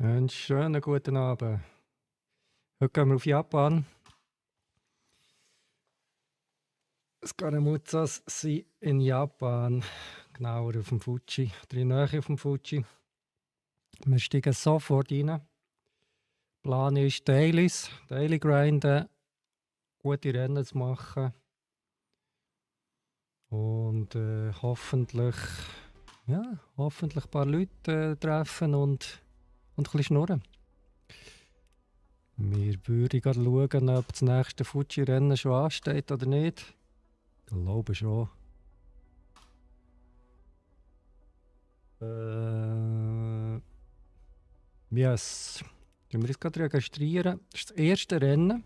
Einen schönen guten Abend. Heute gehen wir auf Japan. Es Scaramuzzas sind in Japan, genauer auf dem Fuji, oder in der Nähe auf dem Fuji. Wir steigen sofort rein. Plan ist Daily grinden, gute Rennen zu machen und hoffentlich ein paar Leute treffen und ein bisschen schnurren. Wir würden gerade schauen, ob das nächste Fuji-Rennen schon ansteht oder nicht. Ich glaube schon. Yes. Wir uns gerade registrieren. Das ist das erste Rennen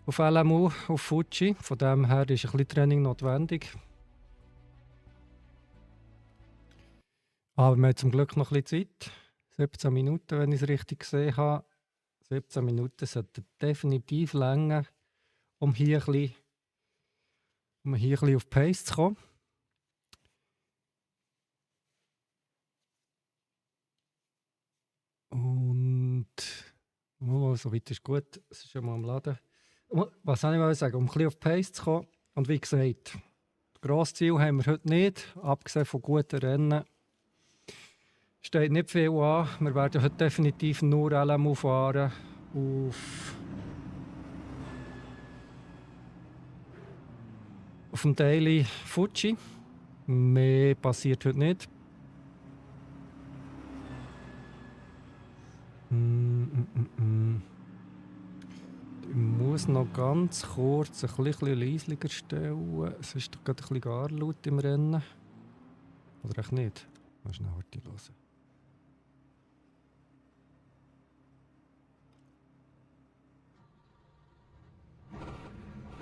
auf LMU, auf Fuji. Von dem her ist ein bisschen Training notwendig. Aber wir haben zum Glück noch ein bisschen Zeit. 17 Minuten, wenn ich es richtig gesehen habe. 17 Minuten sollten definitiv länger, um hier ein bisschen auf Pace zu kommen. Und so weit ist gut. Es ist schon mal am Laden. Was soll ich mal sagen? Um ein bisschen auf Pace zu kommen. Und wie gesagt, das grosse Ziel haben wir heute nicht. Abgesehen von guten Rennen steht nicht viel an. Wir werden heute definitiv nur LMU fahren auf dem Daily Fuji. Mehr passiert heute nicht. Ich muss noch ganz kurz ein bisschen leislicher stellen. Es ist doch gerade ein bisschen gar laut im Rennen. Oder echt nicht? Mal schnell heute hören.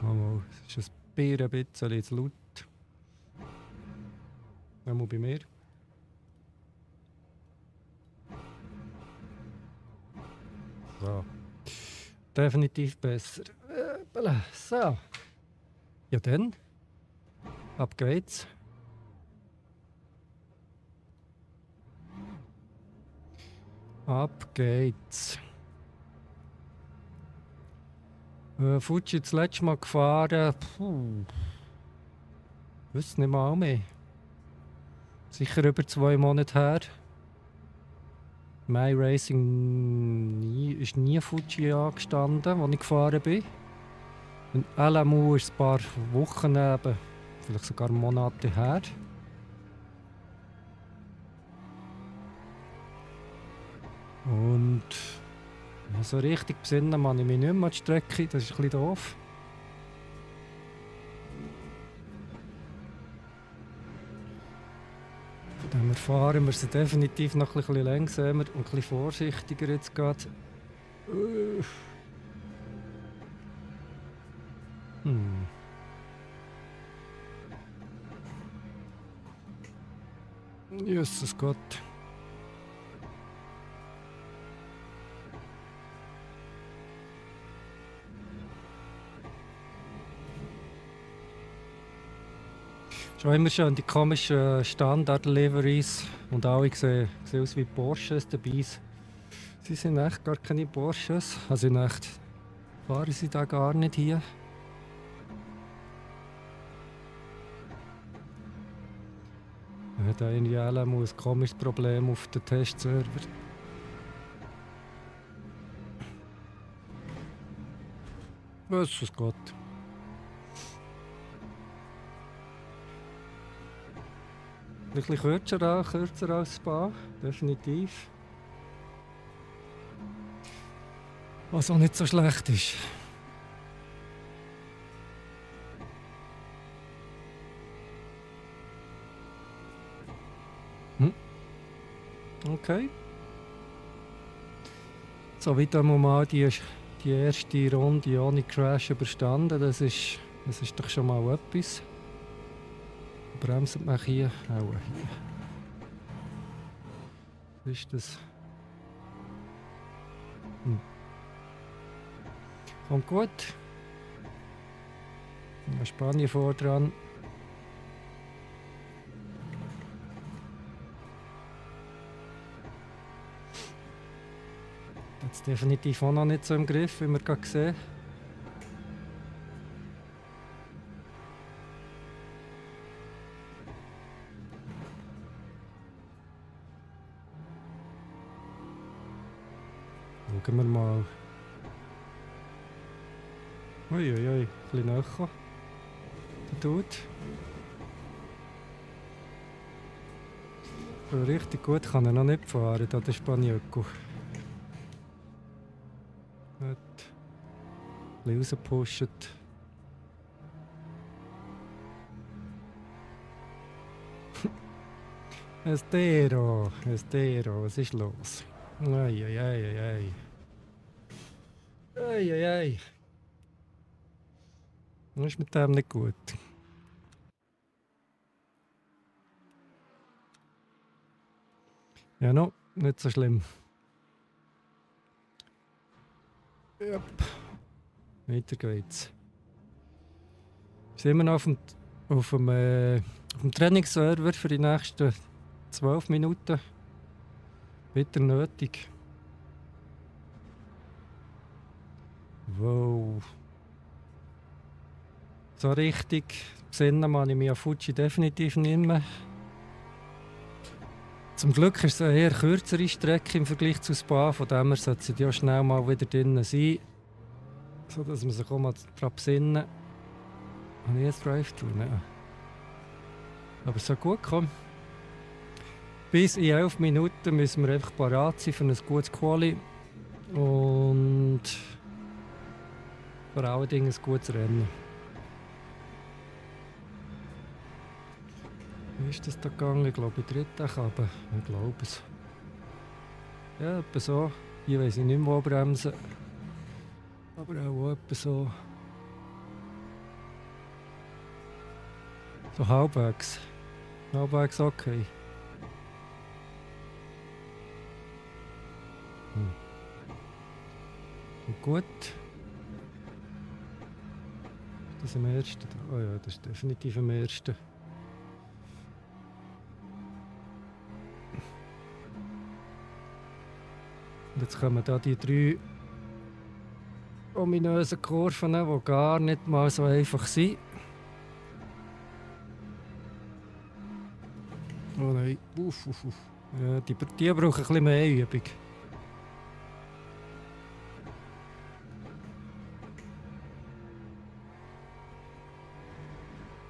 Oh, es ist ein bisschen zu laut. Einmal bei mir. So. Definitiv besser. So. Ja dann. Ab geht's. Ab geht's. Fuji das letzte Mal gefahren. Wüsste nicht mal mehr. Sicher über 2 Monate her. My Racing ist nie Fuji angestanden, als ich gefahren bin. Und LMU ist ein paar Wochen, vielleicht sogar Monate her. Und so richtig besinnen kann ich mich nicht mehr an die Strecke, das ist ein bisschen doof. Von dem her fahren wir sie definitiv noch ein bisschen langsamer und ein bisschen vorsichtiger jetzt gerade. Jesus Gott. Schon immer schon die komischen Standard-Liveries und alle sehen aus wie Porsches dabei. Sie sind echt gar keine Porsches. Also in echt fahren sie da gar nicht hier. Wir haben da irgendwie ein komisches Problem auf den Testserver. Jesus Gott. Ein bisschen kürzer als Spa, definitiv. Was auch nicht so schlecht ist. Okay. So weit haben wir mal die erste Runde ohne Crash überstanden. Das ist doch schon mal etwas. Bremsen wir hier auch hier. Was ist das? Kommt gut. Spanien vor dran. Jetzt definitiv auch noch nicht so im Griff, wie wir gerade sehen. Schauen wir mal. Uiuiui, ein bisschen näher. Der Dude. Aber richtig gut kann er noch nicht fahren, da der Spaniöko. Hat ein bisschen rausgepusht. Estero, was ist los? Eieieiei. Eieiei. Das ist mit dem nicht gut. Ja, no, nicht so schlimm. Yep. Weiter geht's. Wir sind immer noch auf dem Trainingsserver für die nächsten 12 Minuten. Wieder nötig. Wow. So richtig besinnen kann ich mich an Fuji definitiv nicht mehr. Zum Glück ist es eine eher kürzere Strecke im Vergleich zu Spa, von dem her sollte sie ja schnell mal wieder drinnen sein, sodass man sich auch mal daran besinnen. Habe ich jetzt Drive-Thru? Nein. Aber so gut, komm. Bis in 11 Minuten müssen wir einfach parat sein für ein gutes Quali und vor allen Dingen ein gutes Rennen. Wie ist das da gegangen? Ich glaube, in der dritten Etappe. Ich glaube es. Ja, etwa so. Hier weiss ich nicht mehr, wo bremsen. Aber auch etwa so. So halbwegs. Halbwegs okay. Und gut. Das ist am ersten. Oh ja, das ist definitiv am ersten. Und jetzt kommen da die 3 ominösen Kurven, die gar nicht mal so einfach sind. Oh nein, uff. Ja, die brauchen ein bisschen mehr Übung.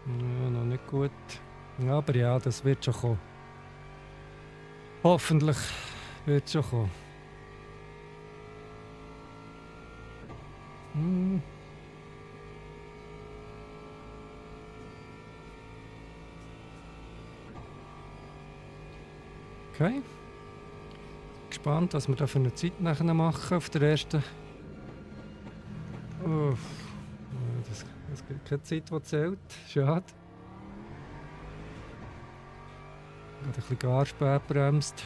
Ja, noch nicht gut. Aber ja, das wird schon kommen. Hoffentlich wird es schon kommen. Okay. Gespannt, was wir da für eine Zeit nachher machen auf der ersten. Uff. Das gibt keine Zeit, die zählt. Schade. Gerade ein bisschen gar spät bremst.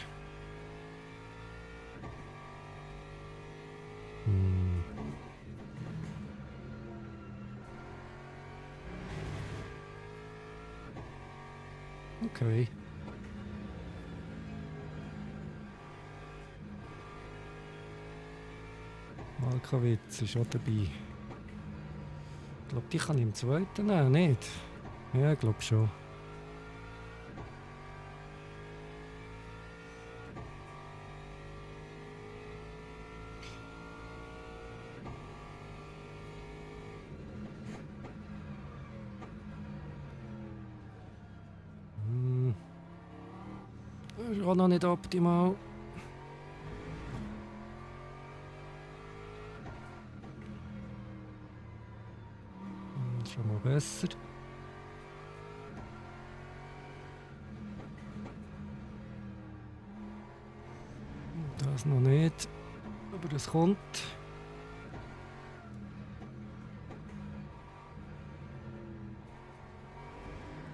Okay. Malkowitz ist auch dabei. Ich glaube, die kann ich im zweiten nehmen, nicht? Ja, ich glaube schon. Das ist auch noch nicht optimal. Schon mal besser. Das noch nicht, aber es kommt.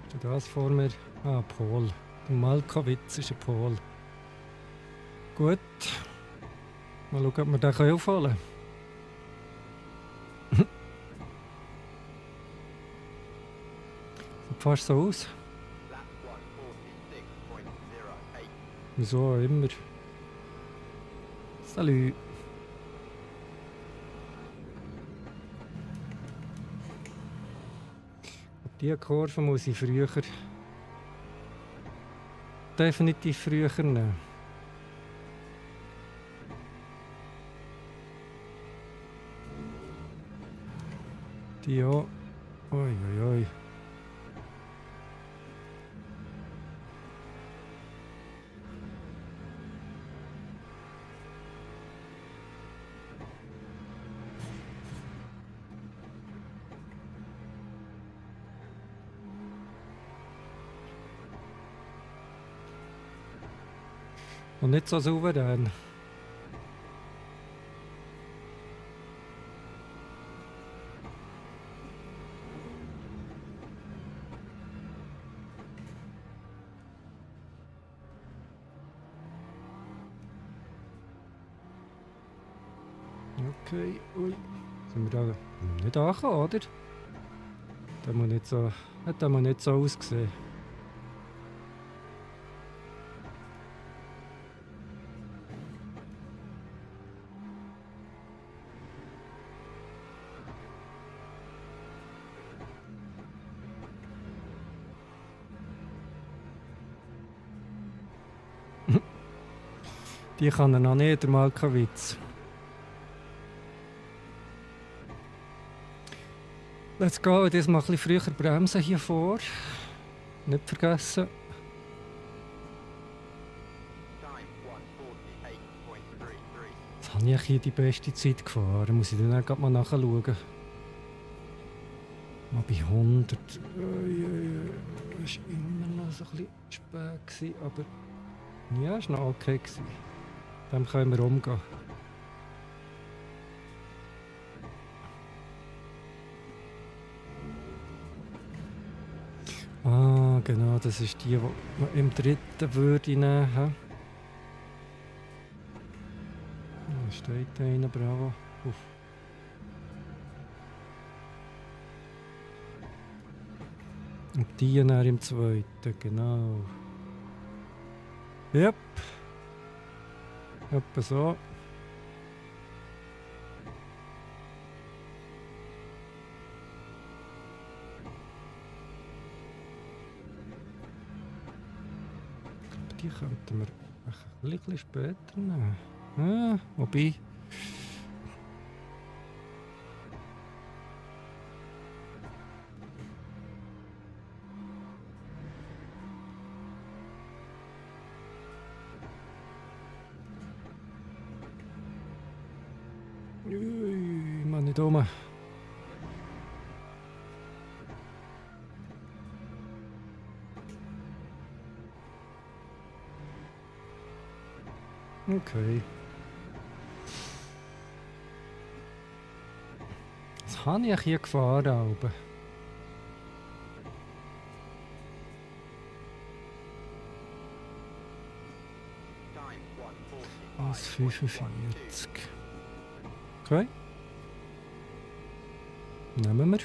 Ist das vor mir? Ah, Pol. Der Malkowitz ist ein Pol. Gut. Mal schauen, ob wir den aufholen können. Sieht fast so aus. Wieso auch immer. Salut. Diese Kurve muss ich früher, definitiv früher nehmen. Die auch. Ui, ui, ui. Und nicht so souverän. Okay, ui. Sind wir da nicht angekommen, oder? Hat aber nicht so ausgesehen. Die kann er noch nicht, der Malkowitz. Let's go, das mal ein bisschen früher bremsen hier vor. Nicht vergessen. Jetzt habe ich hier die beste Zeit gefahren. Muss ich dann auch mal nachschauen. Mal bei 100. Das war immer noch so ein bisschen spät gewesen, aber ja, es war noch okay gewesen. Dem können wir umgehen. Ah, genau, das ist die, die im dritten würde ich nehmen. Da steht einer, bravo. Uff. Und die dann im zweiten, genau. Yep. Etwa so. Die könnten wir ein bisschen später nehmen. Ah, wobei. Ui, Mann, nicht rum. Okay. Was habe ich hier gefahren? Aber 1,45. Okay. Nehmen wir.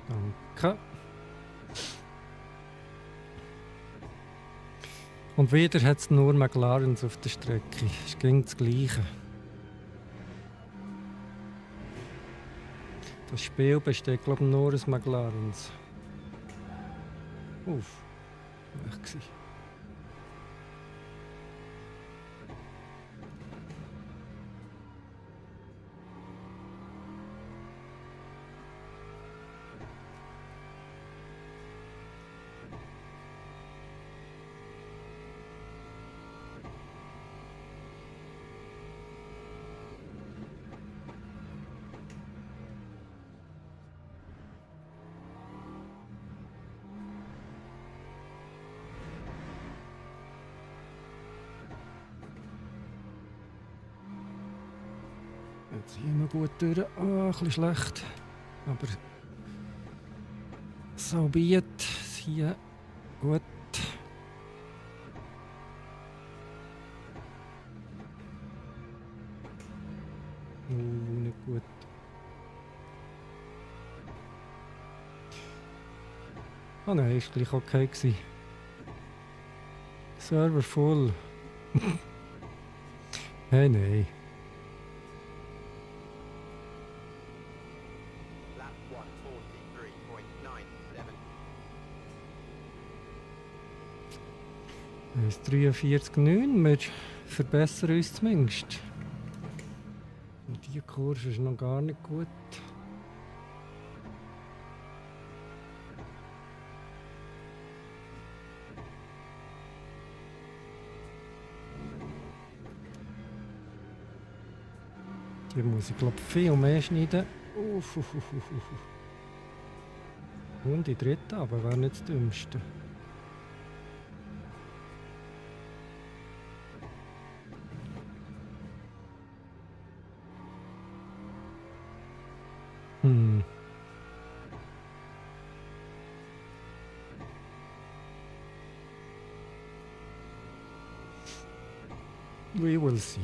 Danke. Und wieder hat es nur McLarens auf der Strecke. Es ging das Gleiche. Das Spiel besteht, glaube ich, nur aus McLarens. Uff. Echt gewesen. Jetzt ziehen wir gut durch. Ah, ein bisschen schlecht. Aber so biet hier gut. Nicht gut. Ah nein, ist gleich okay gewesen. Server voll. Hey, nein. Lap 143.97. 1,43,9. Wir verbessern uns zumindest. Und diese Kurve ist noch gar nicht gut. Hier muss ich glaube viel mehr schneiden. Und die dritte, aber wäre nicht das Dümmste. Hm. We will see.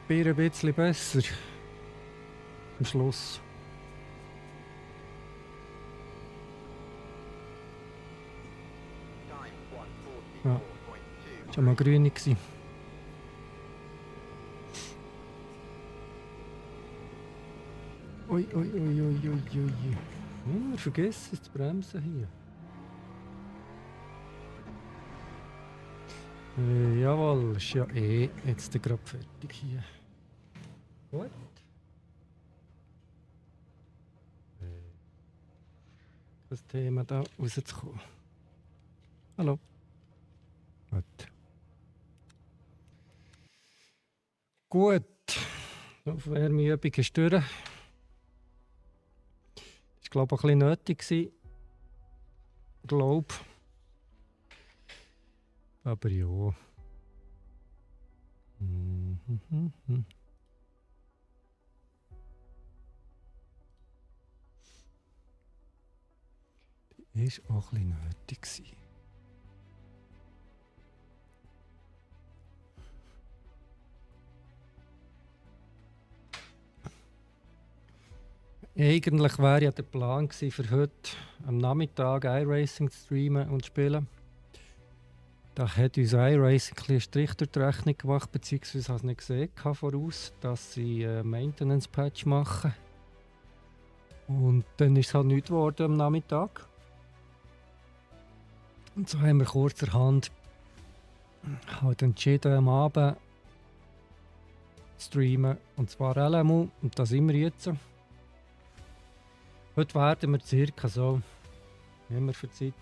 Bier ein bisschen besser. Am Schluss. Time Ja, 144.2. das war mal grüne. Ui, ui, ui, ui, ui, ui. Immer vergessen zu bremsen hier. Jawohl, ist ja jetzt gerade fertig hier. Gut. Das Thema da rauszukommen. Hallo. Gut. Gut. Aufwärmübung ist durch. Das war, glaube ich, ein bisschen nötig. Ich glaube. Aber ja. Ist auch ein bisschen nötig gewesen. Eigentlich wäre ja der Plan gewesen, für heute am Nachmittag iRacing zu streamen und zu spielen. Da hat uns iRacing einen Strich durch die Rechnung gemacht, beziehungsweise habe es nicht gesehen voraus, dass sie Maintenance-Patch machen. Und dann ist es halt nichts geworden am Nachmittag. Und so haben wir kurzerhand halt entschieden, am Abend zu streamen. Und zwar LMU. Und das sind wir jetzt. Heute werden wir circa so, wie haben wir für Zeit,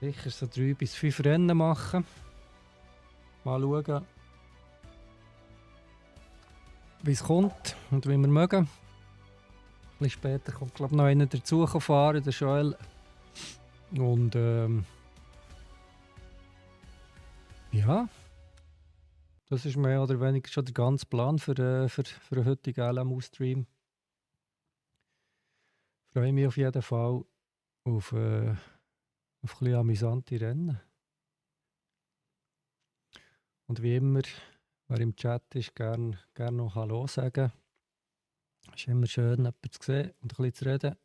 sicher so 3 bis 5 Rennen machen. Mal schauen, wie es kommt und wie wir mögen. Ein bisschen später kommt, glaube ich, noch einer dazu fahren, der Joel. Und ja, das ist mehr oder weniger schon der ganze Plan für den heutigen LMU-Stream. Ich freue mich auf jeden Fall auf ein bisschen amüsante Rennen. Und wie immer, wer im Chat ist, gerne noch Hallo sagen. Es ist immer schön, jemanden zu sehen und ein bisschen zu reden.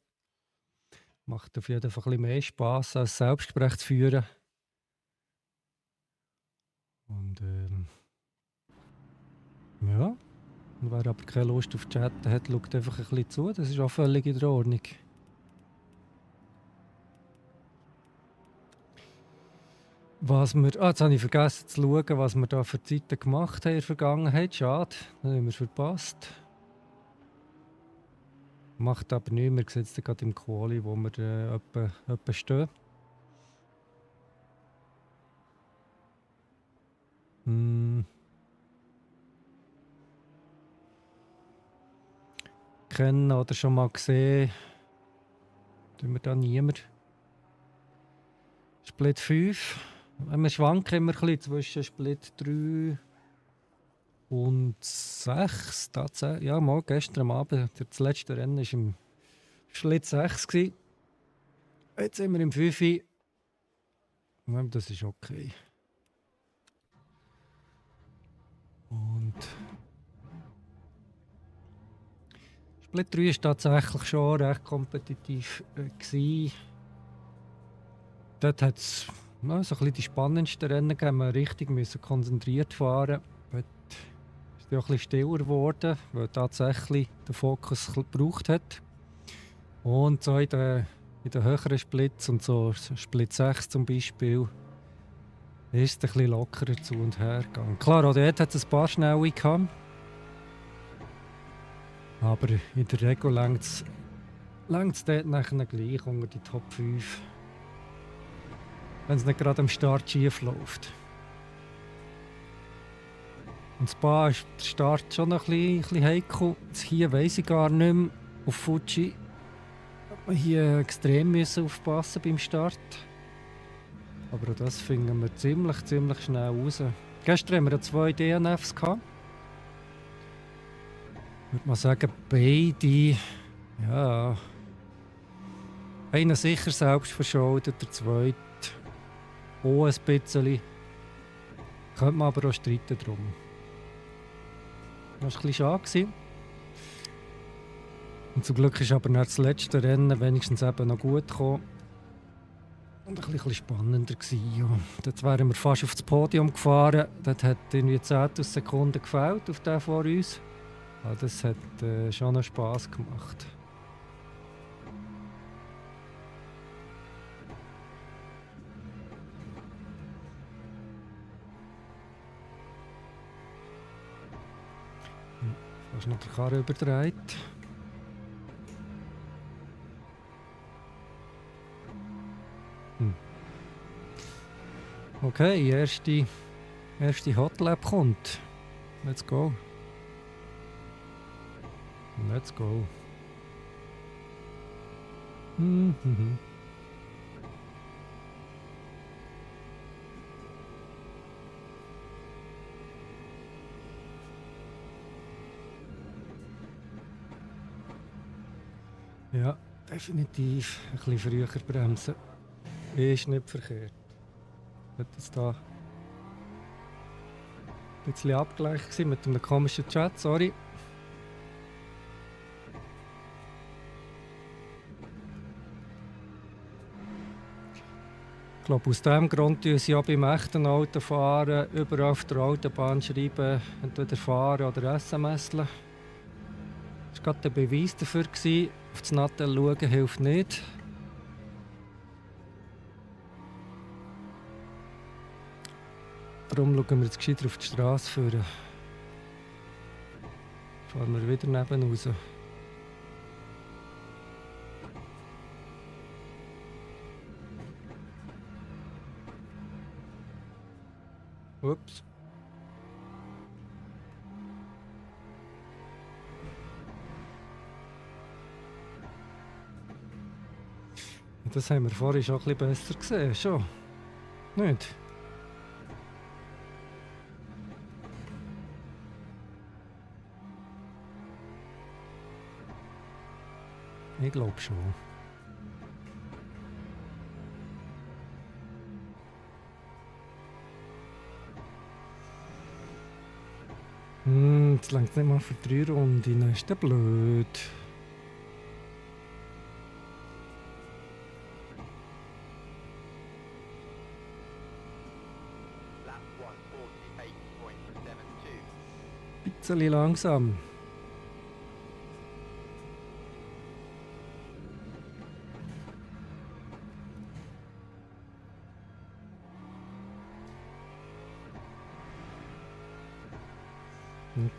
Macht auf jeden Fall ein bisschen mehr Spass, als Selbstgespräch zu führen. Und ja, und wer aber keine Lust auf Chatten hat, schaut einfach ein bisschen zu. Das ist auch völlig in der Ordnung. Jetzt habe ich vergessen zu schauen, was wir da für Zeiten gemacht haben in der Vergangenheit. Schade, das haben wir verpasst. Macht aber nichts, wir sehen es gerade im Quali, wo wir etwa stehen. kennen oder schon mal gesehen. Tun wir da niemand. Split 5. Wir schwanken immer ein bisschen zwischen Split 3 und 6. Tatsächlich. Ja, mal gestern Abend. Das letzte Rennen war im Split 6. Jetzt sind wir im 5. Das ist okay. Und Split 3 war tatsächlich schon recht kompetitiv. Dort hat es so ein bisschen die spannendsten Rennen gegeben. Wir richtig müssen konzentriert fahren. Dort ist es auch ein bisschen stiller geworden, weil tatsächlich der Fokus gebraucht hat. Und so in den höheren Splits und so Split 6 zum Beispiel, ist es ein bisschen lockerer zu und her gegangen. Klar, auch dort hat es ein paar Schnelle gehabt. Aber in der Regel längt es dort nachher gleich unter die Top 5. Wenn es nicht gerade am Start schief läuft. Und Spa ist der Start schon noch ein bisschen heikel. Jetzt hier weiss ich gar nicht mehr. Auf Fuji hat man hier extrem müssen aufpassen beim Start. Aber auch das finden wir ziemlich schnell raus. Gestern haben wir 2 DNFs gehabt. Ich würde mal sagen, beide, ja, einer sicher selbst verschuldet, der zweite auch ein bisschen. Könnte man aber auch streiten drum. Das war ein bisschen schade. Und zum Glück ist aber nach das letzte Rennen wenigstens eben noch gut gekommen. Und ein bisschen spannender gewesen. Ja. Dort wären wir fast auf das Podium gefahren. Dort hat irgendwie 10 Sekunden gefehlt auf den vor uns. Ja, das hat schon noch Spass gemacht. Fast noch der Karre überdreht. Okay, erste Hotlap kommt. Let's go. Let's go. Ja, definitiv ein bisschen früher bremsen. Ist nicht verkehrt. Ich war jetzt da ein bisschen abgelenkt mit einem komischen Chat, sorry. Ich glaube, aus diesem Grund tun sie ja beim echten Autofahren überall auf der Autobahn schreiben, entweder fahren oder SMS'len. Das war gerade der Beweis dafür. Auf das Nattel schauen hilft nicht. Darum schauen wir jetzt gescheiter auf die Straße führen. Fahren wir wieder neben raus. Ups. Das haben wir vorhin schon ein bisschen besser gesehen. Schon. Nicht? Ich glaube schon. Jetzt längt es nicht mal für 3 Runden. Das ist ja blöd. Lap 1:48.72. Ein bisschen langsam.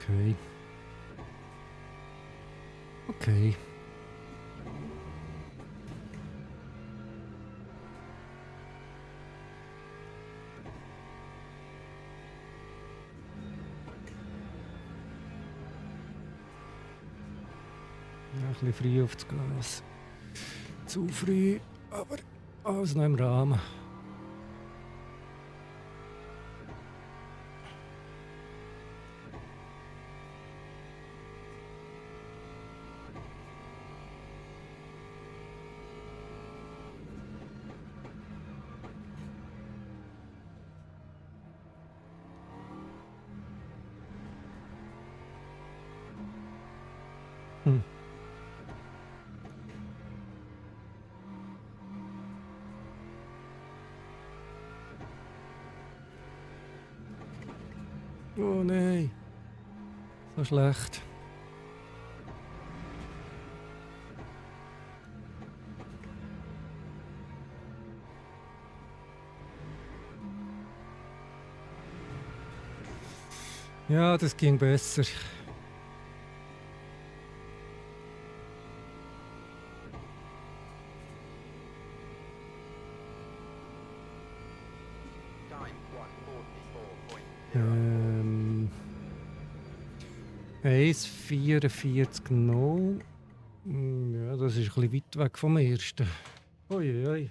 Okay. Okay. Ja, ein bisschen früh auf das Gas. Zu früh, aber alles noch im Rahmen. Hm. Oh nein, so schlecht. Ja, das ging besser. Time 1:44.0. 1,44,0. Ja, das ist ein bisschen weit weg vom ersten. Uiuiui. Ui.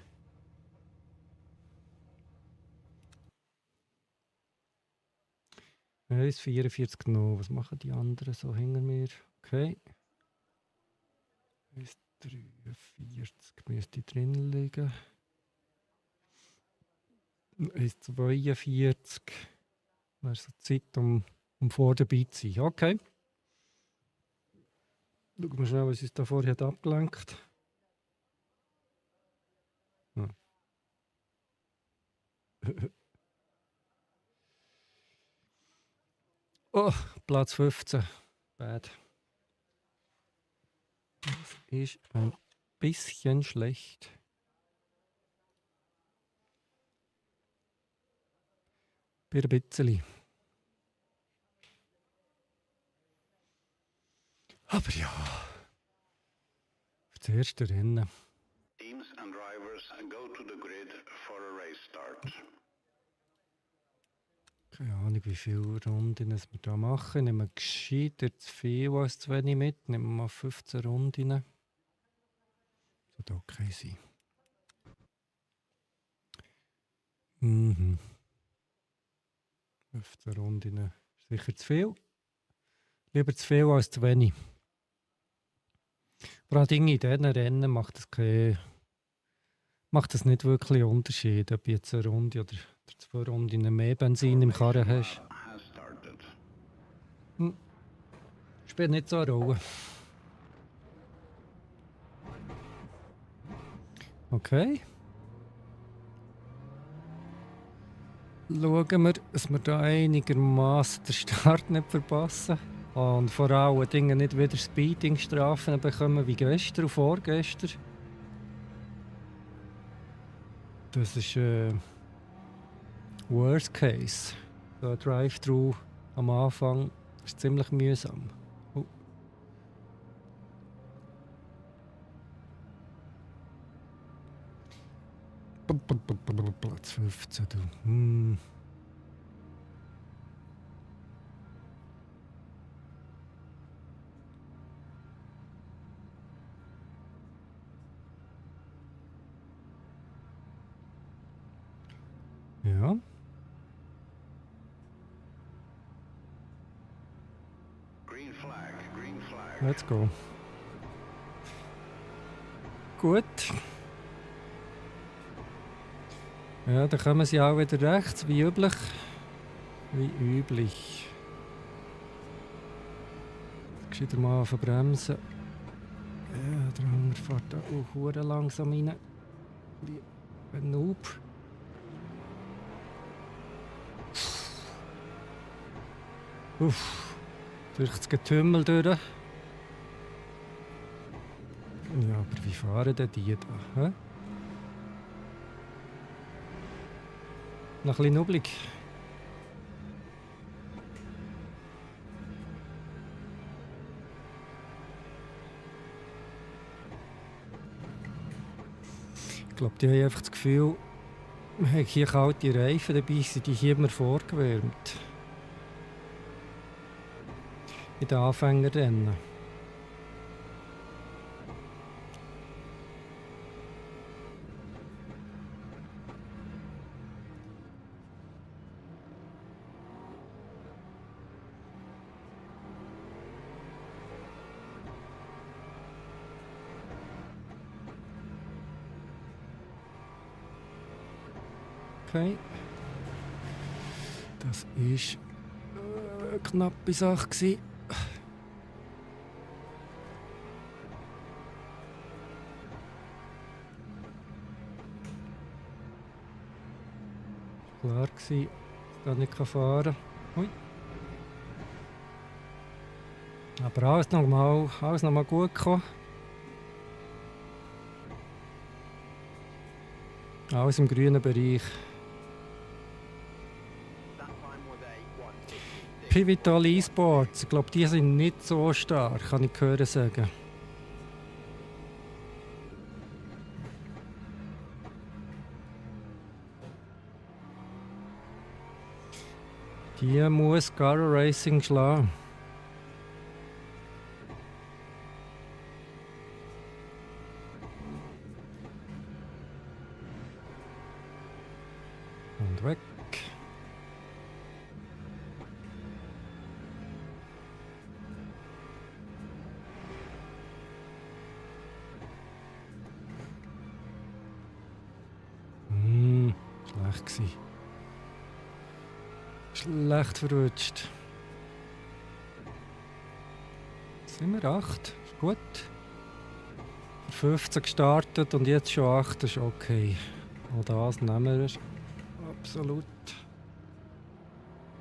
1,44,0. Was machen die anderen so hinter mir? Okay. 1,43 müsste drin liegen. 1,42 wäre so Zeit, um vor dabei zu sein. Okay. Schauen wir schnell, was uns da vorher hat abgelenkt. Hm. Oh, Platz 15. Bad. Das ist ein bisschen schlecht. Ein bisschen. Aber ja. Für das erste Rennen. Teams and drivers go to the grid for a race start. Keine Ahnung, wie viele Runden wir da machen. Nehmen wir gescheiter zu viel als zu wenig mit. Nehmen wir mal 15 Runden. Das sollte okay sein. Mhm. 15 Runden ist sicher zu viel. Lieber zu viel als zu wenig. Vor allem in diesen Rennen macht das nicht wirklich einen Unterschied, ob du jetzt eine Runde oder 2 Runden mehr Benzin im Karren hast. Has started. Spielt nicht so eine Rolle. Okay. Schauen wir, dass wir da einigermaßen den Start nicht verpassen. Und vor allem Dinge nicht wieder Speeding-Strafen bekommen wie gestern und vorgestern. Das ist Worst Case. So ein Drive-Thru am Anfang ist ziemlich mühsam. Oh. Platz 15, du. Ja. Green flag, green flag. Let's go. Gut. Ja, dann kommen sie auch wieder rechts, wie üblich. Wie üblich. Gescheiter mal verbremsen. Ja, der Hunger fährt da auch hure langsam rein. Wie ein Noob. Uff. Durch das Getümmel durch. Ja, aber wie fahren denn die da? Hä? Noch ein bisschen nubbelig. Ich glaube, die haben einfach das Gefühl, wir haben hier kalte Reifen, dabei sind die hier immer vorgewärmt. In den Anfängerrennen. Okay. Das ist eine knappe Sache gewesen. Klar gewesen, dass ich nicht fahren kann. Ui. Aber alles noch mal gut gekommen. Alles im grünen Bereich. Pivotal eSports, ich glaube, die sind nicht so stark, kann ich hören sagen. Die muss Garo Racing schlagen. Und weg. Schlecht gewesen. Schlecht verrutscht. Sind wir 8? Ist gut. Für 15 gestartet und jetzt schon 8, ist okay. Auch das nehmen wir. Absolut.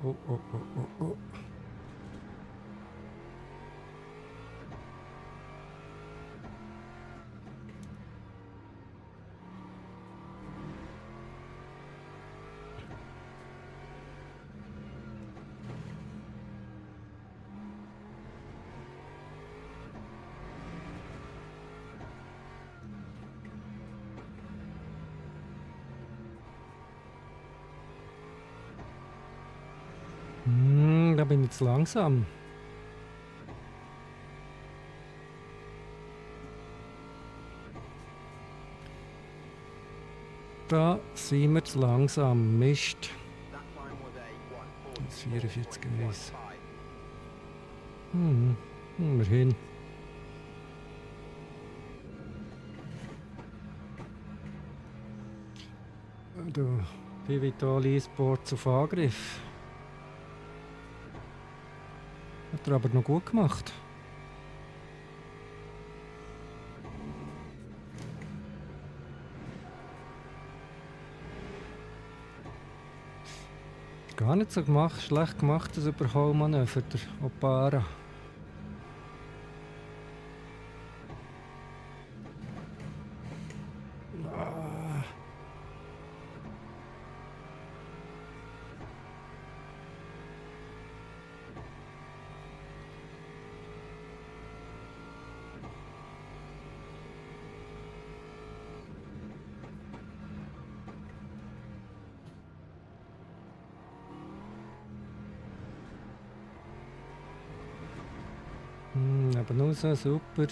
Oh, oh, oh, oh, oh. Da bin ich zu langsam. Da sind wir zu langsam. Mist. Das 44 1. Immerhin. Du, Pivotal eSports auf Angriff. Hat er aber noch gut gemacht. Gar nicht so schlecht gemacht, das Überholmanöver der Opara. Aber nur so super.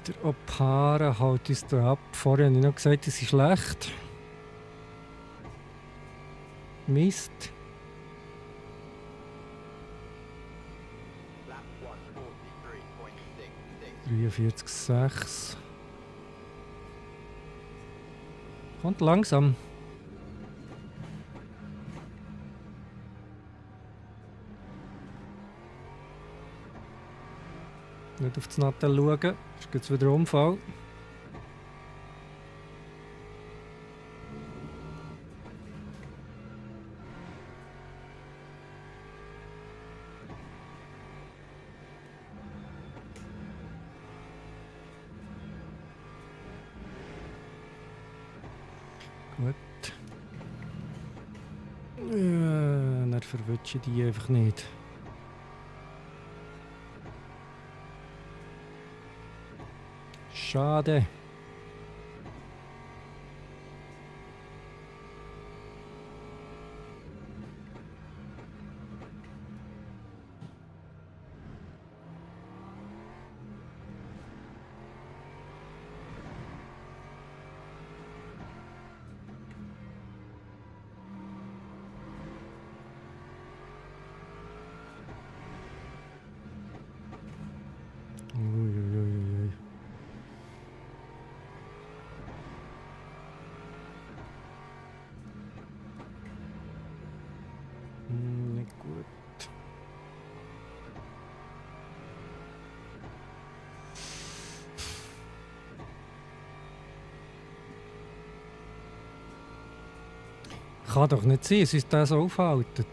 Der Opara haut uns da ab. Vorher habe ich noch gesagt, das ist schlecht. Mist. Lap 43,6. Kommt langsam. Nicht auf das Nattel schauen, ist jetzt wieder Unfall. Gut. Dann verwünsche ich die einfach nicht. Schade. Kann doch nicht sein, es ist das so aufhalten.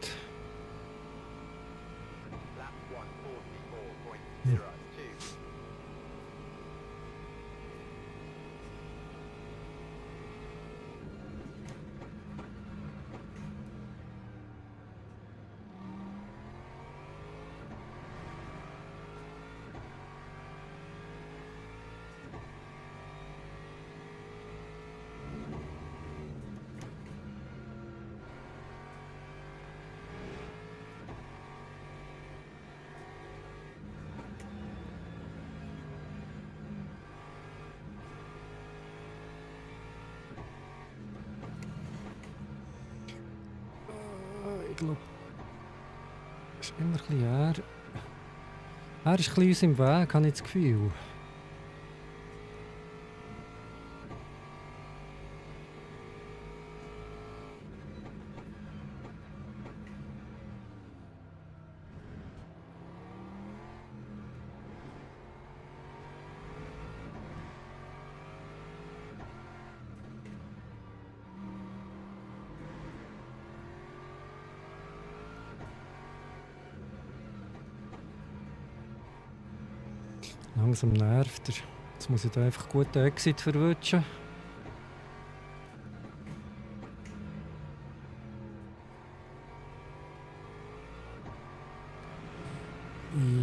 Lap 144.02. Ich glaube, es ist immer ein bisschen er. Er ist ein bisschen uns im Weg, habe ich das Gefühl. Langsam nervt er. Jetzt muss ich da einfach guten Exit verwutschen.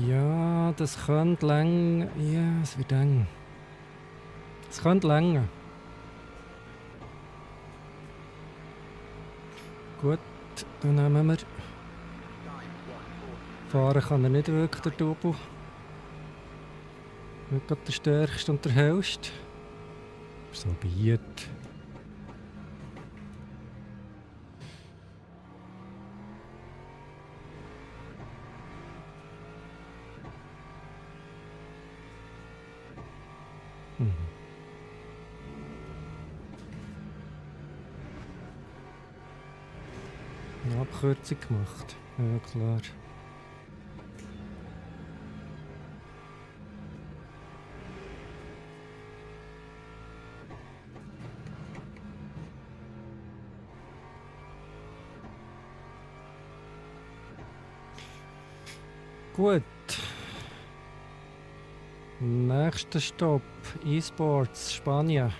Ja, das könnte lang. Ja, es wird eng. Es könnte länger. Gut, dann nehmen wir. Time 140. Fahren kann er nicht wirklich, der Double. Nicht gerade der stärkste und der hellste. So biet. Eine Abkürzung gemacht. Ja, klar. Gut. Nächster Stopp. E-Sports, Spanien.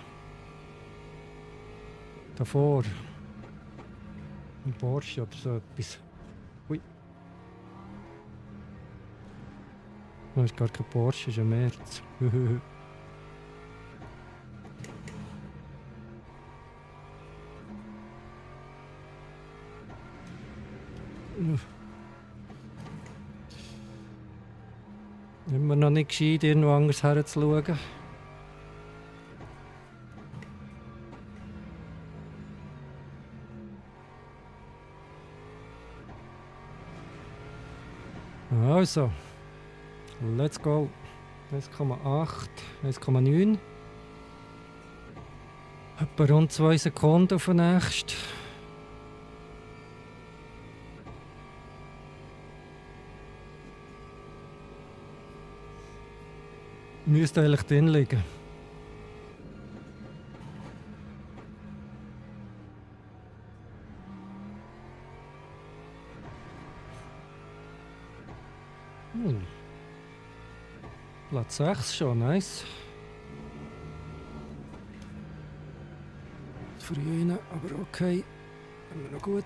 Davor. Ein Porsche oder so etwas. Ui. Das ist gar kein Porsche, ist ein Merz. Immer noch nicht gescheit, irgendwo anders herzuschauen. Also, let's go. 1,8, 1,9. Etwa rund 2 Sekunden auf den nächsten. Müsste eigentlich drin liegen. Platz 6 schon, nice. Früh rein, aber okay. Immer noch gut.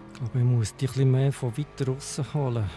Ich glaube, ich muss die ein bisschen mehr von weiter rausholen.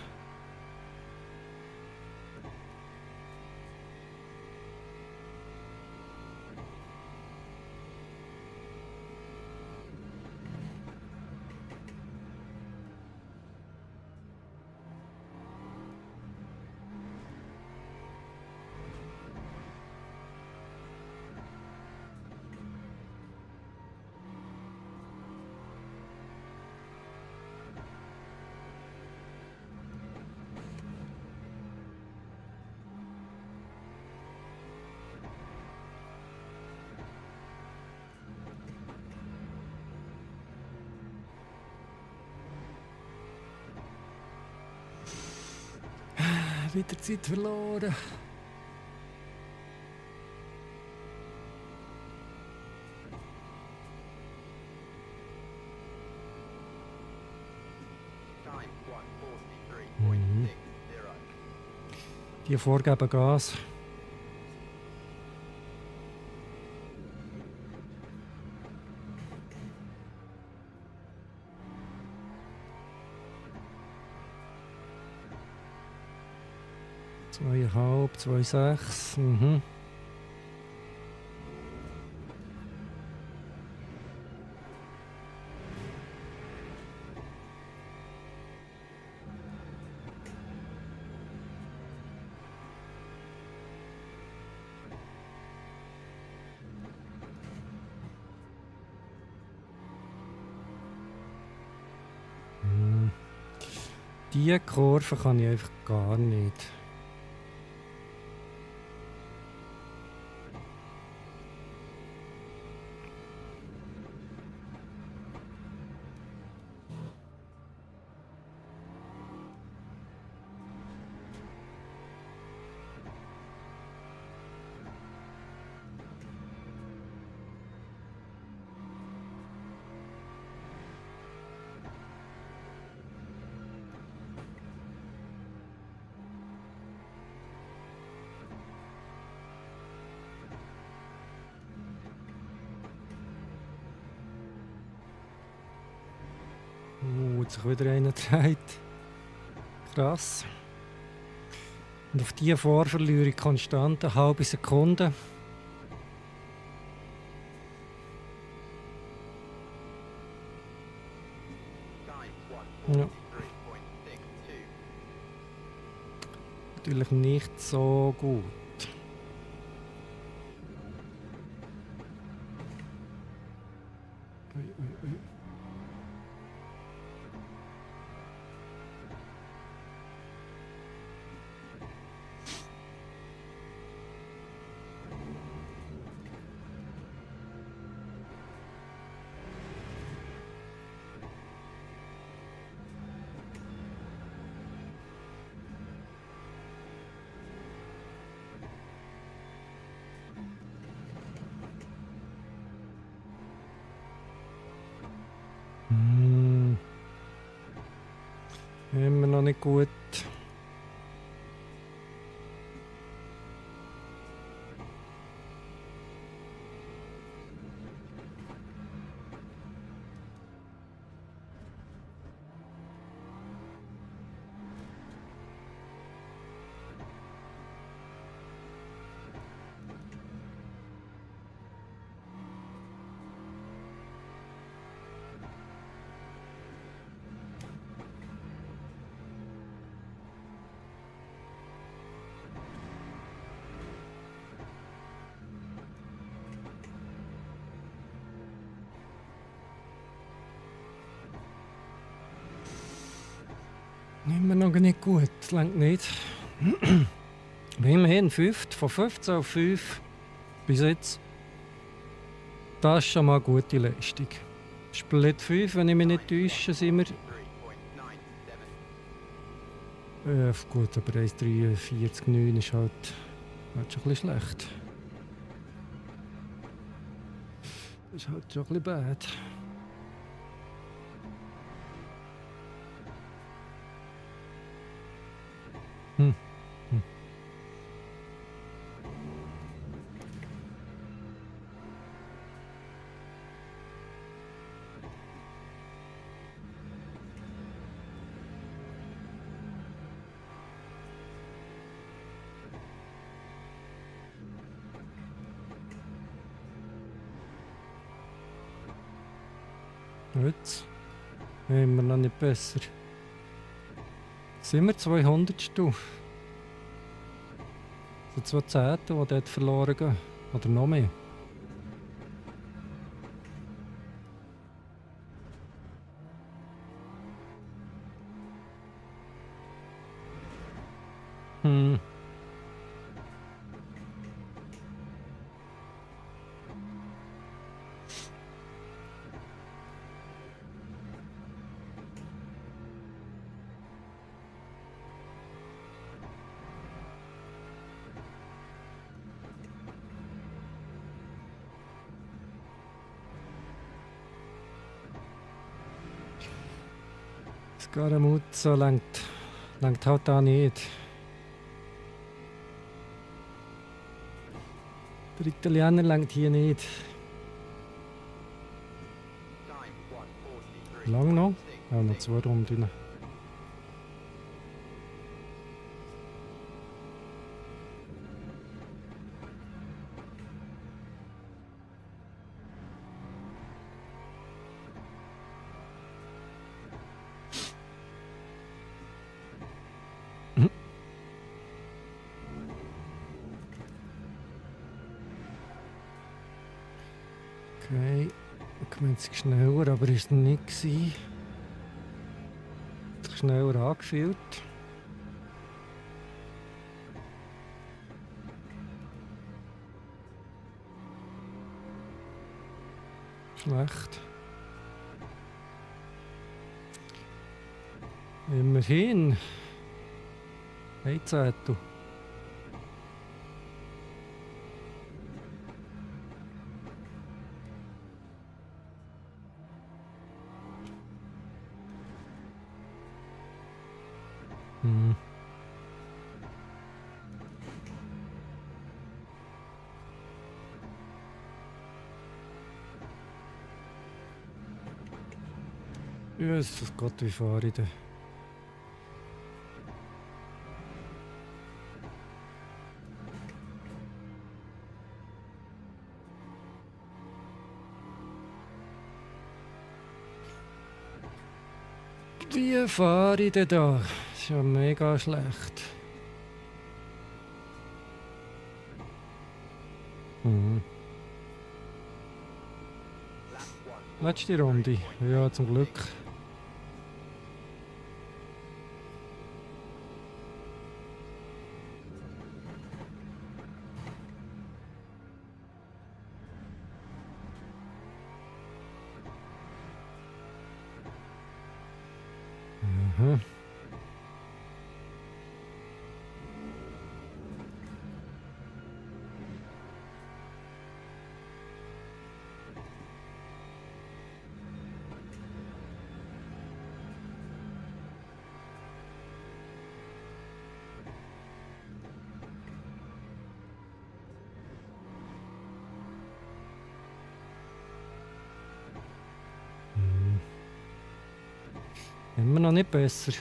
Wieder Zeit verloren. Time 1:43.60. Die vorgeben Gas. Zweieinhalb, 2,6. Mhm. Diese Kurve kann ich einfach gar nicht. Jetzt sich wieder einer gedreht. Krass. Und auf diese Fahrt verliere ich konstant eine halbe Sekunde. Time Ja. 1:43.62. Natürlich nicht so gut. Ui, ui, ui. Hm. Immer noch nicht gut. Immer noch nicht gut. Das reicht nicht. Immerhin 5. Von 15 auf 5 bis jetzt. Das ist schon mal eine gute Leistung. Split 5, wenn ich mich nicht täusche, sind wir. 3.97. Gut, aber 1,43,9 ist halt schon ein bisschen schlecht. Das ist halt schon ein bisschen bad. Hm. Hm. Jetzt haben wir noch nicht besser. Sind wir 200 So 2 Zehntel, die dort verloren gehen. Oder noch mehr. Hm. Scaramuzzo langt halt da nicht. Der Italiener langt hier nicht. Time 1:43. Lang noch? Ja, noch 2 Runden. Okay, ich meine jetzt schneller, aber ist es nicht gewesen. Hat sich schneller angefühlt. Schlecht. Immerhin. Ein Zettel. Hm. Jesus Gott, wie fahre ich denn? Wie fahre ich denn da? Das ist ja mega schlecht. Mhm. Lap 1. Letzte Runde. Ja, zum Glück. Mhm. Mhm. Immer noch nicht besser.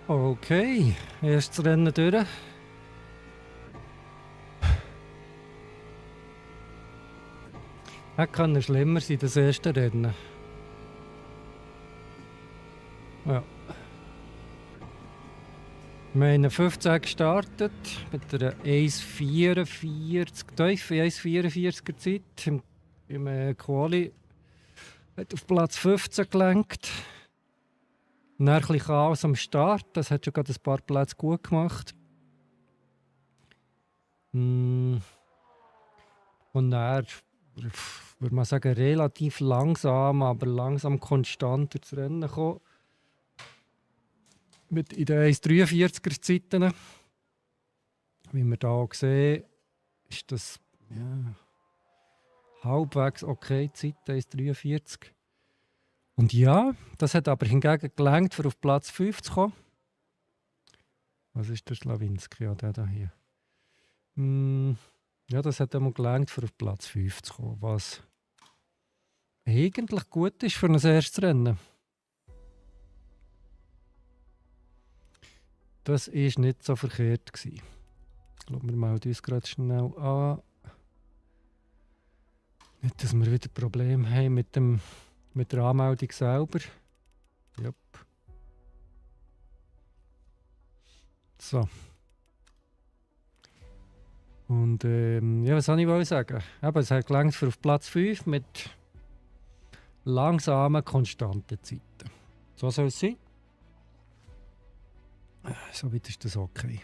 Okay, erstes Rennen durch. Hätte kann schlimmer sein, das erste Rennen. Ja. Wir haben 15 gestartet mit einer 1,44, tiefe 1,44er Zeit. Im Quali hat auf Platz 15 gelenkt. Dann ein bisschen Chaos am Start, das hat schon gerade ein paar Plätze gut gemacht. Und dann, würde man sagen, relativ langsam, aber langsam konstant ins Rennen gekommen. Mit in den 1,43er Zeiten. Wie wir hier sehen, ist das ja, halbwegs okay Zeit, 1,43. Und ja, das hat aber hingegen gelangt, für auf Platz 5 zu kommen. Was ist der Slawinski? Ja, der hier. Ja, das hat einmal gelangt, für auf Platz 5 zu kommen. Was eigentlich gut ist für ein erstes Rennen. Das war nicht so verkehrt gewesen. Ich glaube, wir melden uns gerade schnell an. Nicht, dass wir wieder Probleme haben mit der Anmeldung selber. Jupp. So. Und ja, was soll ich wollen sagen? Eben, es hat gelangt für auf Platz 5 mit langsamen, konstanten Zeiten. So soll es sein. Soweit ist das okay.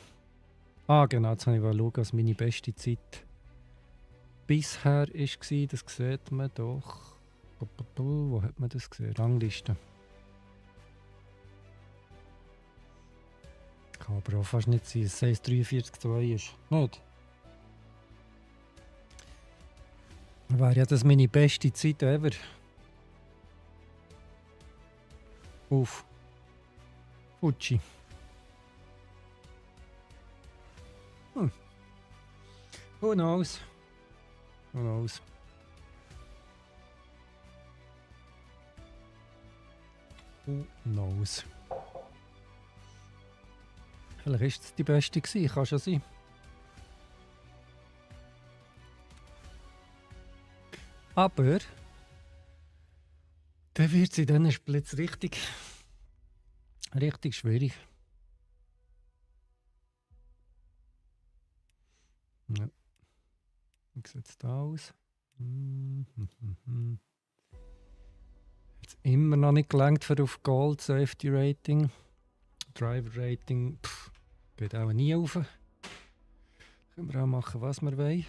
Ah, genau, jetzt wollte ich schauen, was meine beste Zeit bisher war. Das sieht man doch. Wo hat man das gesehen? Rangliste. Kann aber auch fast nicht sein, dass es 43,2 ist. Nicht? Wäre ja das meine beste Zeit ever. Auf Fuji. Who knows? Who knows? Who knows? Vielleicht war es die beste gewesen, kann schon sein. Aber dann wird es in diesen Splits richtig schwierig. Ja. Wie sieht es da aus? Jetzt immer noch nicht gelangt für auf Gold, Safety Rating. Driver Rating geht auch nie rauf. Können wir auch machen, was wir wollen.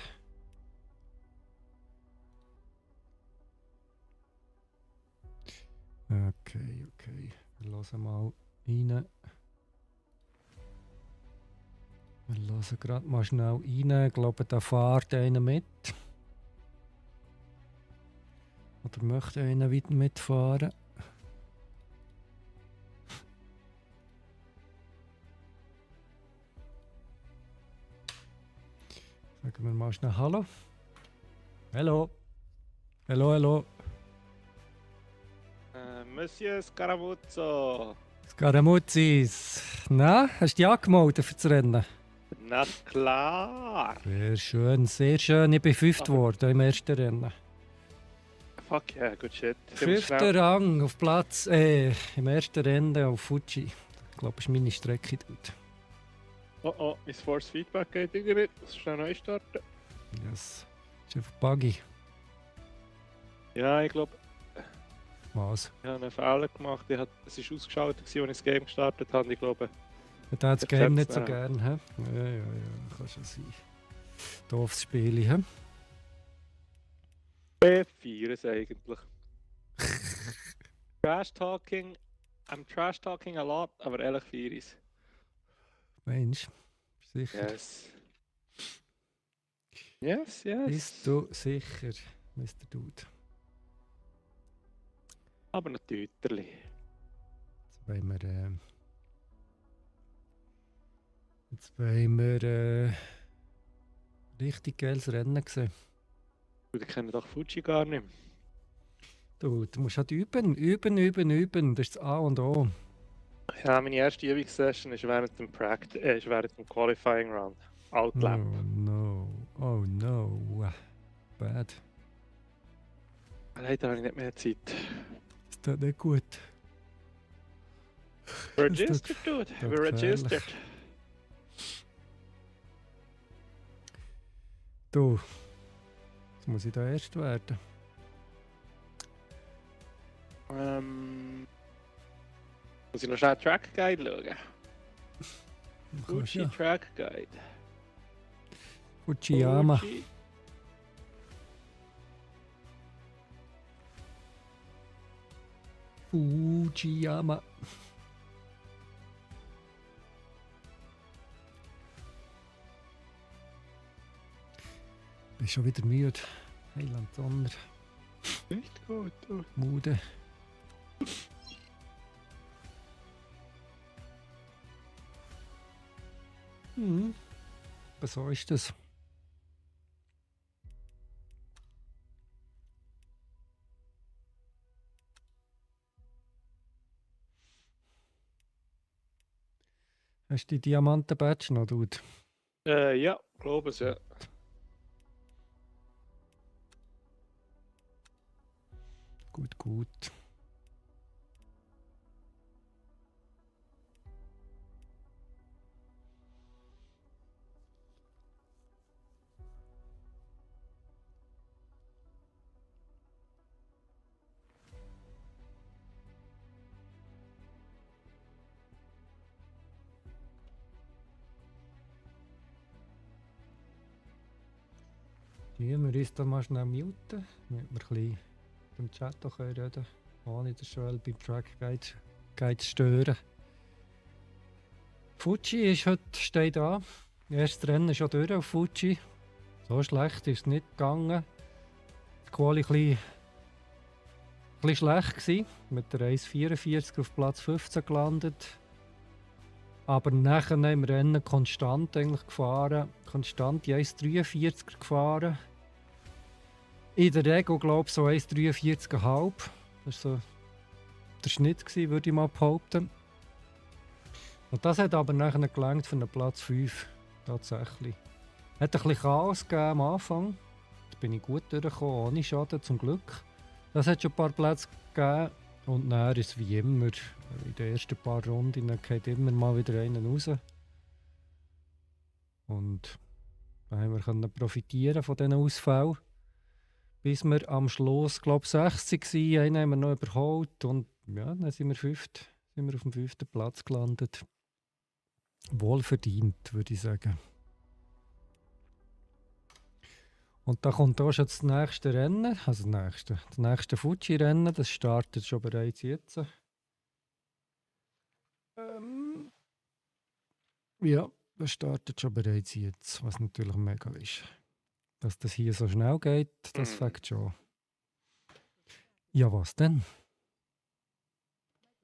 Okay. Wir hören mal rein. Wir hören gerade mal schnell rein. Ich glaube, da fährt einer mit. Oder möchte einer weiter mitfahren? Sagen wir mal schnell Hallo. Hallo. Hallo. Monsieur Scaramuzzo. Scaramuzis. Na, hast du dich angemeldet für das Rennen? Na klar. Sehr schön, sehr schön. Ich bin Fünfter geworden im ersten Rennen. Fuck yeah, good shit. Fünfter Rang auf Platz, im ersten Rennen auf Fuji. Ich glaube, das ist meine Strecke dort. Oh, mein Force Feedback geht irgendwie nicht. Muss schnell neu starten. Yes. Das ist einfach buggy. Ja, ich glaube, Was? ich habe einen Fehler gemacht. Es war ausgeschaltet, als ich das Game gestartet habe. Ich glaube, Man hat das Ich Game check's nicht so dann. gern, hä? Ja, kann schon sein. Doofes Spiel, hä? B4 ist eigentlich. Trash Talking. I'm Trash Talking a lot, aber ehrlich 4 ist. Mensch, sicher. Yes. Bist du sicher, Mr. Dude? Aber natürlich. Jetzt wollen wir richtig geiles Rennen sehen. Die kennen doch Fuji gar nicht mehr. Du musst halt üben. Das ist das A und O. Ja, meine erste Übungssession ist während dem während dem Qualifying Round. Outlap. Oh no. Bad. Leider habe ich nicht mehr Zeit. Das tut nicht gut. Registered, dude. tut We're registered. Du, jetzt muss ich da erst werden. Muss ich noch schnell Track Guide schauen? Kannst Fuji ja. Track Guide. Fujiyama. Fuji. Fujiyama. Bin schon wieder müde. Heiland Sonner. Nicht gut, du. Mude. Aber so ist das. Hast du die Diamanten-Badge noch, Dude? Ja, glaube es, ja. Gut. Wir uns da mal schnell muten, damit wir ein bisschen im Chat auch reden können, ohne den Joel beim Track Guide zu stören. Fuji ist heute, steht da. Erstes Rennen schon durch auf Fuji. So schlecht ist es nicht gegangen. Die Quali ein bisschen schlecht gewesen. Mit der 1,44 auf Platz 15 gelandet. Aber nachher im Rennen konstant eigentlich gefahren. Konstant die 1,43 gefahren. In der Regel glaube ich so 1,43,5. Das war so der Schnitt gewesen, würde ich mal behaupten. Und das hat aber nachher gelangt für einen Platz 5. Tatsächlich. Hat ein bisschen Chaos gegeben am Anfang. Da bin ich gut durchgekommen, ohne Schaden zum Glück. Das hat schon ein paar Plätze gegeben. Und dann ist es wie immer. In den ersten paar Runden geht immer mal wieder einen raus. Und da haben wir profitieren von diesen Ausfällen. Bis wir am Schluss, glaube ich, 60 waren. Einen haben wir noch überholt. Und ja, dann sind wir auf dem 5. Platz gelandet. Wohlverdient, würde ich sagen. Und da kommt auch schon das nächste Rennen, also das nächste Fuji-Rennen, das startet schon bereits jetzt. Ja, das startet schon bereits jetzt, was natürlich mega ist. Dass das hier so schnell geht, das fängt schon. Ja, was denn?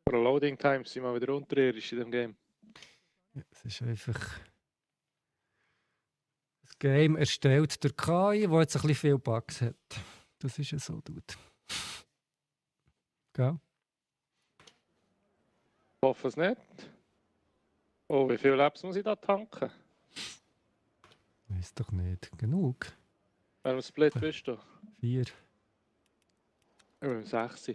Für Loading Times sind wir wieder unterirdisch in dem Game. Ja, es ist einfach das Game erstellt durch KI, das jetzt ein bisschen viele Bugs hat. Das ist ja so, Dude. Gell? Ich hoffe es nicht. Oh, wie viele Laps muss ich da tanken? Weiß doch nicht. Genug. Welchem Split bist du? 4. Ich bin 6.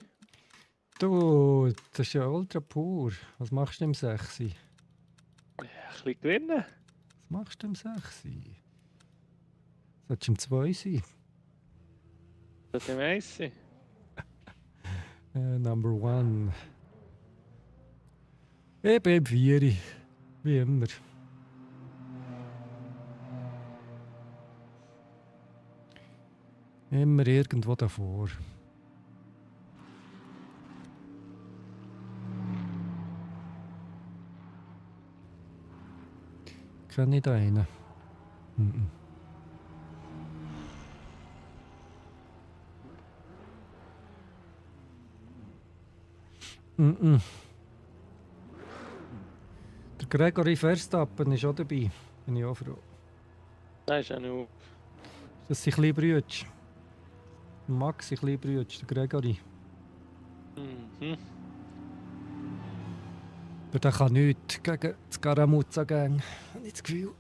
Du, das ist ja ultra pur. Was machst du im 6? Ein bisschen gewinnen. Was machst du im 6? Solltest du im 2 sein? Das ist im 1. Number 1. Ich bin im 4. Wie immer. Immer irgendwo davor. Kenne ich da einen? Der Gregory Verstappen ist auch dabei. Bin ich auch froh. Das ist ja nur. Das sind kleine Brüder. Max, sein kleiner Bruder, der Gregory. Der kann nichts gegen die Scaramuzza-Gang. Habe ich das Gefühl.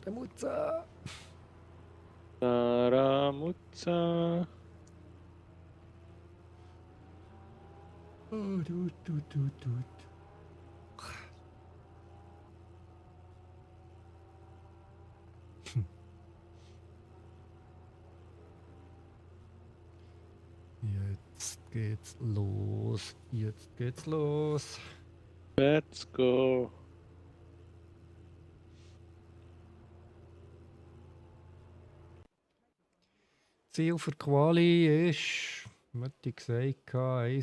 Scaramuzza! Scaramuzza. Oh, tut. Jetzt geht's los. Let's go. Ziel für die Quali ist, was ich gesagt habe,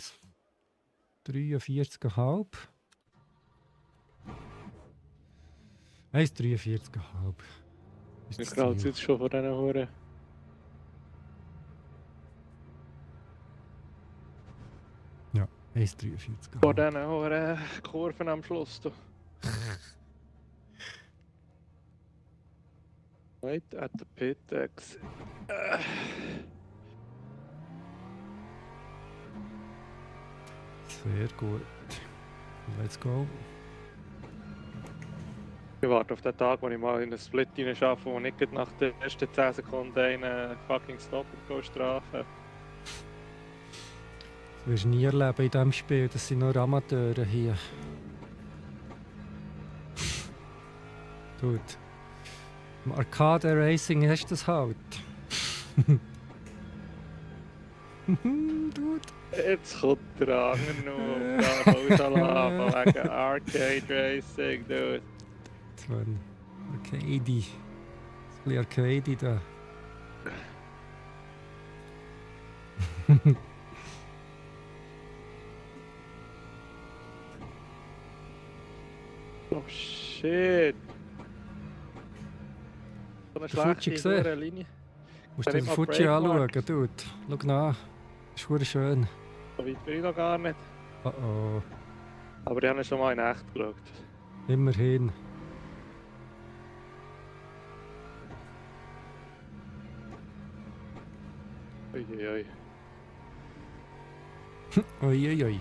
1,43,5. 1,43,5. Ich graue jetzt schon von diesen Huren. Ja, 1,43,5. Von diesen Huren Kurven am Schluss. Du. Wait at the pit exit. Sehr gut. Let's go. Ich warte auf den Tag, wo ich mal in einen Split schaffe, wo ich nicht nach den ersten 10 Sekunden einen fucking Stop strafen. Das wirst du nie erleben in diesem Spiel. Das sind nur Amateure hier. Dude. Im Arcade Racing hast du das halt. Dude. Jetzt kommt der andere noch. Da rauslaufen wegen Arcade Racing, dude. Das war ein Arcade. bisschen Arcade da. Oh shit. So eine Der Fuji schlechte gesehen? hure Linie. Musst du Kann den ich mal Fuji Break anschauen, marken? Dude. Schau nach. Das ist verdammt schön. So weit bin ich noch gar nicht. Oh oh. Aber ich habe ihn schon mal in echt geschaut. Immerhin. Uiuiui. Uiuiui.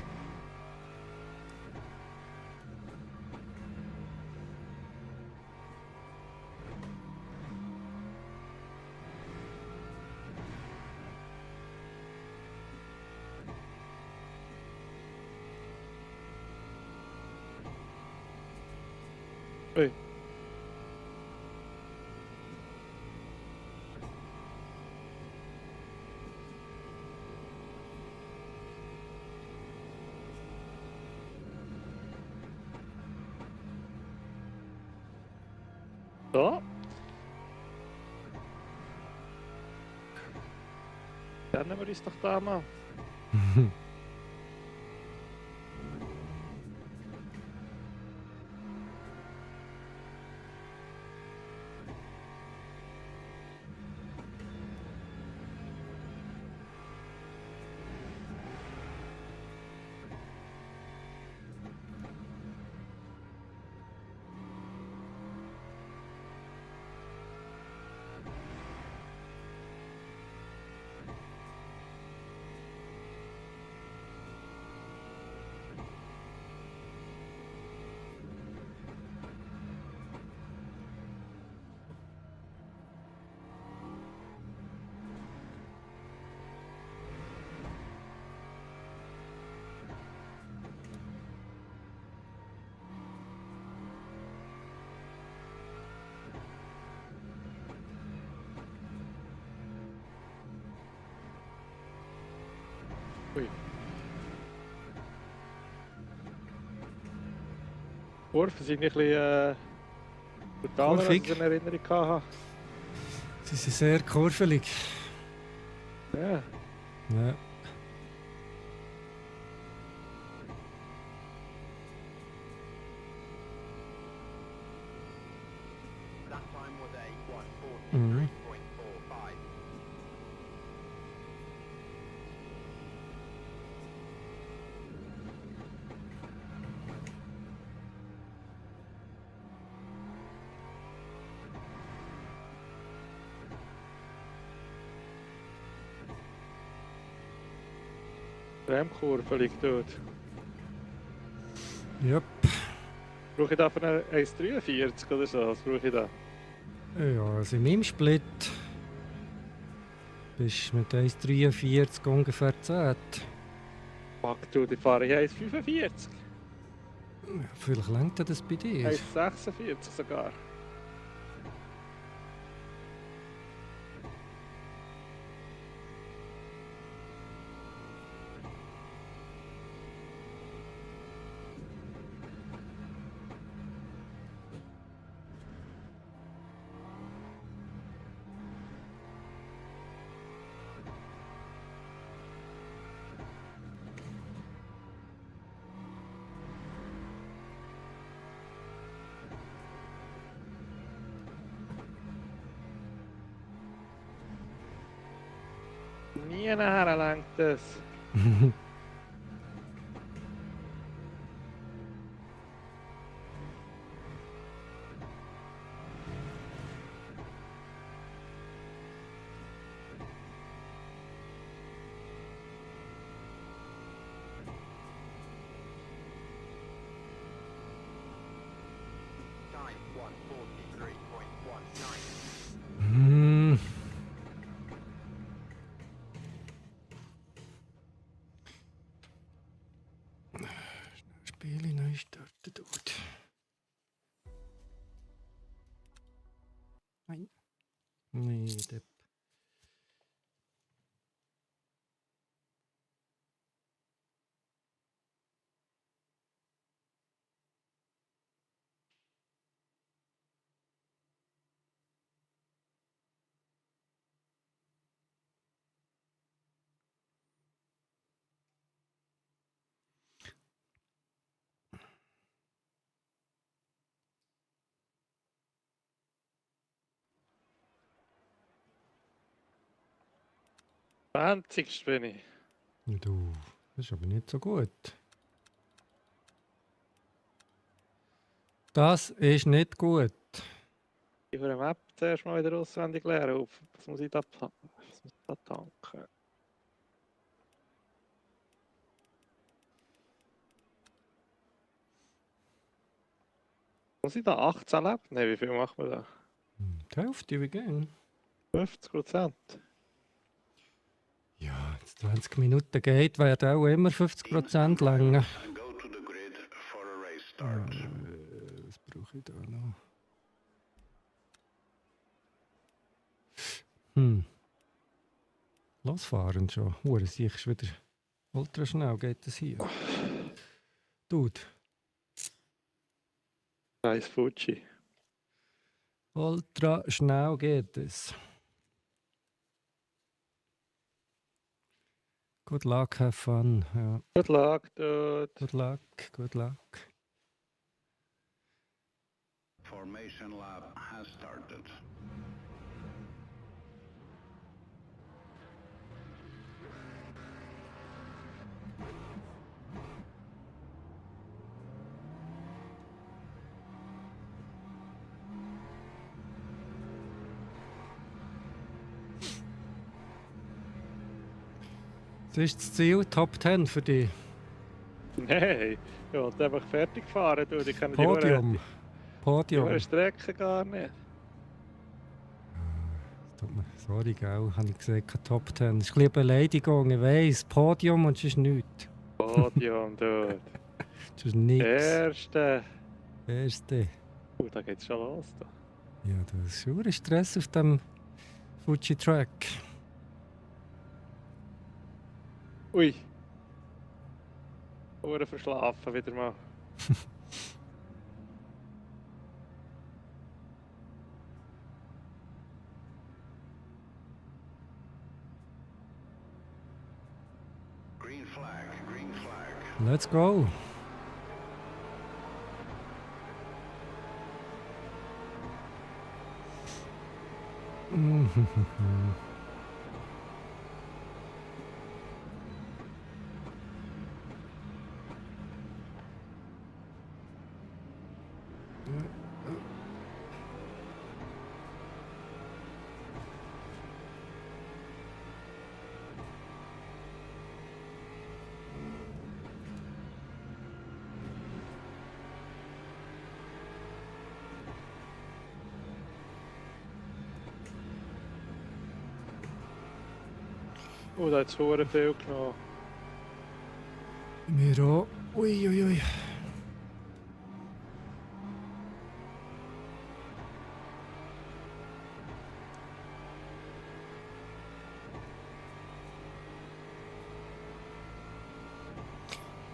Ui. So. Dann nehmen wir uns doch da mal. Ui. Kurven sind ein bisschen brutaler, als ich Kurvig. in Erinnerung hatte. Sie sind sehr kurvelig. Ja. Ja. That time was a Mhm. 1:43.45. Bremkurve liegt dort. Jupp. Brauche ich da für eine 1,43 oder so? Was brauche ich da? Ja, also in meinem Split bist du mit 1,43 ungefähr 10. Fuck du, die fahre ich 1,45. Ja, vielleicht lenkt das bei dir. 1,46 sogar. Nie nachher lenkt das. Time 1:43.19. Hm. Spiele neu starten, Dude. Nein. Nee, der. 20. bin ich. Du, das ist aber nicht so gut. Das ist nicht gut. Ich will eine Map zuerst mal wieder auswendig lernen. Was muss ich da, was muss ich da tanken? Muss ich da 18 Leben? Nein, wie viel macht man da? Die Hälfte wie gehen. 50%. Ja, jetzt 20 Minuten geht, werden auch immer 50% länger. And go to the grid for a race start. Was brauche ich da noch? Losfahren schon. Sicher ist wieder ultra schnell, geht das hier. Dude, Nice Fuji. ultra schnell geht es. Good luck, have fun. Ja. Good luck, dude. Good luck, good luck. Formation lab has started. Das ist das Ziel, Top 10 für dich. Nein, ich wollte einfach fertig fahren, dude. Ich kann Podium. die Podium. Strecke gar nicht. Tut mir, sorry, gell, habe ich gesagt, Top 10. Das ist ein bisschen eine Beleidigung, ich weiss. Podium und sonst nichts. Podium, dude. Sonst nichts. Erste. Erste. Da geht's schon los. Da. Ja, das ist schon ein Stress auf dem Fuji-Track. Ui. Uhren verschlafen wieder mal. Green flag, green flag. Let's go. Oh, da hat es verdammt viel genommen. Wir auch. Ui, ui, ui.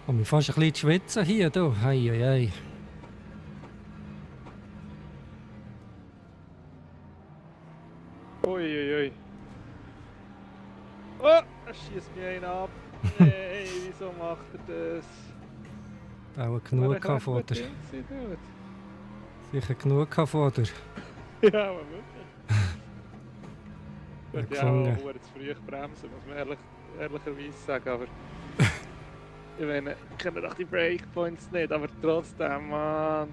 Und mir fast ein bisschen zu schwitzen hier, du. Hei, hei, hei. Ui, ui, ui. Oh, er schießt mir einen ab. Nein, wieso macht er das? Auch genug gehabt von der. Sicher genug gehabt von der. Ja, aber wirklich. Ich würde ja gefangen. auch zu früh bremsen, muss man ehrlicherweise sagen, aber... ich meine, ich kenne doch die Breakpoints nicht, aber trotzdem, Mann.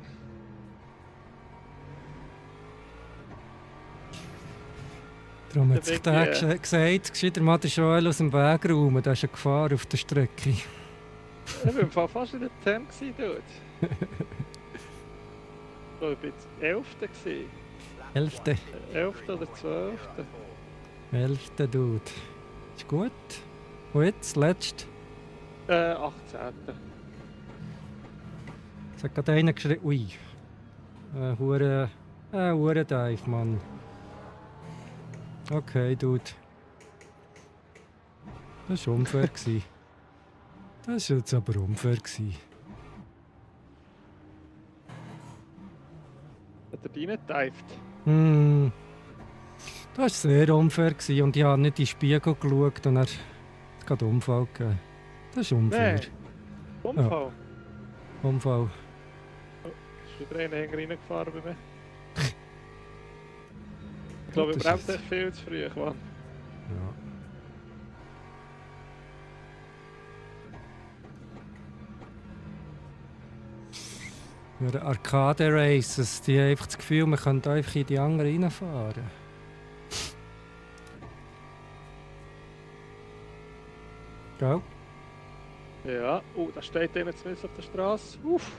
Darum hat Der sich der Biggie, gesagt, gescheiter mal den Joel aus dem Weg räumen, da ist eine Gefahr auf der Strecke. Ich war im Fall fast in der 10 dort. Ich war jetzt 11. 11. 11. oder 12. 11. Dude. Ist gut. Und jetzt, letzt. 18. Es hat gerade einer geschrieben. Ui. Hure Dive, Mann. Okay, Dude. Das war unfair. Gewesen. Das war jetzt aber unfair. Gewesen. Hat er reingeteift? Das war sehr unfair. Gewesen. Und ich habe nicht in den Spiegel geschaut und er hat gerade einen Unfall gegeben. Das ist unfair. Nein. Unfall? Unfall. Ist wieder einer reingefahren bei mir? Ich glaube, Das wir bremsen ist- echt viel zu früh, Mann. Ja. Für Arcade Races, die haben einfach das Gefühl, man könnte einfach in die andere reinfahren. Gell? Ja, da steht einer zumindest auf der Straße. Uff.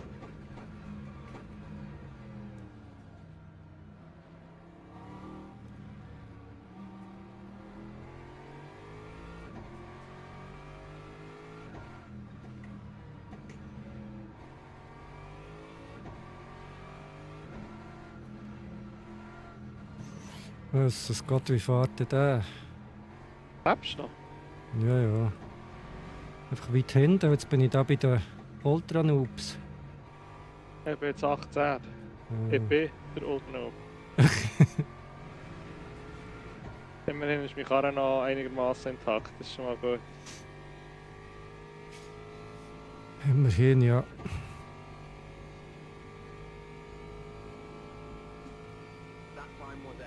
Was Gott, wie fährt denn der? Lebst du noch? Ja, ja. Einfach weit hinten, jetzt bin ich da bei den Ultra Noobs. Ich bin jetzt 18. Ich bin der Ultranoob. Immerhin ist mein Karre noch einigermaßen intakt, das ist schon mal gut. Immerhin, ja. That time was a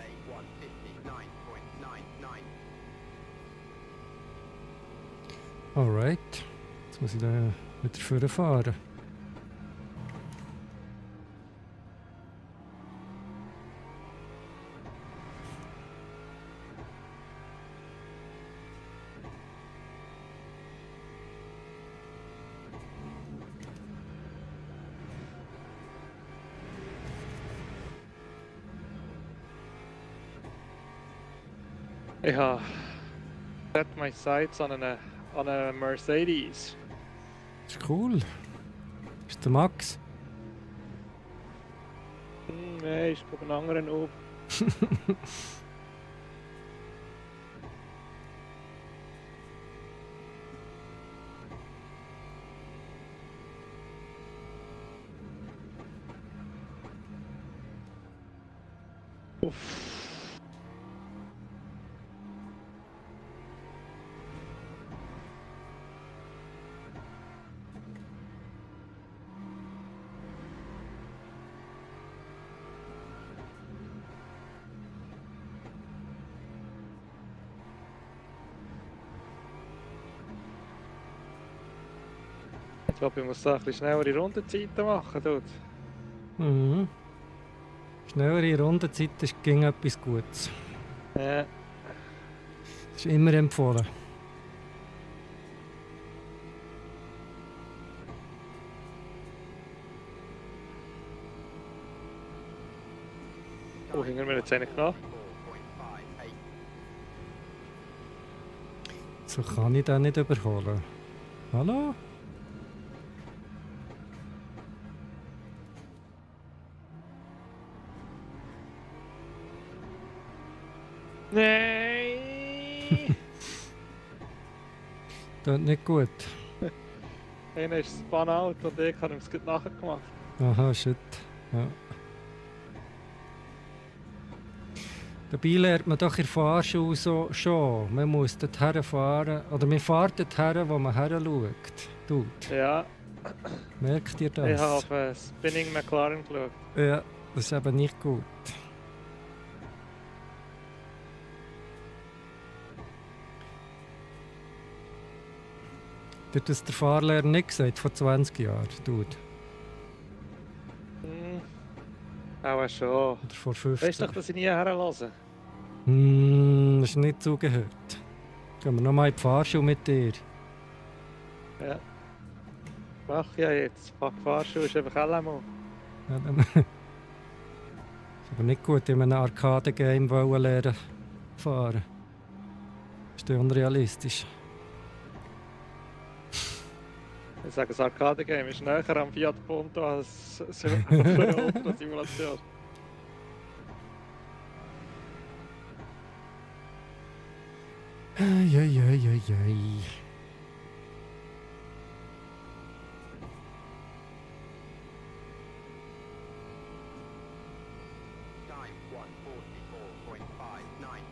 1:59.999. Alright. Jetzt muss ich da wieder vorfahren. Ich habe set my sights on a Mercedes. Das ist cool. Ist der Max? Nein, ich glaube ein anderer Noob. Uff. Ich glaube, ich muss da ein bisschen schnellere Rundenzeiten machen. Dort. Mhm. Schnellere Rundenzeit ist gegen etwas Gutes. Ja. Das ist immer empfohlen. Oh, hinter mir jetzt einer genommen. 4.58. So kann ich den nicht überholen. Hallo? Nein! Das ist nicht gut. Einer ist Spun-out und ich habe ihm es gut nachgemacht. Aha, shit. Ja. Dabei lernt man doch in der Fahrschule so schon. Man muss dorthin fahren. Oder man fährt dorthin, wo man her schaut. Dude, Ja, merkt ihr ich habe das? auf Spinning McLaren geschaut. Ja, das ist eben nicht gut. Dir hat das der Fahrlehrer nicht gesagt, vor 20 Jahren, Dude? Auch schon. Oder vor 15? Weißt du doch, dass ich nie herlasse? Das ist nicht zugehört. Gehen wir nochmal in die Fahrschule mit dir. Ja. Mach ja jetzt. Fuck, Fahrschule ist einfach LMO. Ja, dann ist aber nicht gut, in einem Arcade-Game wollen lernen fahren. Ist das unrealistisch? Ich sage, das Arcade-Game ist näher am Fiat Punto als eine Ultra-Simulation. Eieieiei. Time 1:44.59.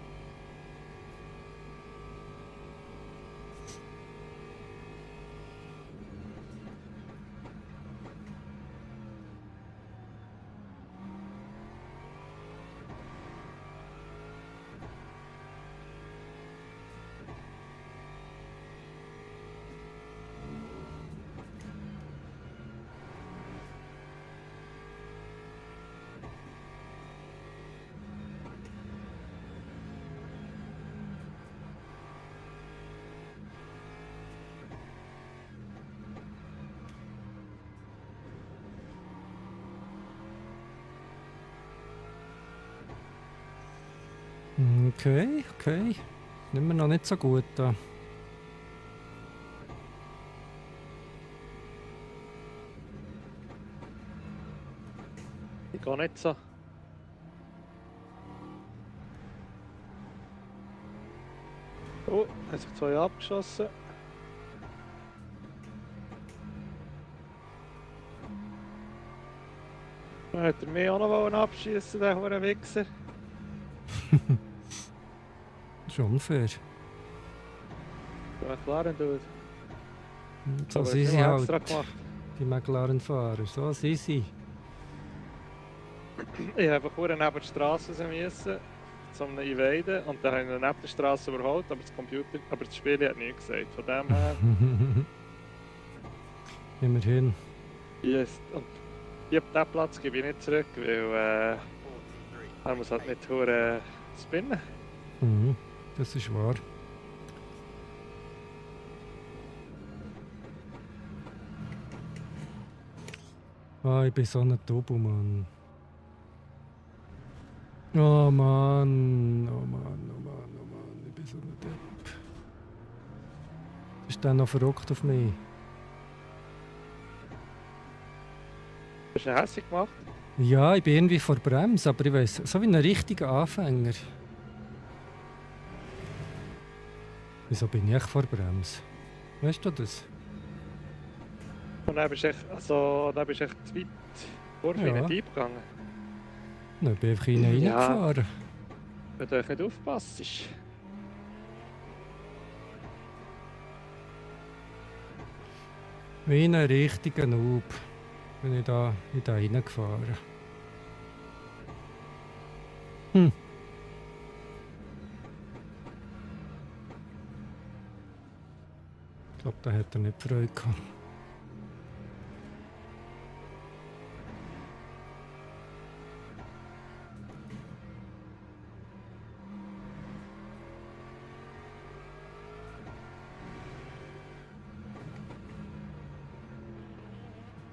Okay, okay. Nimmt mir noch nicht so gut da. Ich gehe nicht so. Oh, hat sich 2 abgeschossen. Dann hat er mich auch noch abschießen, der hure Wichser. Das ist unfair. Ja, klar, Dude. So Aber sind es sie ist halt, extra gemacht. die McLaren-Fahrer. So sind sie. Ich habe vorher neben der Straße müssen, zum Invaden, und dann habe ich ihn neben der Straße überholt, aber das Spiel hat nichts gesagt. Von dem her, Immerhin. yes. Und auf diesen Platz gebe ich nicht zurück, weil 43. er muss halt nicht hure spinnen. Mhm. Das ist wahr. Ah, ich bin so ein Tobu, Mann. Oh Mann, oh Mann, oh Mann, oh Mann, ich bin so ein Depp. Ist der noch verrückt auf mich? Hast du ihn hässlich gemacht? Ja, ich bin irgendwie vor Bremse, aber ich weiß, so wie ein richtiger Anfänger. Wieso bin ich echt vor Bremse? Weißt du das? Und dann bist du echt, also, dann bist du echt zu weit vor Ja. in den Typ gegangen. Nein, ich bin einfach in ihn Ja. reingefahren. Wenn du nicht aufpasst. Wie ein richtiger Noob bin ich da reingefahren. Ich glaube, da hat er nicht Freude gehabt.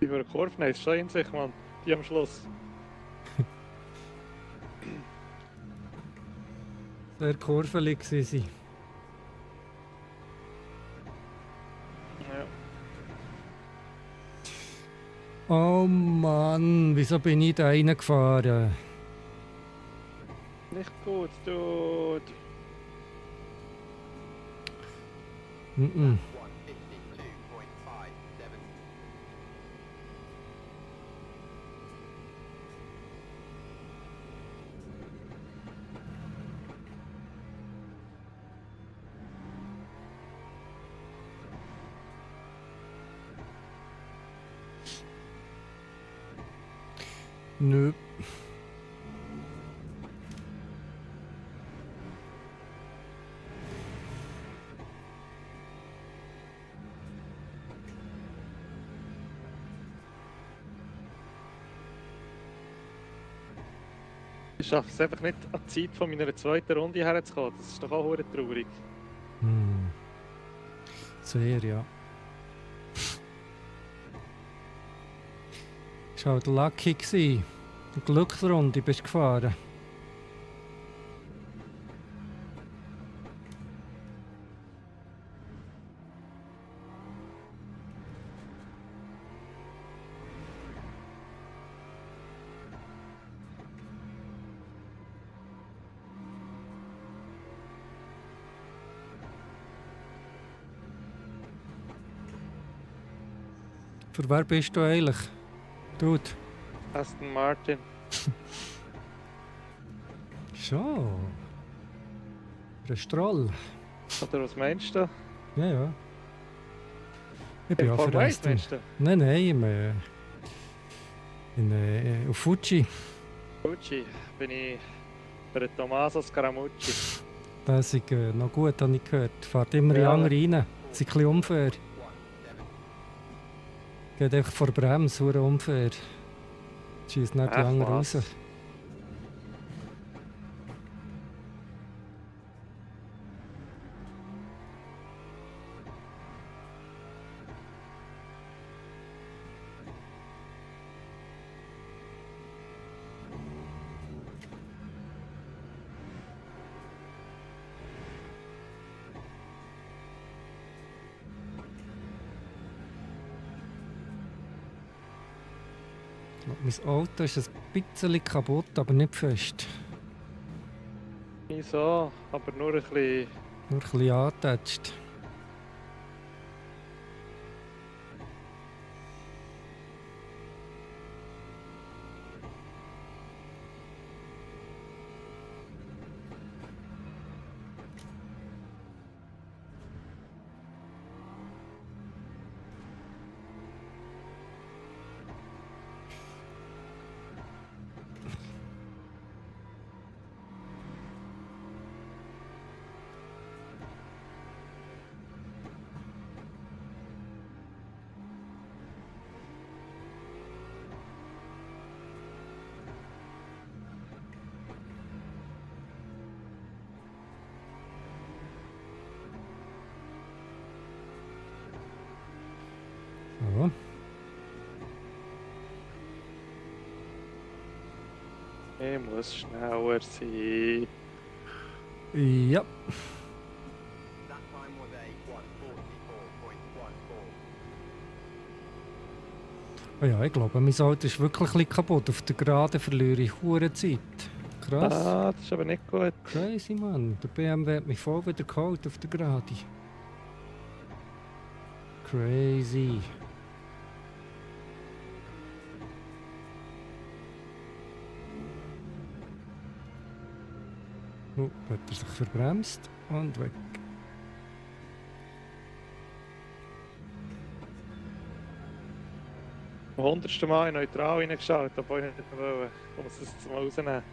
Die für eine Kurve nehmen, ist schon in sich, Mann. Die am Schluss. Sehr kurvelig waren sie. Ja. Oh Mann, wieso bin ich da reingefahren? Nicht gut, Dude. Mhm. 152.57. Nö. Ich schaffe es einfach nicht, an die Zeit von meiner zweiten Runde herzukommen. Das ist doch auch hure traurig. Hm. Sehr, ja. Es war halt lucky. Eine Glücksrunde bist du gefahren. Für wer bist du eigentlich? Dude. Aston Martin. Schon. Für einen Stroll. Oder was meinst du? Ja, ja. Ich bin auch Formel für 1 Aston. meinst du? Nein, auf Fuji. Gucci bin ich für den Tommaso Scaramucci. Das ist noch gut, habe ich gehört. Fahrt immer in Ja. andere rein. Das ist ein bisschen unfair. Geht einfach vor Bremse, super unfair. Schießt nicht die Ach, anderen was? raus. mein Auto ist ein bisschen kaputt, aber nicht fest. Wieso? Aber nur ein bisschen. Nur ein bisschen angetatscht. So. Ich muss schneller sein. Ja. That time was a 144.14. Oh ja, ich glaube, mein Auto ist wirklich ein bisschen kaputt. Auf der Geraden verliere ich hure Zeit. Krass. Ah, das ist aber nicht gut. Crazy, Mann. Der BMW hat mich voll wieder geholt auf der Gerade. Crazy. Oh, hat er sich verbremst und weg. Am 100. Mal in neutral reingeschaut, obwohl ich nicht mehr wollte. Ich muss es jetzt mal rausnehmen.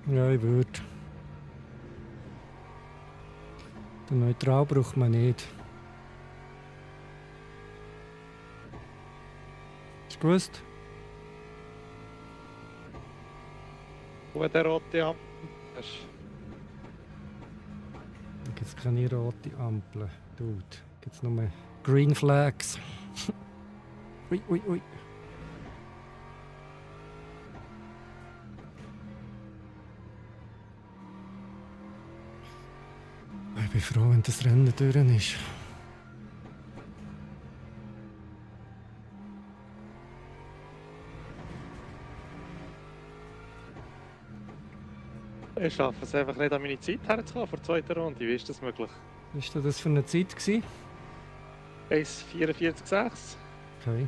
Ja, ich würde. Den Neutral braucht man nicht. Ist gewusst? Und wenn der rote Ampel ist. Da gibt es keine rote Ampel. Dude, gibt es nur Green Flags. Ui, ui, ui. Ich bin froh, wenn das Rennen durch ist. Ich schaffe es einfach nicht an meine Zeit herzukommen vor der zweiten Runde. Wie ist das möglich? Was war das für eine Zeit? 1,44,6. Okay.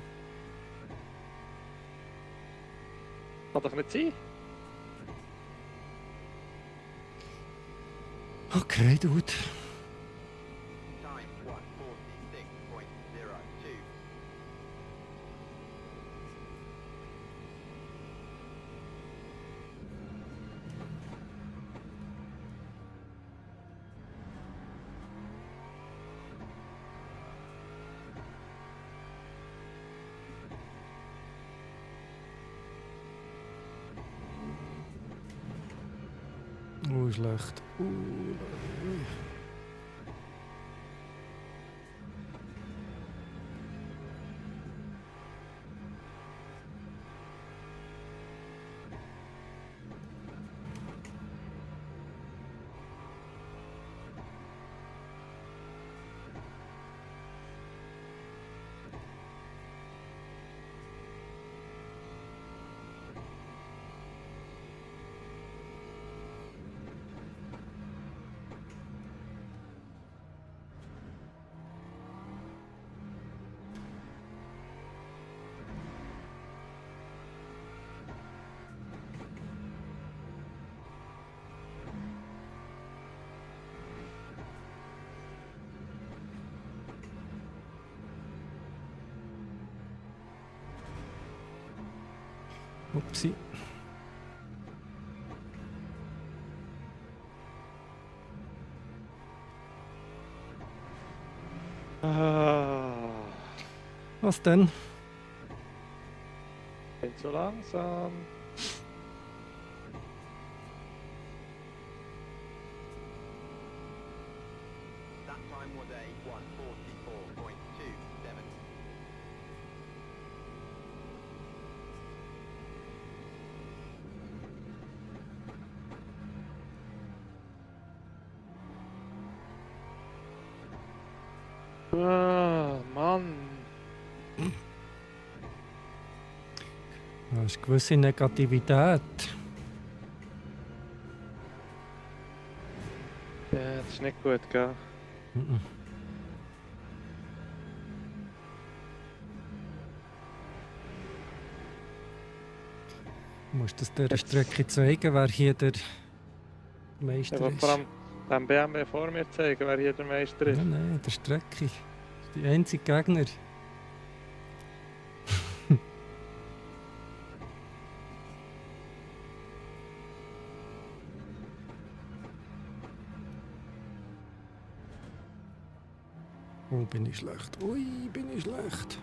Kann doch nicht sein. Okay, Dude. Time 146.02. Schlecht. Upsi. Was denn? Bin zu langsam. That time was a 144.27. Ah, Mann. ist eine gewisse Negativität. Ja, das ist nicht gut, gell? Mhm. Du musst das der Jetzt- Strecke zeigen, wer hier der Meister Aber ist. vor allem dem BMW vor mir zeigen, wer hier der Meister ist. Nein, nein, der Strecke. Das ist die einzige Gegner. Oh, bin ich schlecht. Ui, bin ich schlecht.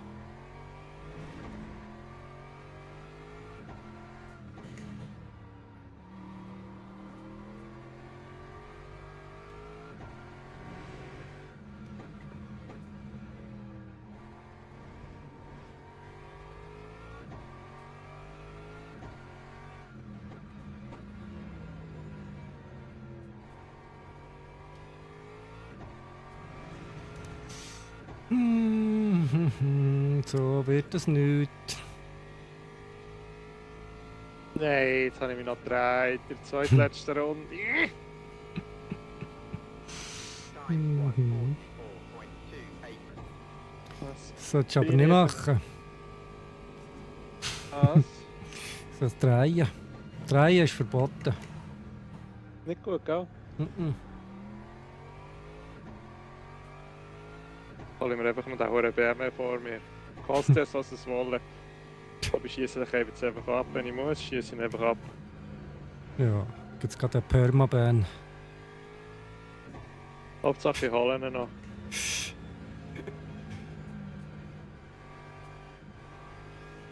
So wird das nicht. Nein, jetzt habe ich mich noch gedreht. In der zweitletzten Runde. Time was Mhm. 44.28. Was? Solltest du aber nicht machen. Was? Das Drehen. Drehen ist verboten. Nicht gut, gell? Mhm. Hol ich mir einfach noch den hohen BMW vor mir. Kostet es, was es wolle. Aber ich schiesse dich jetzt einfach ab, wenn ich muss, schiesse ihn einfach ab. Ja, jetzt gerade einen Permaban. Hauptsache ich hole ihn noch.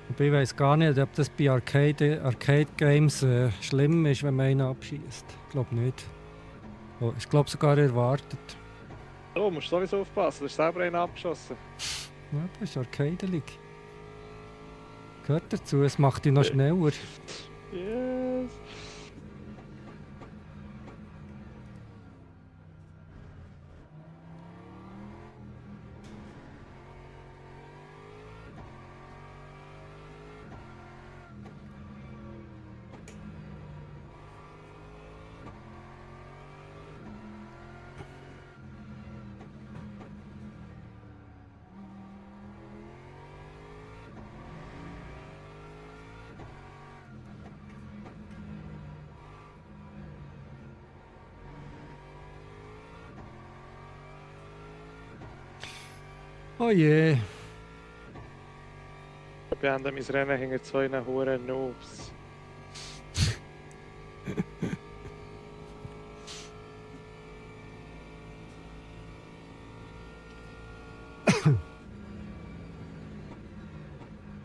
Aber ich weiß gar nicht, ob das bei Arcade Games schlimm ist, wenn man einen abschießt. Ich glaube nicht. Oh, ich glaube sogar erwartet. Oh, musst du sowieso aufpassen, du hast selber einen abgeschossen. Ja, das ist Arcade-lig. Gehört dazu, es macht dich noch schneller. Yes. Oh je. Ich beende mein Rennen hinter zwei Huren Noobs.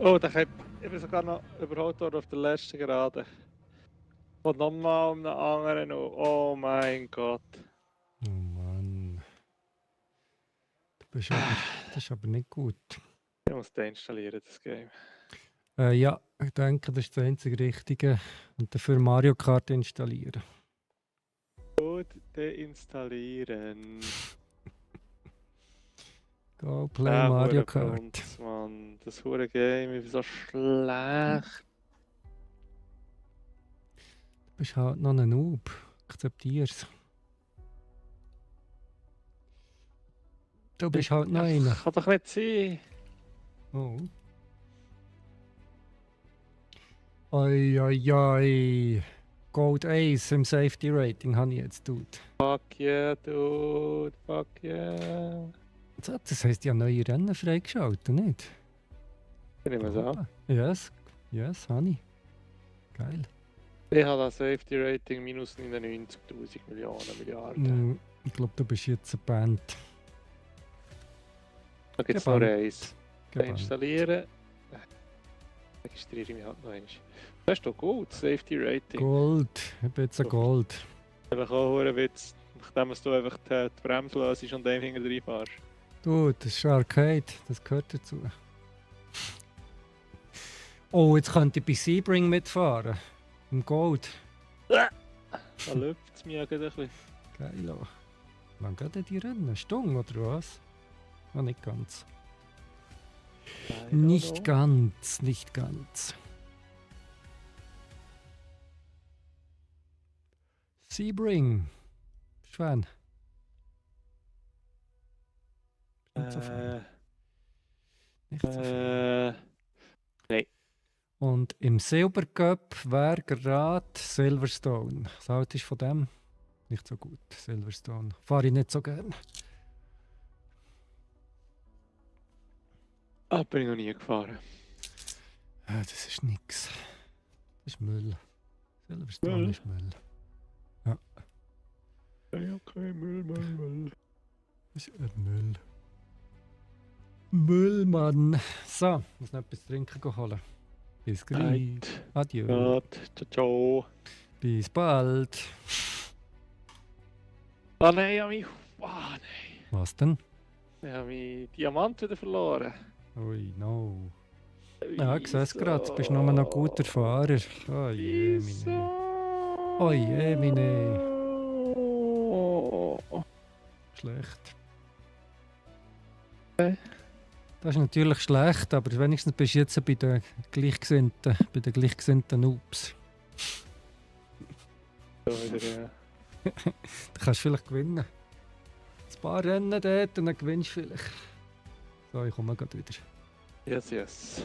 Oh, ich bin sogar noch überholt worden auf der letzten Gerade. Und nochmal um einen anderen. Oh mein Gott. Oh Mann. Das ist aber nicht gut. Ich muss deinstallieren, das Game. Ja, ich denke, das ist das einzige Richtige. Und dafür Mario Kart installieren. Gut deinstallieren. Go play Mario Kart. Brunz, Mann. Das hure Game ist so schlecht. Du bist halt noch ein Noob. Akzeptier's. Du bist halt noch einer. Kann doch nicht sein. Oh. Oi, oi, oi. Gold Ace im Safety Rating habe ich jetzt tut. Fuck yeah, dude. Fuck yeah. Das heisst, ich habe neue Rennen freigeschaltet, nicht? Ich nehme es an. Yes, yes, habe ich. Geil. Ich habe das Safety Rating minus 99.000 Millionen Milliarden. Ich glaube, du bist jetzt eine Band. Da gibt es noch Gebannt. eins. Gebannt. Installieren. Registriere ich mich halt noch einmal. Das ist doch gut, Safety Rating. Gold. Ich bin jetzt ein Gold. Einfach auch ein Witz, nachdem du einfach die Bremse löst und dem hinten reinfährst. Du, das ist Arcade. Das gehört dazu. Oh, jetzt könnte ich bei Sebring mitfahren. Im Gold. Da läuft es mir gerade ein bisschen. Geil. Auch. Wann geht denn die Rennen? Stunde oder was? Ah, nicht ganz. Nicht ganz, nicht ganz. Sebring. Schwen. Nicht so viel. Nicht so viel. Und im Silbercup wäre gerade Silverstone. Das Auto ist von dem nicht so gut. Silverstone. Fahre ich nicht so gern. Bin ich noch nie gefahren. Das ist nix. Das ist Müll. Silverstone Müll? ist Müll. Okay, Müll. Das ist Müll. Müllmann. So, muss noch etwas trinken holen. Bis gleich. Right. Adieu. Gut. Ciao. Bis bald. Ah nein, ich habe mich... nein. Was denn? Ich habe meinen Diamant wieder verloren. Ui, no. Ja, ich sehe es gerade. Du bist nur noch ein guter Fahrer. Oh je, meine. Oh je, meine. Schlecht. Das ist natürlich schlecht, aber wenigstens bist du jetzt bei den gleichgesinnten Noobs. So wieder, ja. Du kannst vielleicht gewinnen. Ein paar Rennen dort und dann gewinnst du vielleicht. So, ich komme gerade wieder. Yes.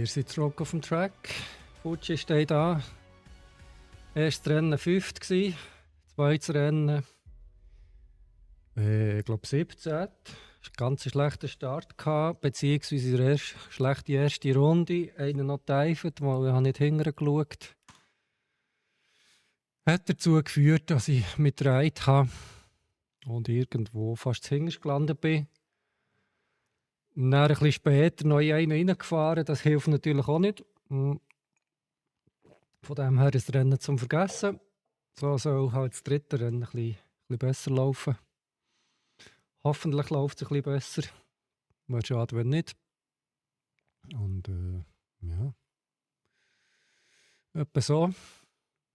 Wir sind zurück auf dem Track. Fuji steht da. Erstes Rennen 5. Zweites Rennen, ich glaube 17. Das war ein ganz schlechter Start, beziehungsweise eine schlechte erste Runde. Einer noch geteifert, weil ich nicht hingeschaut habe. Hat dazu geführt, dass ich mit Reit habe und irgendwo fast hinterst gelandet bin. Und dann ein bisschen später noch in einen reingefahren, das hilft natürlich auch nicht. Von dem her ist das Rennen zum Vergessen. So soll halt das dritte Rennen ein bisschen besser laufen. Hoffentlich läuft es ein bisschen besser. Wäre schade, wenn nicht. Und ja. Etwa so.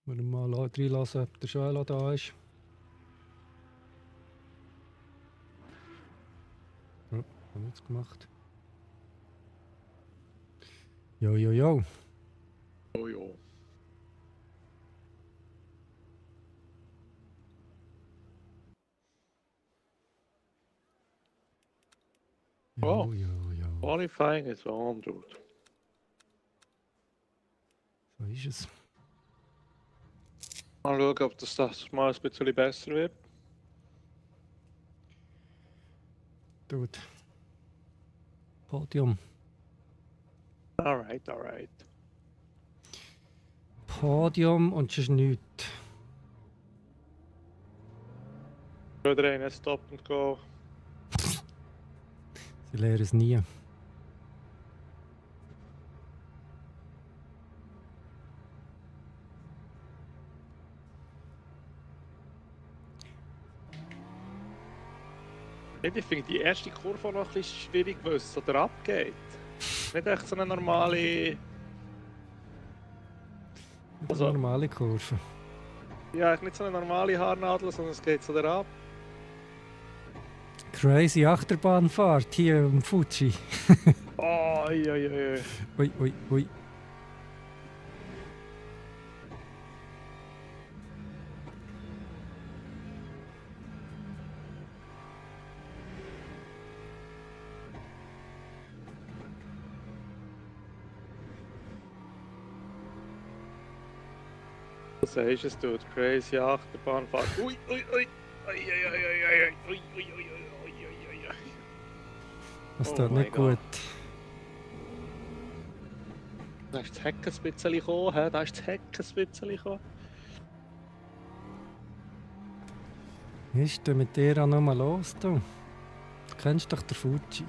Wenn wir mal reinlassen, ob der Joel da ist. Ja, habe ich jetzt gemacht. Jo, jo, jo. Oh jo. Jo, Oh. jo, jo. Qualifying is on, dude. So ist es. Mal schauen, ob das mal ein bisschen besser wird. Gut. Podium. Alright, alright. Podium und sonst nichts. Wieder einen Stop and Go. Sie lernen es nie. Ich finde die erste Kurve noch ein bisschen schwierig, weil es so drauf geht. Nicht echt so eine normale. Also- Normale Kurve. Ja, echt nicht so eine normale Haarnadel, sondern es geht so drauf. Crazy Achterbahnfahrt hier im Fuji. Oh, oi, oi, oi. Ui, ui, ui. Was sagst du, es tut crazy Achterbahnfahrt. Ui, ui, ui. Ui, ui, ui, ui, ui, ui, ui, ui, ui, ui, ui. Das Oh tut mein nicht gut. Da ist das Heck ein bisschen gekommen, hä? Da ist das Heck ein bisschen gekommen. Was ist denn mit dir auch noch mal los? Du kennst doch den Fuji.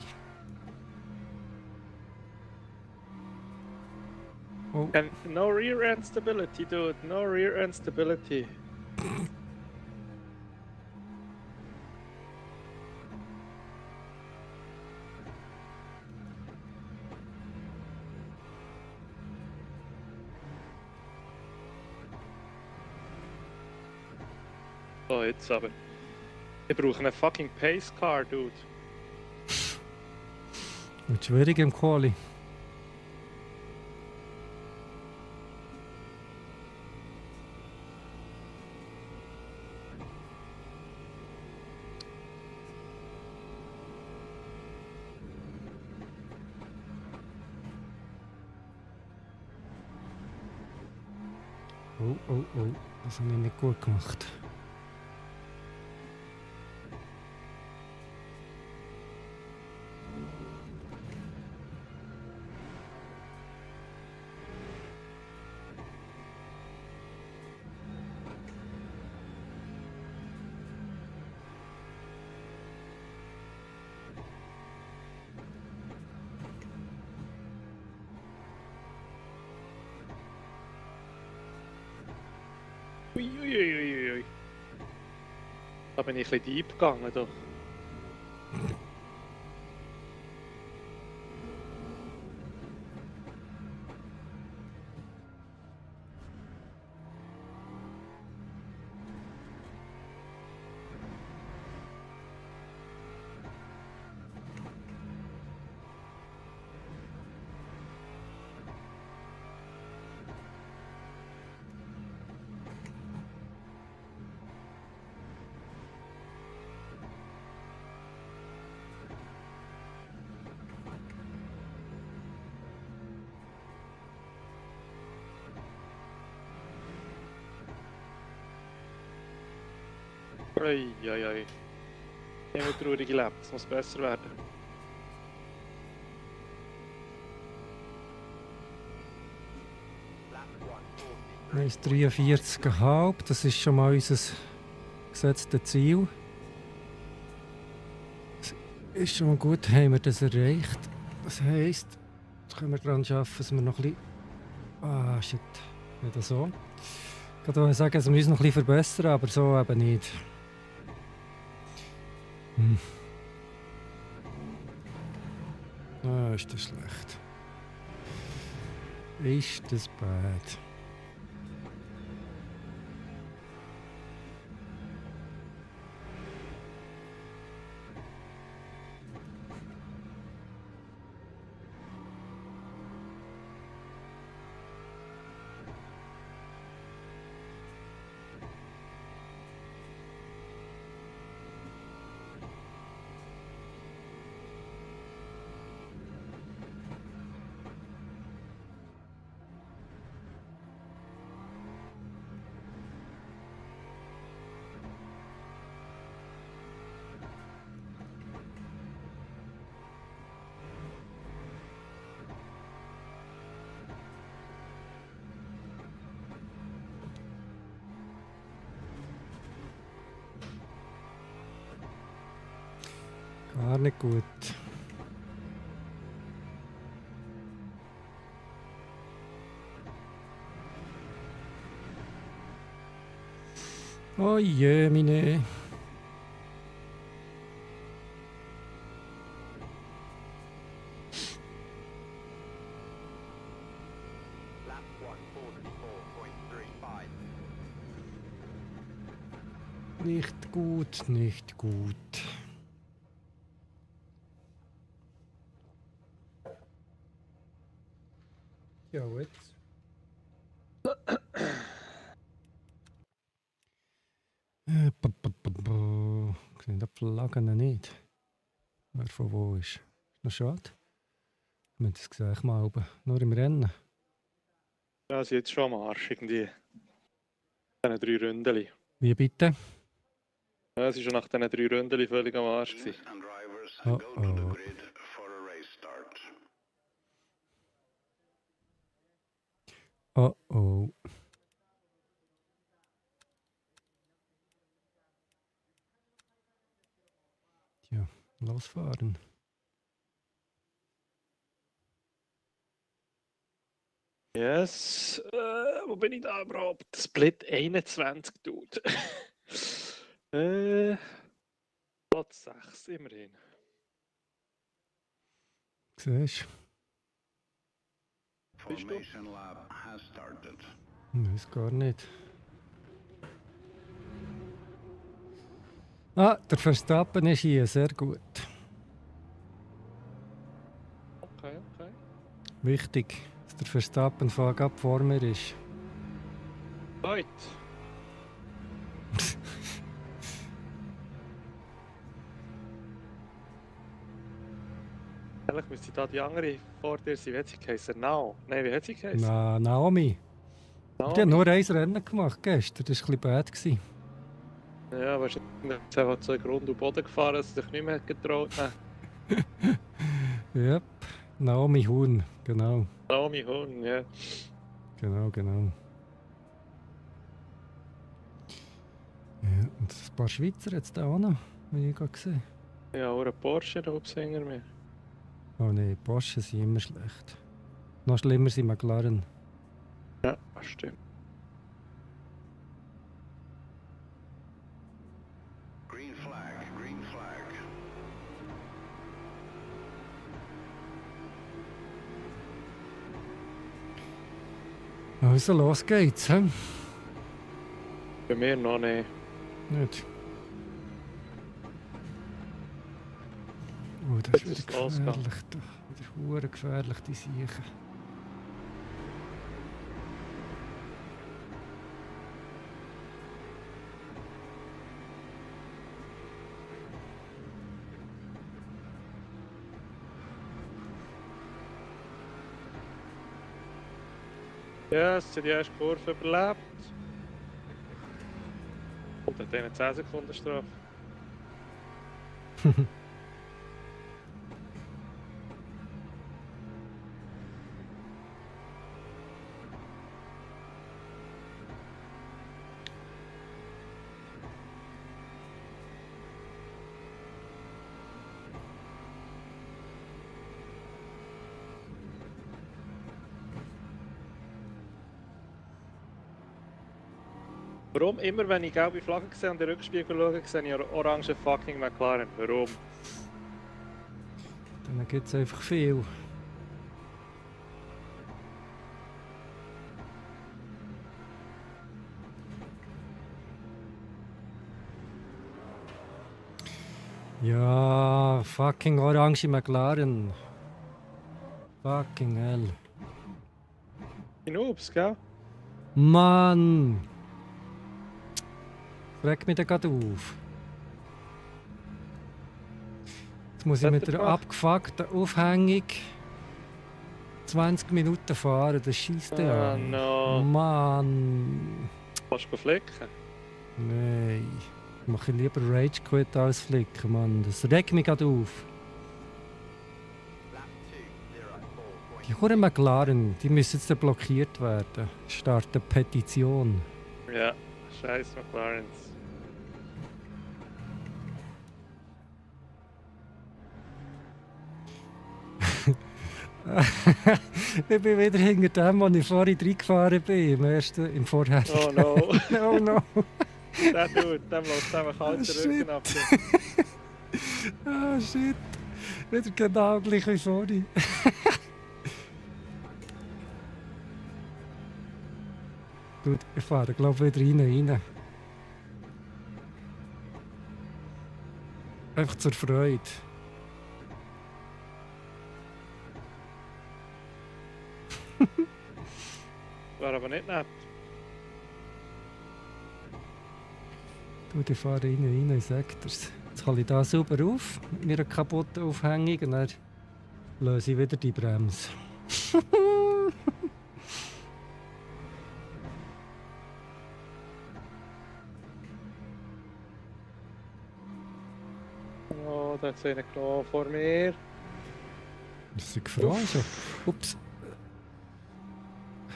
Oh, And no rear end stability, dude. No rear end stability. So, jetzt aber. Ich brauche einen fucking Pace Car, dude. wird schwierig im Quali. Oh, oh, oh. Das habe ich nicht gut gemacht. Uiuiuiui. Da bin ich ein bisschen deep gegangen, doch. Eieiei. Immer traurige Leben, es muss besser werden. Lap 140. Wir haben 43,5. Das ist schon mal unser gesetztes Ziel. Das ist schon mal gut, haben wir das erreicht. Das heisst, jetzt können wir daran arbeiten, dass wir noch ein bisschen... Ah, shit. Nicht so. Ich wollte sagen, dass wir uns noch ein bisschen verbessern, aber so eben nicht. Ah, ist das schlecht. Ist das bad. Gar nicht gut. Oh je, meine. Lap 144.35. Nicht gut, nicht gut. Ja, jetzt. Ich sehe die Flaggen nicht. Wer von wo ist? Ist noch schade. Wir haben das gesehen, mal oben. Nur im Rennen. Ja, sie jetzt schon am Arsch, irgendwie. Diesen 3 Ründeli. Wie bitte? Ja, sie war schon nach diesen 3 Ründeli völlig am Arsch gewesen. And drivers Oh, go to the oh. grid for a race start. Oh oh. Tja, losfahren. Yes. Wo bin ich da überhaupt? Split 21 tut. Platz 6 immerhin. Siehst Formation lap has started. du? Weiß gar nicht. Ah, der Verstappen ist hier, sehr gut. Okay, okay. Wichtig, dass der Verstappen ab vor mir ist. Heute. Ehrlich müsste da die andere vor dir sein. Wie hat sie geheißen? Now. Nein, wie hat sie geheißen? Na, Naomi. Die hat nur ein Rennen gemacht gestern, das war ein bisschen bad gewesen. Ja, wahrscheinlich ist einfach so Grund und Boden gefahren, dass sie sich nicht mehr getraut hat. Yep, Naomi Huhn, genau. Naomi Huhn, ja. Genau, genau. Ja, und ein paar Schweizer hat es da auch noch, wie ich gerade gesehen. Ja, auch ein Porsche, der Hauptsänger mehr. Oh nein, Porsche sind immer schlecht. Noch schlimmer sind McLaren. Ja, das stimmt. Green flag, green flag. Also los geht's, hä? Bei mir noch nicht. Nicht. Oh, das ist Jetzt wieder ist es losgegangen. gefährlich. Wieder hure gefährlich, die Siechen. Ja, es hat die erste Kurve überlebt. Und gibt doch denen 10 Sekunden Strafe. Warum immer, wenn ich gelbe Flaggen sehe und in den Rückspiegel schaue, sehe ich orange fucking McLaren? Warum? Dann gibt es einfach viel. Ja, fucking orange McLaren. Fucking hell. Die Noobs, gell? Mann! Das regt mich dann gerade auf. Jetzt muss ich Was hat mit er der gemacht? abgefuckten Aufhängung 20 Minuten fahren. Das schießt ja. Ah, no. Mann! Kannst du flicken? Nein. Ich mache lieber Rage Quit als Flicken, Mann. Das regt mich gerade auf. Lap 2, 0, 4.5. Die Huren McLaren, die müssen jetzt blockiert werden. Starten Petition. Ja, scheiß McLarens. Ich bin wieder hinter dem, wo ich vorhin reingefahren bin. Im vorherigen. Oh no. Oh no. Der Dude, dem lässt einfach kalt den Shit. Rücken ab. Ah, shit. Wieder genau gleich wie vorhin. Gut, ich fahre, glaube ich, wieder rein. Einfach zur Freude. War aber nicht nett. Gut, ich fahre rein, ich sag dir's. Jetzt hole ich da sauber auf, mit meiner kaputten Aufhängung, und dann löse ich wieder die Bremse. Oh, da hat es einen genommen vor mir. Das ist gefroren schon. Ups.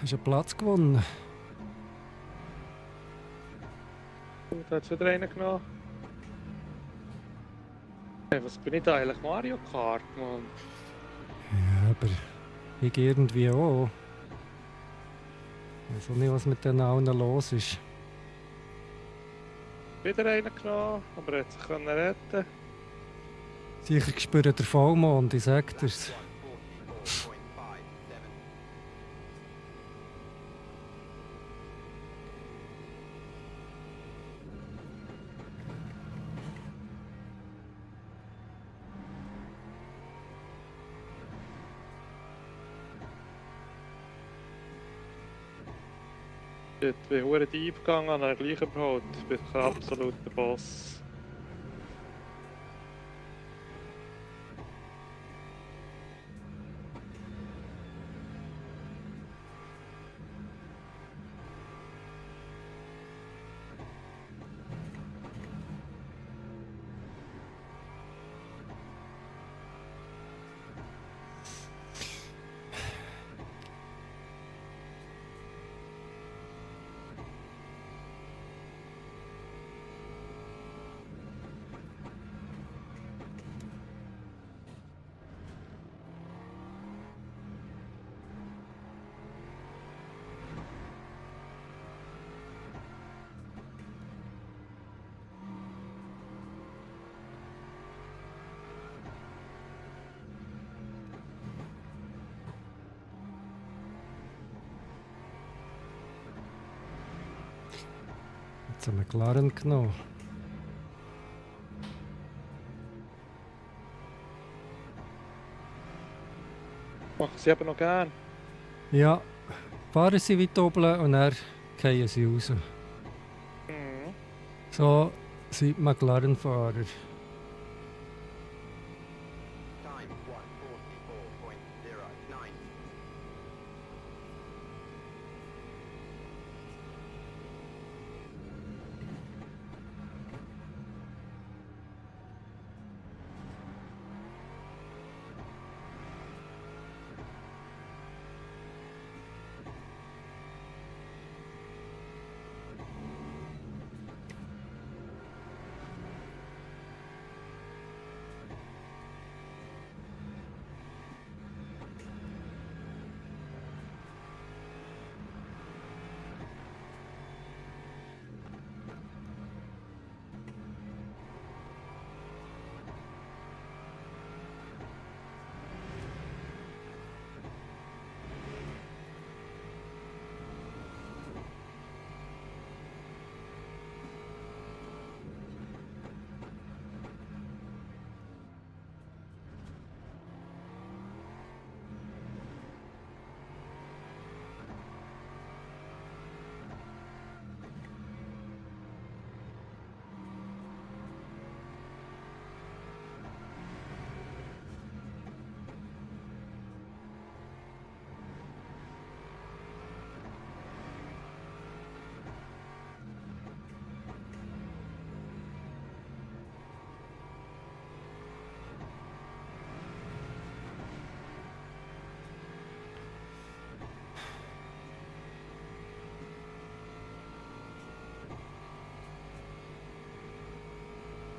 Hast du einen Platz gewonnen? Und da hat es wieder einen genommen. Hey, was bin ich da eigentlich? Mario Kart, Mann. Ja, aber ich irgendwie auch. Ich weiß auch nicht, was mit den allen los ist. Wieder einen genommen, aber er hat sich können retten. Sicher spürt der Vollmond, ich sag dir's. 144.57. Ich bin hure deep gegangen und habe gleich überholt. Ich bin ein absoluter Boss. Jetzt haben wir McLaren genommen. Machen sie aber noch gern. Ja, fahren sie weit oben und dann fallen sie raus. Mhm. So sind die McLaren-Fahrer. Time 144.09.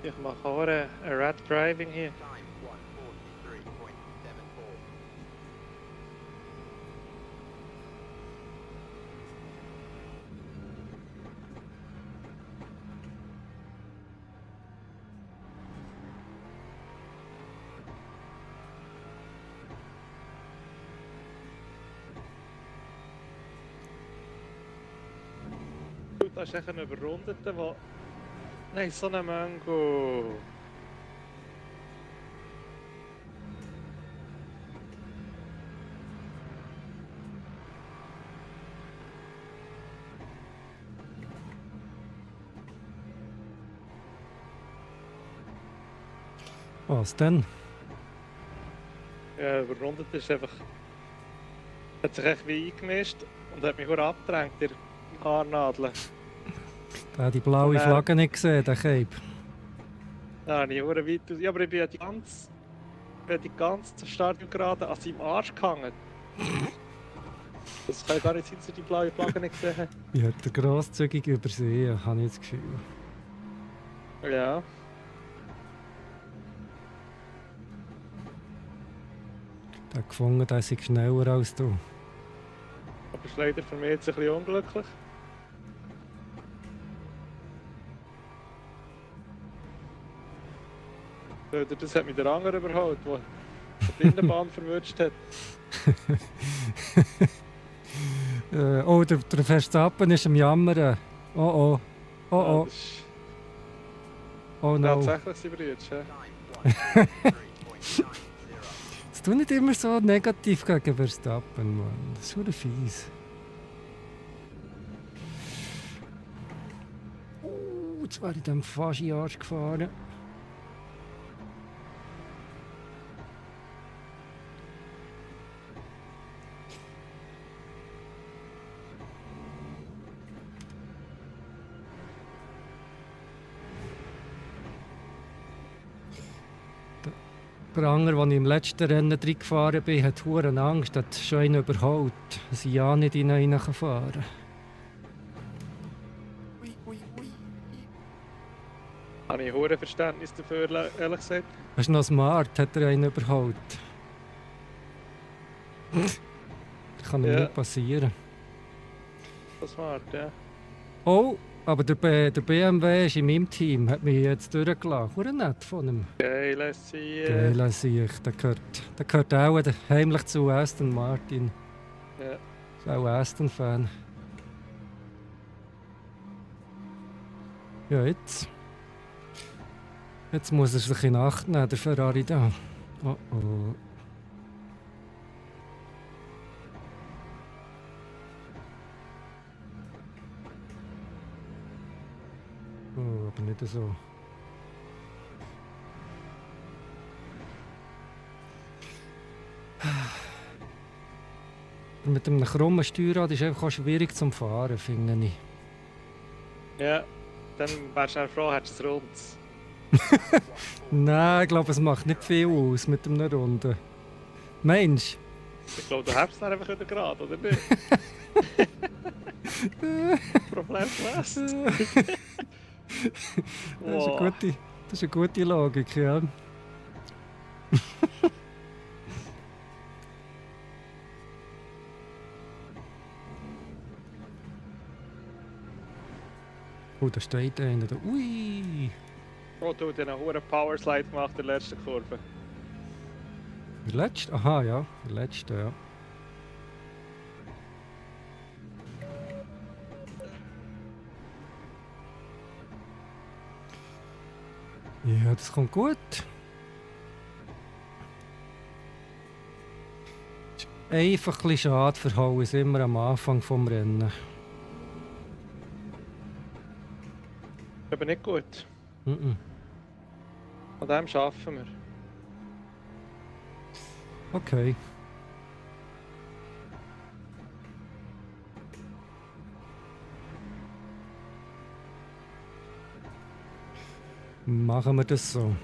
Ich mache auch ein Red Driving hier. Time 1:43.74. Da ist echt ein Überrundeter, der... Nein, so ein Mango. Was denn? Ja, überrundet ist einfach... Hat sich echt wie eingemischt und hat mich nur abgedrängt, der Haarnadeln. Da hat die blaue Und er- Flagge nicht gesehen, der Cape. Da habe ich hure weit aus... Ja, aber ich bin ja die ganze Stadion gerade an seinem Arsch gehangen. Das kann ja gar nicht sein, dass er die blaue Flagge nicht gesehen hat. Ich hat er grosszügig übersehen, habe ich das Gefühl. Ja. Der hat gefunden, der sei schneller als du. Aber ist leider für mich jetzt ein bisschen unglücklich. Das hat mich der andere überholt, der die Blindenbahn verwünscht hat. Oh, der Verstappen ist am Jammern. Oh oh. Oh Ja, oh. das ist Oh no. tatsächlich sein Brüder. Time 1:43.90. Jetzt tu nicht immer so negativ gegen Verstappen, Mann. Das ist schon fies. Jetzt wäre ich dem Faschi-Arsch gefahren. Der andere, als ich im letzten Rennen reingefahren bin, hat hure Angst, hat schon einen überholt, dass ich ja nicht fahren kann. Habe ich hohes Verständnis dafür, ehrlich gesagt. Hast du noch smart, hat er einen überholt. Das kann ihm Ja. nicht passieren. Das war ja. Oh, aber der BMW ist in meinem Team, hat mich jetzt durchgelassen. Hure nett von ihm. Geil, sie. Geil, sehe ich. Der gehört auch heimlich zu Aston Martin. Ja. Ist auch Aston-Fan. Ja, jetzt. Jetzt muss er sich in Acht nehmen, der Ferrari da. Oh oh. Oh, aber nicht so. Mit einem krummen Steuerrad ist es einfach auch schwierig zum Fahren, finde ich. Ja, dann wärst du dann froh, hättest du es rund. Nein, ich glaube, es macht nicht viel aus mit einer Runde. Meinst Ich glaube, du hast es dann einfach wieder gerade, oder nicht? Problem gelöst. du? Das ist eine gute Logik, ja. Oh, da steht einer da. Ui! Oh, du hast einen hohen Powerslide gemacht in der letzten Kurve. Der letzte? Aha, ja. Der letzte, ja. Ja, das kommt gut. Ist einfach ein bisschen schade für Howes, immer am Anfang vom Rennen. Aber nicht gut. Mhm. An dem schaffen wir. Okay. Machen wir das so.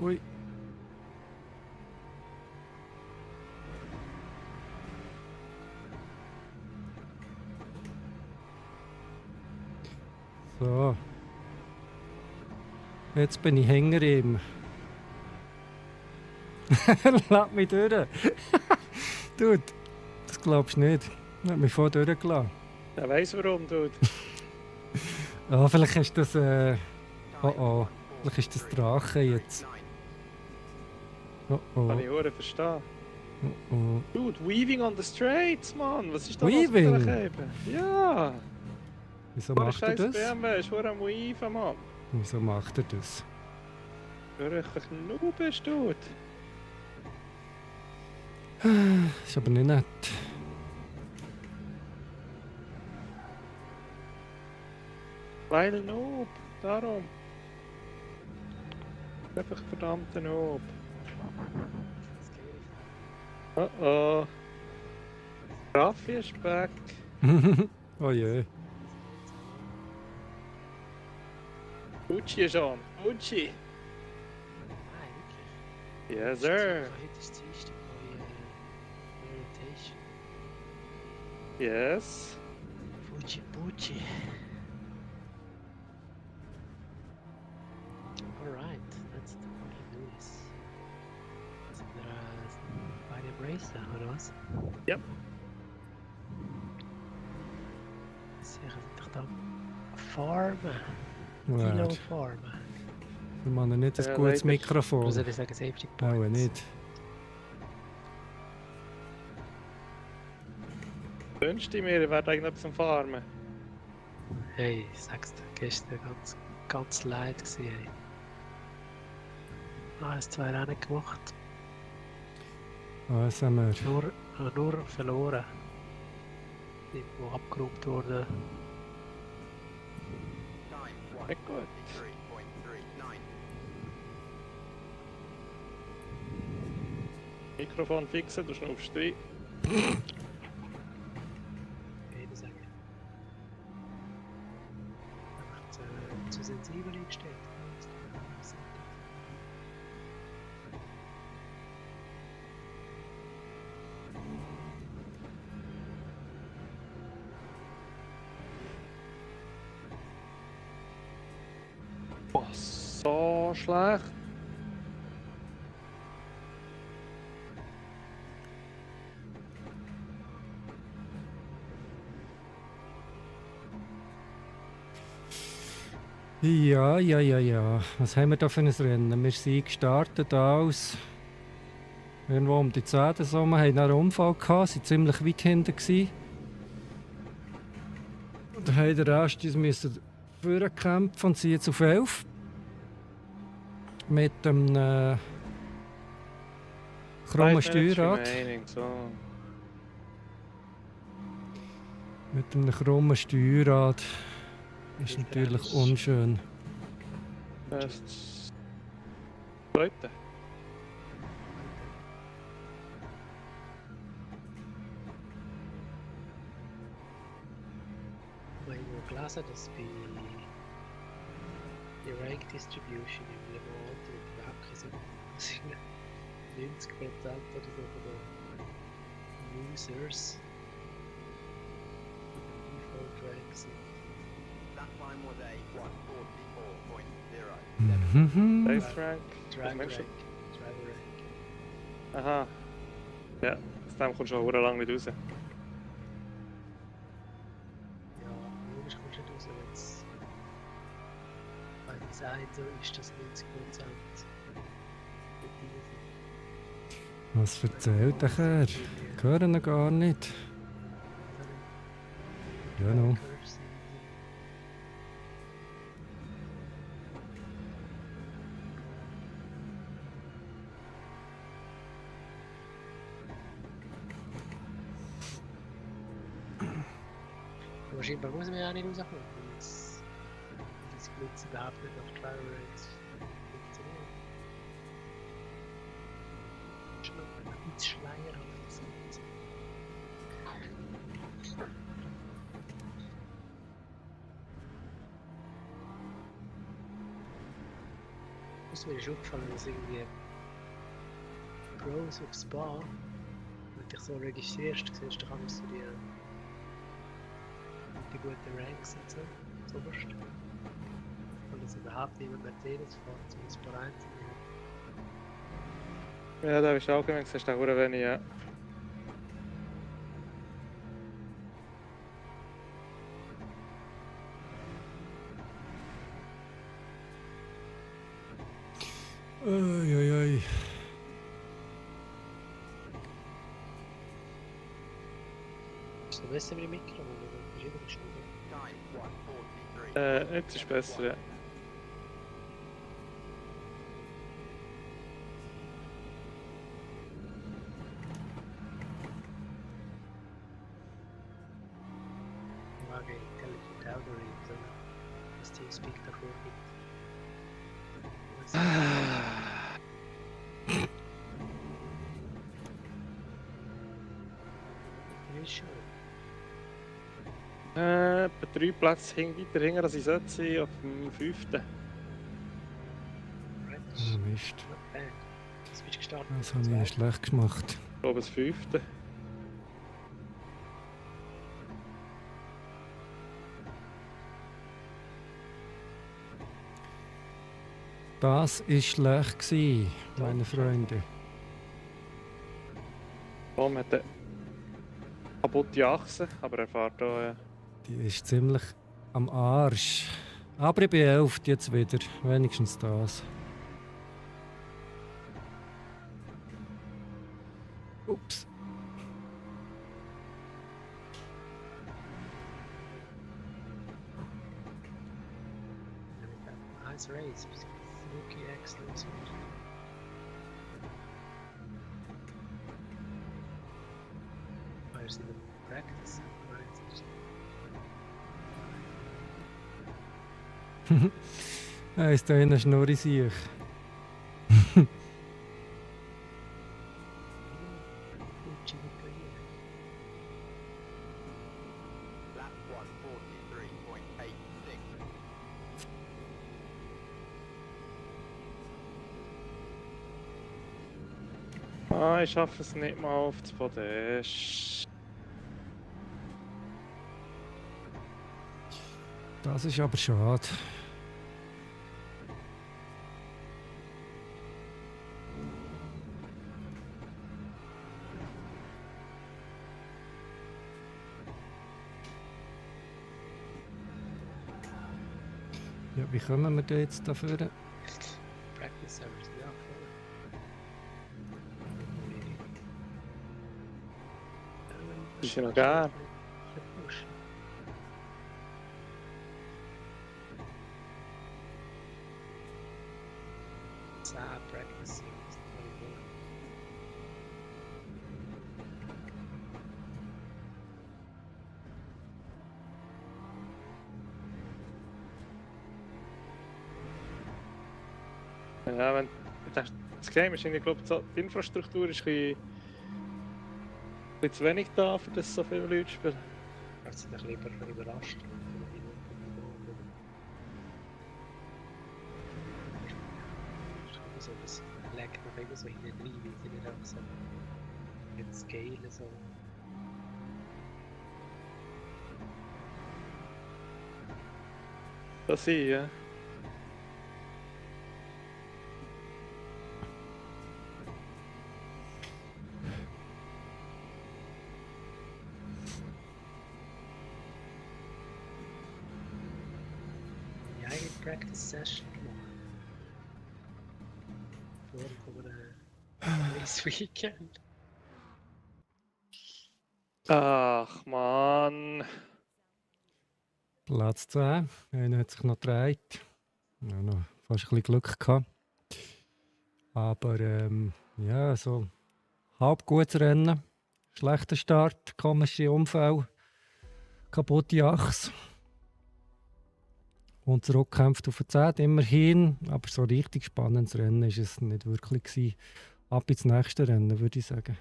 Ui. So. Jetzt bin ich hinter ihm. Lass mich durch. Dude, das glaubst du nicht. Er hat mich voll durchgelassen. Der weiss warum, Dude. Ah, vielleicht ist das... oh. Vielleicht ist das Drache jetzt. Oh Kann ich hure verstehen. oh. Dude, Weaving on the Straits, Mann! Was ist da Weaving? los mit dieser Käbe? Ja! Wieso Hure macht er scheiß das? BMW, ist hure am Weaven, Mann! Wieso macht er das? Hure ein Noob bist du! Ist aber nicht nett. Weil Noob, darum. Einfach verdammter Noob. Oh oh. Raffi ist back. Oh je. Gucci ist on. Gucci. Nein, wirklich. Yes, sir. Heute ist Dienstag, neue Orientation. Yes. Fuji Pucci. Alright, that's the fucking news. Sind wir bei dem Race da, oder was? Yep. Sicher sind doch da Farmen. Warte. Kilo-Farmen. Wir machen nicht ein Ja, gutes leider. Mikrofon. Oder soll ich sagen Safety Auch Points? nicht. Wünschst du mir, ich werde eigentlich etwas am Farmen? Hey, ich sag's dir, gestern ganz leid gewesen. Ey. Ah, 2 Rennen gemacht. Was haben wir? Nur verloren. Irgendwo abgeräumt worden. Nicht gut. Mikrofon fixen, du schnaufst rein. Jeder sagen. Einfach zu sensibel eingestellt. Boah, so schlecht. Ja. Was haben wir da für ein Rennen? Wir sind gestartet aus irgendwo um die 10. So, wir hatten einen Unfall gehabt, sind ziemlich weit hinten gewesen. Da haben der Rest uns müssen vorkämpfen und sind jetzt auf 11. Mit einem krummen Steuerrad. So. Mit einem krummen Steuerrad. Ist natürlich unschön. Das Leute. Ich habe irgendwo gelesen, dass bei der Rank Distribution im Le Mans und überhaupt so 90% oder so von den Users Default Rank sind. Safe Rank. Driver Mensch. Rank. Driver Rank. Aha. Ja, aus dem kommt schon lange nicht raus. Ja, logisch kommst du nicht raus, wenn es bei Design so ist, dass 90% mit dir sind. Was erzählt der Kerl? Hören ihn gar nicht. Ja, no. Aber scheinbar muss man ja auch nicht rauskommen, weil das Glitz überhaupt nicht auf Trial Race funktioniert. Schon noch ein bisschen schleierhaft das Ganze. Mir ist aufgefallen, dass irgendwie Pros auf Spa, wenn du dich so registrierst, siehst du kannst so die guten Ranks und so, zuoberst. Und dass überhaupt niemand Mercedes fährt, zum Sport 1 zu nehmen. Ja, da bist du auch gemeint, das ist auch wenig, ja. Uiuiui. Ist noch besser mit dem Mikro, oder? Ist immer schon gut. Time 1:43. Jetzt ist besser, ja. Frage Intelligent Algorithms, oder? Was Teamspeak davor gibt. Ist schon. Etwa 3 Plätze weiter hinten, als ich sollte sein, auf dem 5. Right. Oh, Mist. Not bad. Jetzt bist du gestartet. Das habe ich ja schlecht gemacht. Ich glaube, das 5. Das war schlecht, gewesen, meine Freunde. Tom hat eine kaputte Achse, aber er fährt auch. Die ist ziemlich am Arsch. Aber ich bin 11 jetzt wieder. Wenigstens das. Ups. Nice race. Rookie excellence. Where's the practice? Er ist da in der Schnurri sich. Lap 1:43.86. Ich schaffe es nicht mal auf das Podest. Das ist aber schade. Ja, wie kommen wir da jetzt dafür? Practice servers, ja, voll. Ist ja noch gern. Practice servers, 21. Ja, wenn das Game ist, ich glaube, die Infrastruktur ist ein bisschen zu wenig da, für das so viele Leute spielen. Ich bin ein bisschen überrascht. So, das lag noch immer so hinten rein, weil sie nicht einfach so mit Scale so. Das ich, ja. Die eigene Practice Session gemacht. Vor einem Race Weekend. Ach man. Platz 10. Einer hat sich noch gedreht. Ja, noch fast ein bisschen Glück gehabt. Aber ja, so halb gutes Rennen. Schlechter Start, komische Unfall, kaputte Achse. Und zurückkämpft auf den 10. Immerhin. Aber so richtig spannendes Rennen war es nicht wirklich gewesen. Ab ins nächste Rennen, würde ich sagen.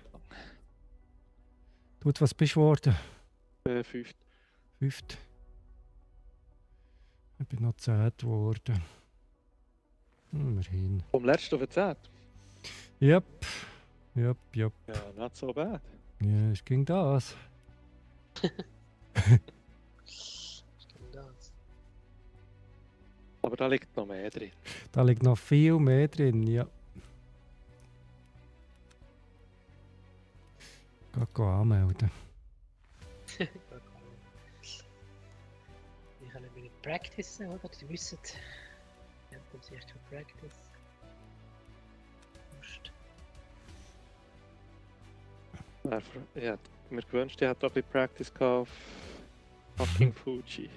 Tut, was bist du geworden? 5. 5. Ich bin noch 10 geworden. Immerhin. Vom letzten auf den 10. Yep. Ja, not so bad. Ja, es ging das. Stimmt das. Aber da liegt noch mehr drin. Da liegt noch viel mehr drin, ja. Geh anmelden. Ich kann meine Practice, oder? Die wissen, die haben sich keine Practice. Wurscht. Ich hätte mir gewünscht, ich hätte auch ein bisschen Practice gehabt auf fucking Fuji.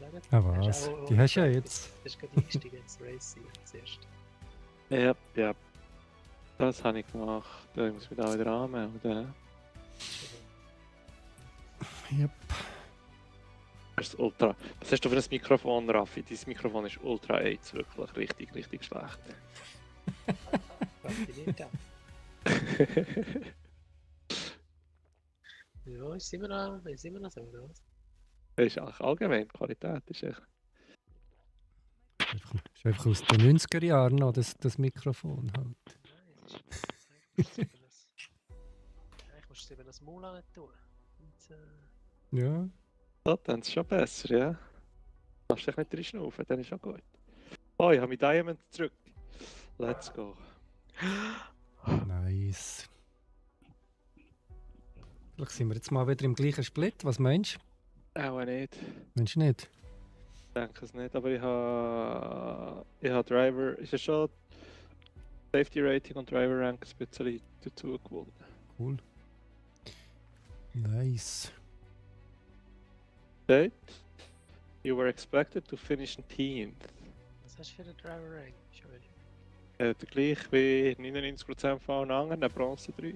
Sagen? Ah, Hast was? auch- Die hast du ja Practice. jetzt. Das ist gerade eingestiegen ins Racing zuerst. Ja. Das habe ich gemacht. Da muss ich mich da wieder anmelden. Yep. Das ist ultra. Was hast du für ein Mikrofon, Raffi? Dein Mikrofon ist Ultra 8, wirklich richtig schlecht. Funktioniert auch. Ja, ist immer noch so, oder was? Das ist auch allgemein, die Qualität ist echt. Ist einfach aus den 90er Jahren noch, das Mikrofon halt. Nein, eigentlich musst du es eben das Maul nicht tun. Und, Ja. So, dann ist es schon besser, ja. Lass dich nicht reinschnaufen, dann ist schon gut. Oh, ich habe mein Diamond zurück. Let's go. Nice. Vielleicht sind wir jetzt mal wieder im gleichen Split. Was meinst du? Auch nicht. Meinst du nicht? Ich denke es nicht, aber ich habe Driver, ist ja schon Safety Rating und Driver Rank ein bisschen dazu gewonnen. Cool. Nice. Date. You were expected to finish in 10th. was hast du für den Driver Rank? Schon wieder. Der gleich wie 99% von allen anderen, Bronze 3.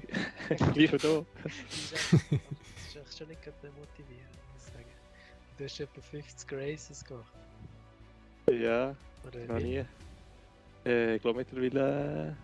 Gleich wie du. Das ist echt schon nicht gerade motivierend, muss ich sagen. Du hast etwa 50 Races gemacht. Ja, Oder noch wie? nie. Ich glaube mittlerweile.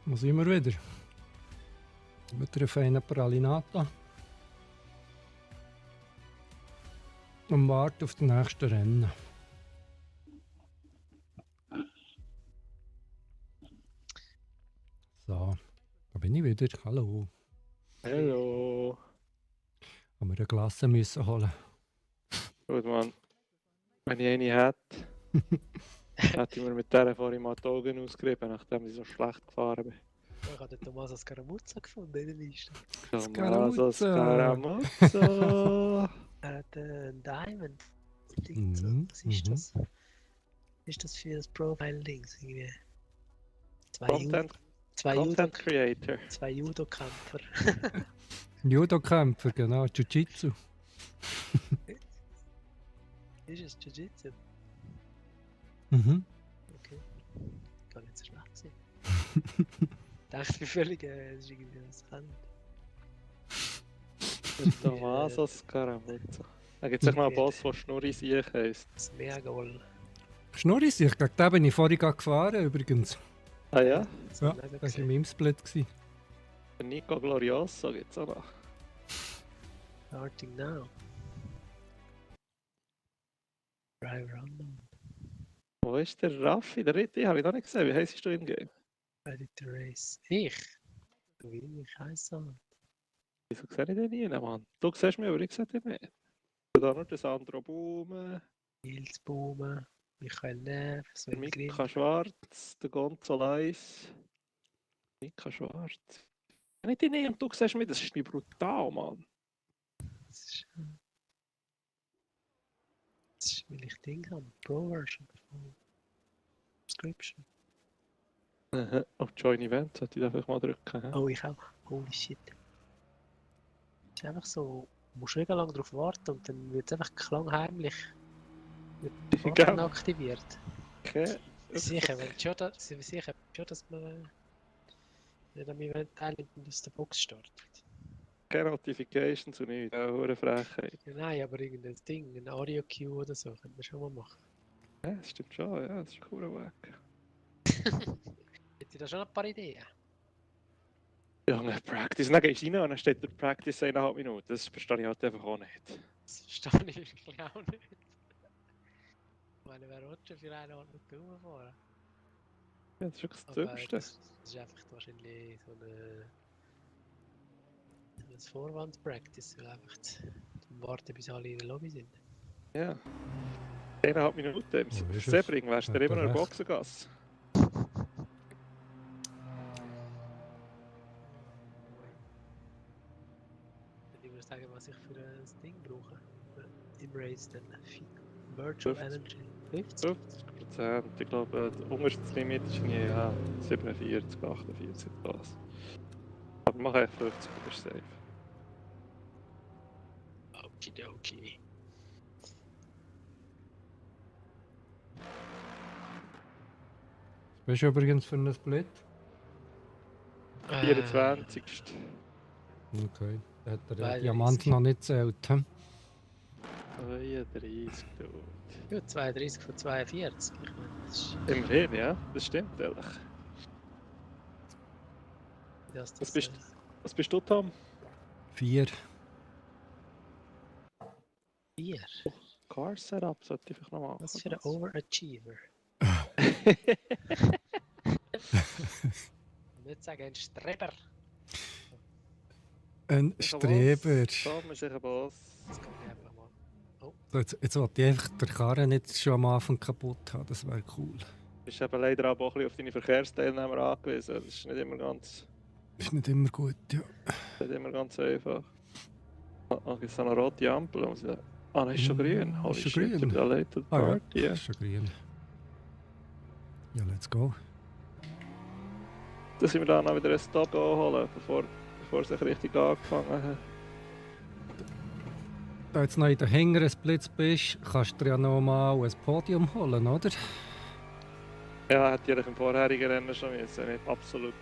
Wo sind wir wieder? Mit einer feinen Pralinata. Und warten auf das nächste Rennen. So, da bin ich wieder. Hallo. Hallo. Haben wir eine Glasse müssen holen. Gut, Mann. Wenn ich eine hätte, hätte ich mir mit der vorhin mal die Augen ausgerieben, nachdem ich so schlecht gefahren bin. Ich habe den Tommaso Scaramuzza gefunden in der Liste. Tommaso Scaramuzza. Scaramuzza. Er hat einen Diamond. Mhm, Was ist mhm. das? Was ist das für das Profile-Dings? Irgendwie? Zwei Content Creator. Zwei Judo-Kämpfer. Judo-Kämpfer, genau. Jiu-Jitsu. Ist es Jiu-Jitsu? Mhm. Okay. Gar nicht so schlecht sein. Ich dachte, ich bin völlig, das ist irgendwie was kennt. Das ist Tommaso Scaramuzza. Da gibt es noch einen Boss, der Schnurri Siech heisst. Das Meergoal. Schnurris, gegen den bin ich vorhin gerade gefahren, übrigens. Ah ja? Das Ja, habe ich nicht das war in gesehen. meinem Split. Gewesen. Der Nico Glorioso gibt es auch noch. Starting now. Driver unknown. Wo ist der Raffi? Der Ritti habe ich noch nicht gesehen. Wie heisst du im Game? Ready to race. Ich? Wie ich heiße. Wieso sehe ich den nie, Mann? Du siehst mich, aber ich sehe dich nicht. Da nur der Sandro Baume, Nils Baume. Michael Neff. der Sven Grimm. Mika Schwarz, der Gonzalez. Mika Schwarz. Wenn ich dich nicht und du siehst mich, das ist nicht brutal, Mann. Das ist, weil ich Ding habe. Pro-Version von Subscription. Auf Join Event sollte ich da einfach mal drücken. hä? Oh, ich auch. Holy shit. Es ist einfach so, du musst mega lange darauf warten und dann wird es einfach klangheimlich wird Gell? aktiviert. Okay. Sicher, wenn schon, sicher schon, dass man nicht am Event teilnimmt und aus der Box startet. Keine Notifications und nichts. Ja, hure Frechheit. Ja, nein, aber irgendein Ding, ein Audio-Cue oder so, könnte man schon mal machen. Ja, das stimmt schon, ja, das ist ein cooler Weg. Hätte ich da schon ein paar Ideen? Ja, nicht Practice. Dann gehst du rein und dann steht der Practice 1,5 Minuten. Das verstehe ich halt einfach auch nicht. Das verstehe ich wirklich auch nicht. Ich meine, wer will schon für eine Ordnung rumfahren? Ja, das ist wirklich das Aber Dümmste. das ist einfach wahrscheinlich so ein Vorwand-Practice, weil einfach zum Warten, bis alle in der Lobby sind. Ja. 1,5 Minuten im Wo ist es? Sebring wärst du Hat immer er noch in der recht. Boxengasse. Ich würde sagen, was ich für ein Ding brauche. Im Race dann Virtual 50. Energy 50. 50%. Ich glaube, das unterste Limit ist nie ja, 47, 48 das. Aber mach einfach 50, das ist safe. Okidoki. Was bist du übrigens für einen Split? 24. Okay. Da hat der 32. Diamant noch nicht zählt. Hm? 32, du. Ja, 32 von 42. Ich meine, das ist Immerhin, ja, das stimmt, ehrlich. das, Was bist du, Tom? 4. 4. Car Setup sollte ich vielleicht noch machen. Was für ein Overachiever. Nicht sagen, ein Streber. Ein Streber. Tom ist ein Boss. Das kann ich einfach mal. Jetzt wollte ich einfach den Karren nicht schon am Anfang kaputt haben. Das wäre cool. Du bist eben leider auch ein bisschen auf deine Verkehrsteilnehmer angewiesen. Das ist nicht immer ganz Ist nicht immer gut, ja. einfach. Ah, gibt es noch eine rote Ampel? Ah, nein, ist schon grün. Holy Ist schon shit, grün. ich bin late to the Ah ja, party. Ja. ist schon grün. Ja, let's go. Dann sind wir dann noch wieder einen Stop holen, bevor es richtig angefangen hat. Da jetzt noch in der hinteren Splits bist, kannst du dir ja noch mal ein Podium holen, oder? Ja, hätte ich im vorherigen Rennen schon müssen. Wenn ich absolut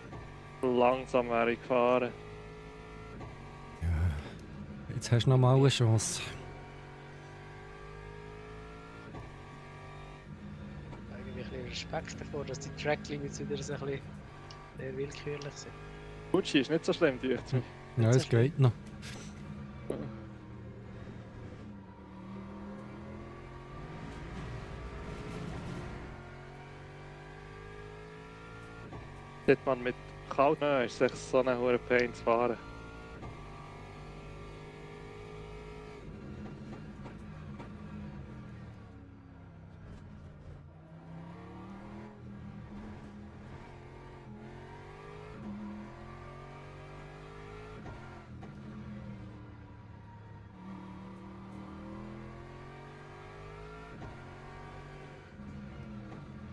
langsam wäre gefahren. Jetzt hast du noch mal eine Chance. Eigentlich ein bisschen Respekt davor, dass die Track Limits wieder so ein bisschen sehr willkürlich sind. Gucci ist nicht so schlimm, dürft mich. Ja, so es geht noch. Dort man mit kalt ist es echt so eine hohe Pain zu fahren.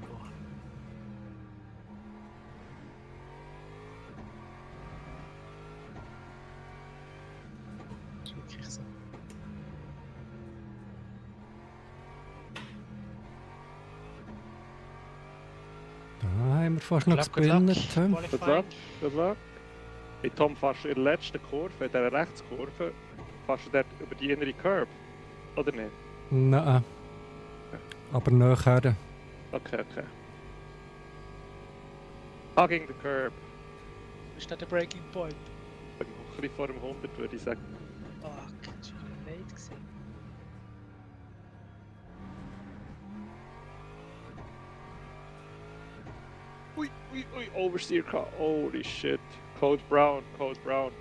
Boah. Das ist wirklich so. Da haben wir fast noch Good luck, gespinnert. good hä? luck. Gut Qualifying. luck, gut luck. Hey Tom, fährst du in der letzten Kurve, in dieser Rechtskurve, fährst du dort über die innere Curb? Oder nicht? Nein. Aber nachher. Okay, okay. Hugging the curb. Ist das der Breaking Point? Ein bisschen vor dem 100 würde ich sagen. Fuck, das war ein late gewesen. Ui, ui, ui, Oversteer car. Holy shit. Code Brown, Code Brown.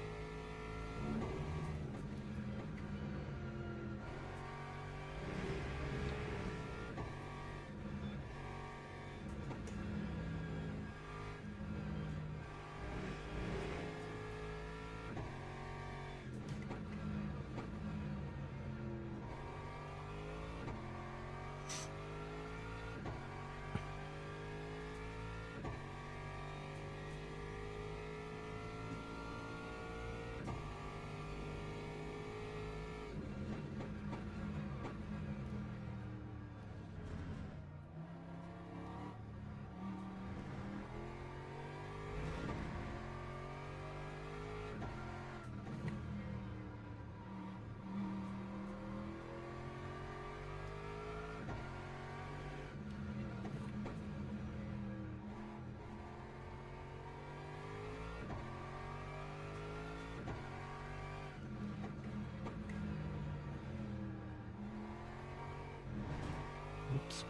Ups.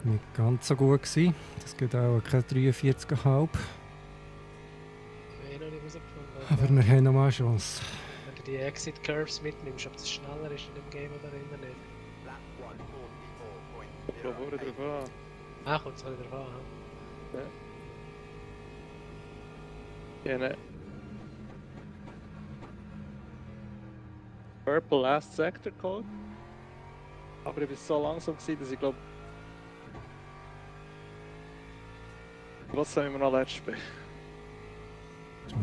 Nicht ganz so gut gewesen. Das geht auch keine 43,5. Ich habe noch nicht herausgefunden. Aber wir haben noch mal eine Chance. Wenn du die Exit Curves mitnimmst, ob das schneller ist in dem Game oder immer nicht. Lap Kommt drauf 144.08. an. Ah, kommt es wieder drauf an. Eine Purple Last Sector Code. Aber ich war so langsam, gewesen, dass ich glaube. Was sollen wir noch letztes spielen? Schade.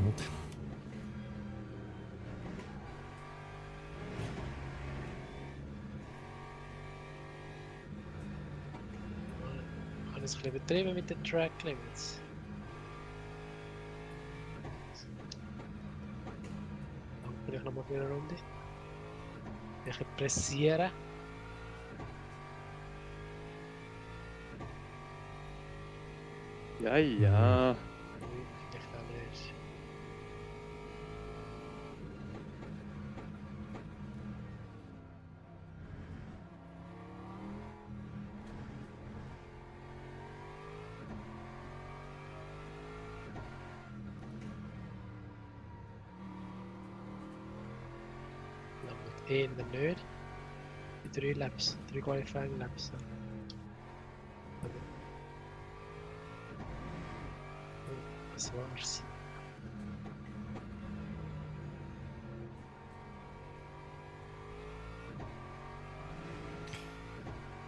Ich habe es ein bisschen übertrieben mit den Track Limits. Dann vielleicht nochmal für eine Runde. Ein bisschen pressieren. Ja, ja. Ui, vielleicht auch nicht. Langt eher nicht. Die 3 Laps, 3 Qualifying Laps. Ja. Das war's.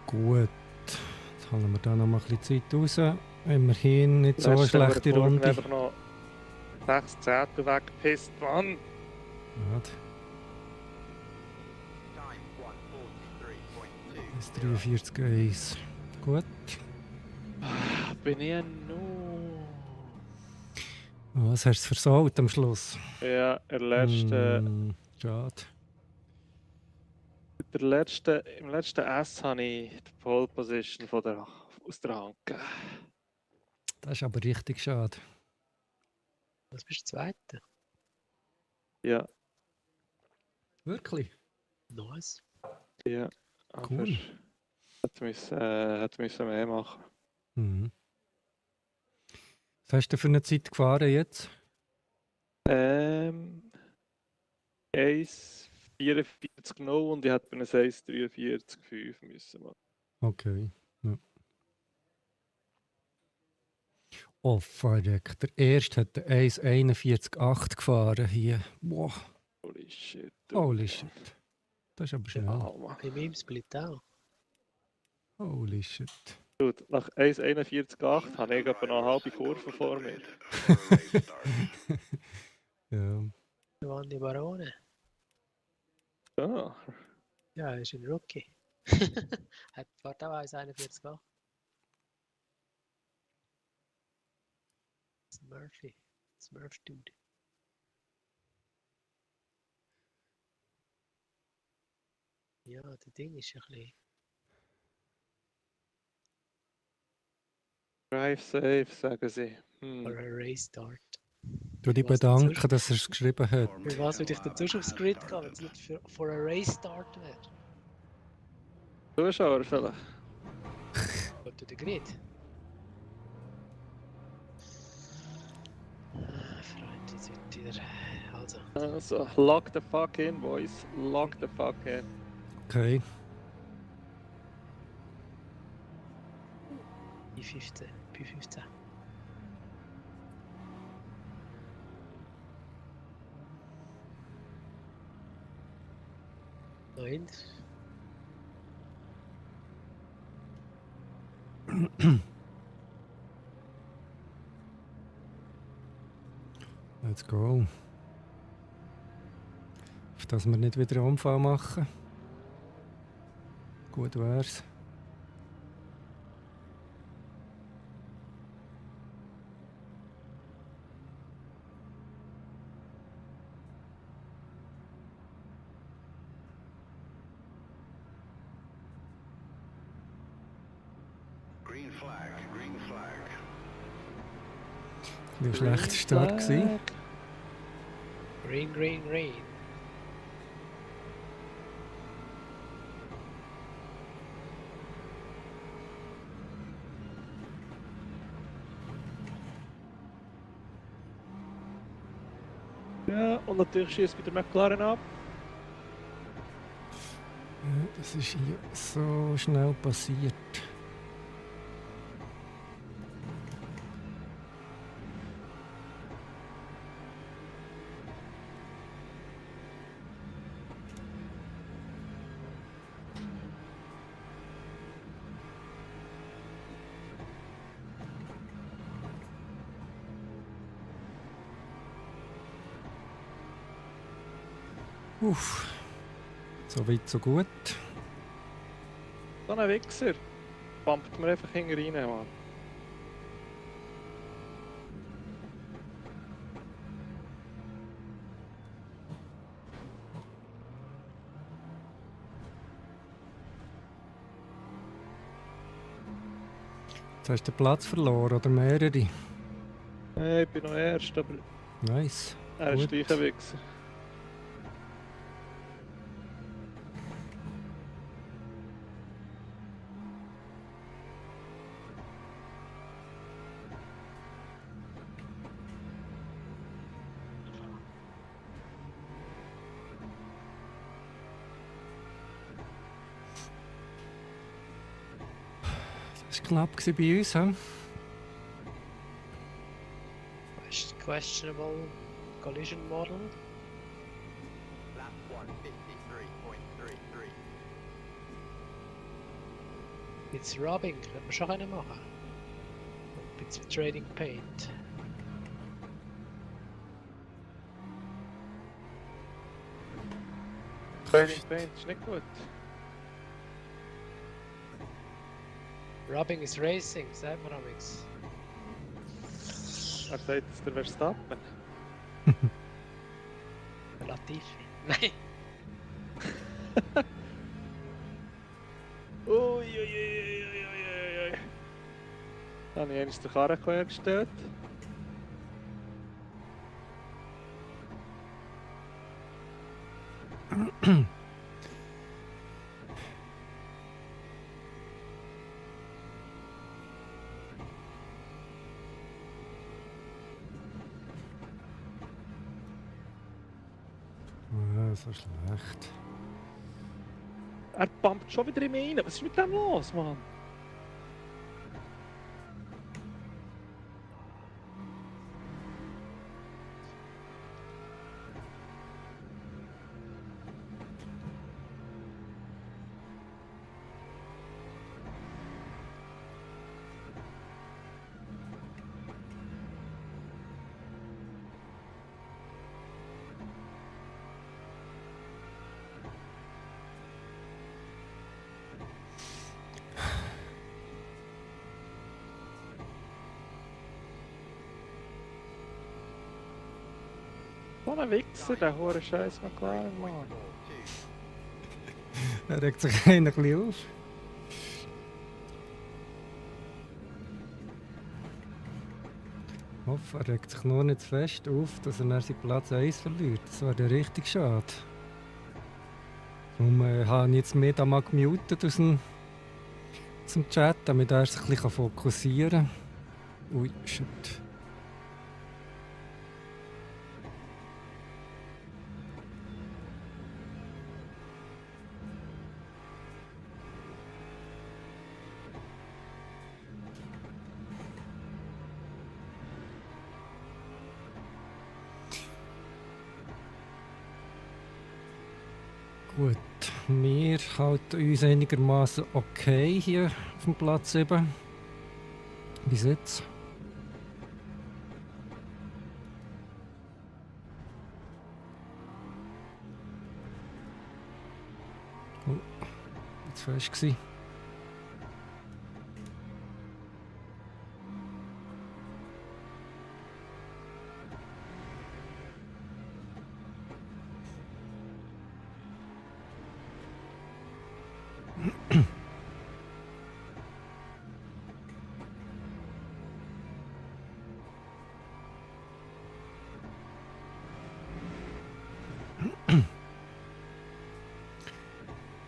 Gut. Jetzt holen wir da noch mal ein bisschen Zeit raus. Immerhin nicht so eine Letzte schlechte Kurve Runde. einfach noch 6 Zehntel weggepisst, Mann. Schade. Time 143.20. 43,1. Gut. Bin ich nur. Was hast du versaut am Schluss? Ja, Schade. Im letzten S habe ich die Pole Position aus der Hand gegeben. Das ist aber richtig schade. Was bist du Zweiter? Ja, Wirklich? Nice. ja. Aber Cool. hätte müssen mehr machen. Mhm. Was hast du für eine Zeit gefahren jetzt? 1,44 no und ich hätte bei einem 1,43,5 müssen machen. Okay. Ja. Oh, verrückt. Der erste hat 1,41,8 gefahren hier. Boah, Holy shit. holy shit. Das ist aber schnell. Ja, Mann. Bei meinem Split auch. Holy shit. Gut, nach 1,41,8 habe ich etwa noch eine halbe Kurve vor mir. For a race start. Ja. Giovanni Barone. Ja, Ja, er ist ein Rookie. Hat fährt auch 1,41 gemacht. Smurfy. Smurf Dude. Ja, das Ding ist ein bisschen. drive safe, sagen sie. Oder ein Race Start. Du dich Was denn bedanken, dass er es geschrieben hat. Für was würde ich denn sonst aufs Grid gehen, wenn es nicht für ein Race Start wäre? Zuschauer vielleicht. Geht durch den Grid? Freunde, jetzt wird wieder. Also, Also, lock the fuck in, boys. Lock the fuck in. Okay. P15. P15. Nein. Let's go. Auf dass wir nicht wieder einen Unfall machen. Gut wär's. Green flag, green flag. Ein schlechter Start gewesen. Green, green, green. Ja, und natürlich schießt wieder McLaren ab. Ja, das ist hier so schnell passiert. Uff. So weit, so gut. So ein Wichser. Pumpt mir einfach hinten rein, Mann. Jetzt hast du den Platz verloren oder mehrere. Hey, ich bin noch erst, aber Nice. er ist Gut. gleich ein Wichser. Das war knapp gewesen bei uns. He? Questionable collision model. Lap 153.33. It's robbing, könnte man schon können machen. It's trading paint. Trading Paint ist nicht gut. Robbing is racing, sagt man amigs. Er sagt, es der Verstappen. Latifi. Nein. Uiuiuiuiuiui. Dann habe ich einmal den Karren hergestellt. Ja, so schlecht. Er pumpt schon wieder in mich rein. Was ist mit dem los, Mann? So ein Wichser, der hohe Scheiß McLaren, Mann. Er regt sich ein bisschen auf. Ich hoffe, er regt sich nur nicht zu fest auf, dass er dann seinen Platz 1 verliert. Das wäre ja richtig schade. Darum habe ich jetzt mehr da mal gemutet aus dem Chat, damit er sich ein bisschen fokussieren kann. Ui, shit. Gut, wir halten uns einigermaßen okay hier auf dem Platz 7. Bis jetzt. Oh, jetzt fest gewesen.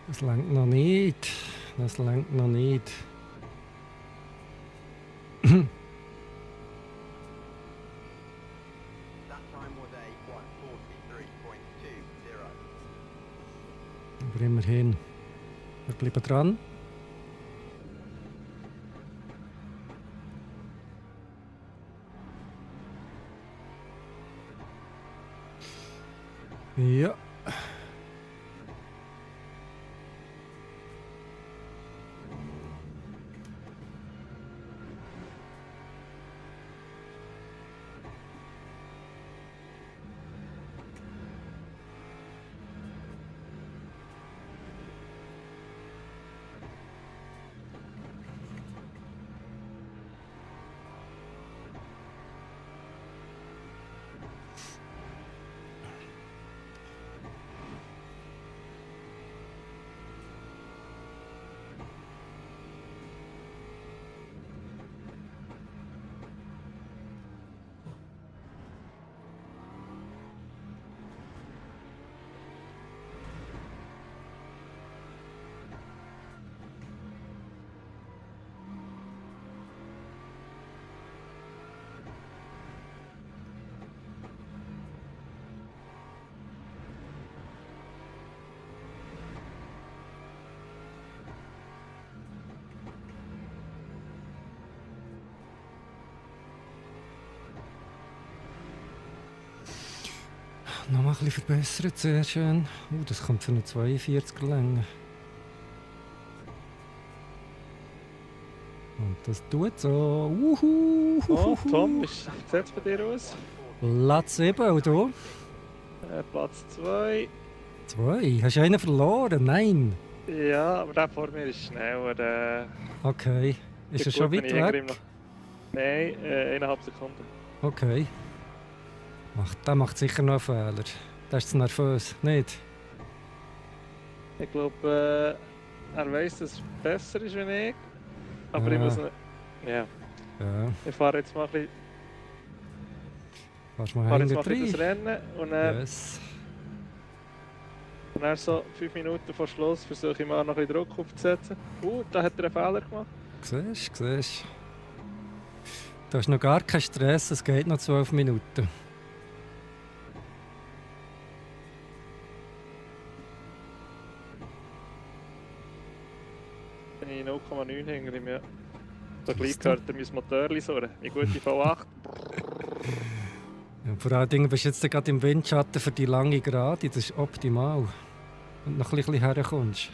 Das langt noch nicht. Das langt noch nicht. That time was a 1:43.20. Aber immerhin. Wir bleiben dran. Ja. Noch mal ein bisschen verbessert, sehr schön. Das kommt für eine 42er Länge. Und das tut so. Oh, Tom, wie sieht es bei dir aus? Platz 7, und du? Platz 2. 2? Hast du einen verloren? Nein. Ja, aber der vor mir ist schneller. Okay. Ist er schon weit weg? Nein, 1,5 Sekunden. Okay. Ach, der macht sicher noch einen Fehler. Der ist zu nervös, nicht? Ich glaube, er weiss, dass es besser ist als ich. Aber ich muss noch... Ja. Ja, Ich fahre jetzt mal ein bisschen, fährst mal fahre jetzt hinten mal ein bisschen das rein. Rennen und dann, Yes. und dann so 5 Minuten vor Schluss versuche ich mal noch ein bisschen Druck aufzusetzen. Da hat er einen Fehler gemacht. Siehst du. Du hast noch gar keinen Stress, es geht noch 12 Minuten. Bin ich 0,9 hinter ihm, ja. So gleich gehört er mein Motorli so, wie gute V8. Ja, vor allen Dingen bist du jetzt gerade im Windschatten für die lange Gerade, das ist optimal. Wenn du noch ein bisschen herkommst.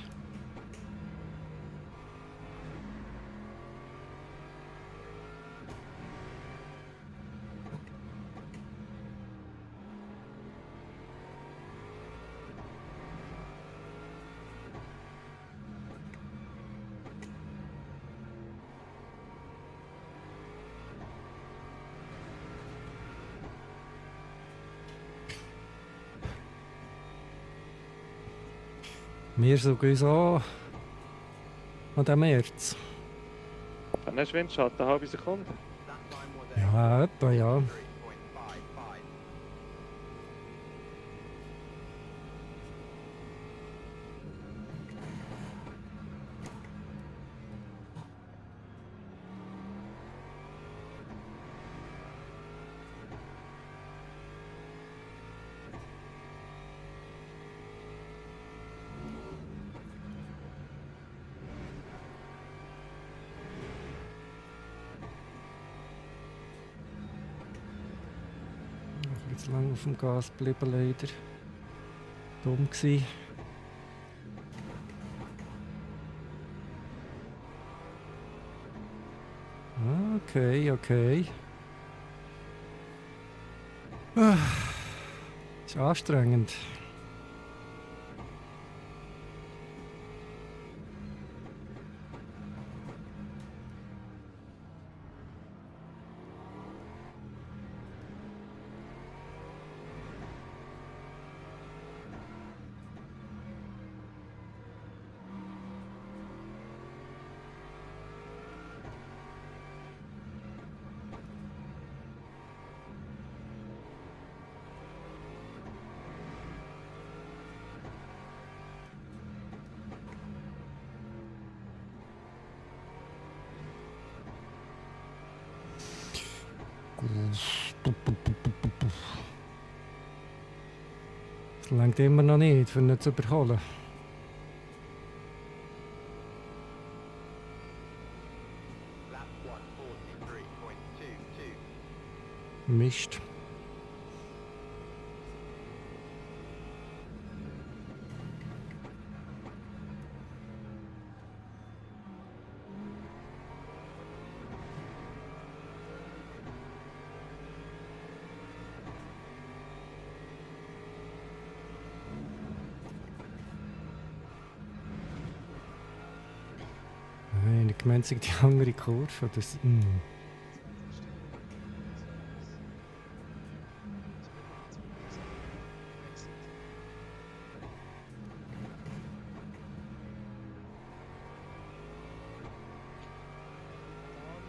Wir suchen uns auch an dem März. Dann hast du Windschatten, eine halbe Sekunde. That time was Ja, etwa ja. 3.55. Ich bin zu lange auf dem Gas geblieben, leider. Dumm gsi. Okay. Ist anstrengend. Es reicht immer noch nicht, für ihn zu überholen. Lap 1:43.22. Mist. Nein, ich gemeint, die andere Kurve. Das,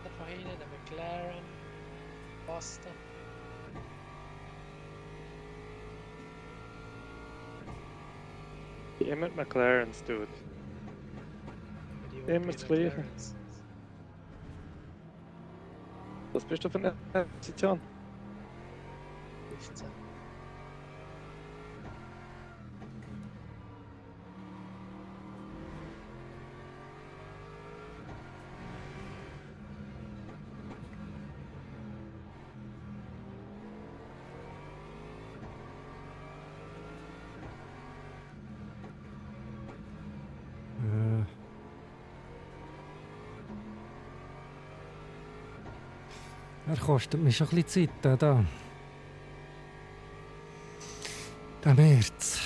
Der von hinten, der McLaren. Basta. Immer die McLarens, dude. Die Immer das Gleiche. McLarens. Was bist du für eine Position? 15. er kostet mich schon ein bisschen Zeit, da. Der März.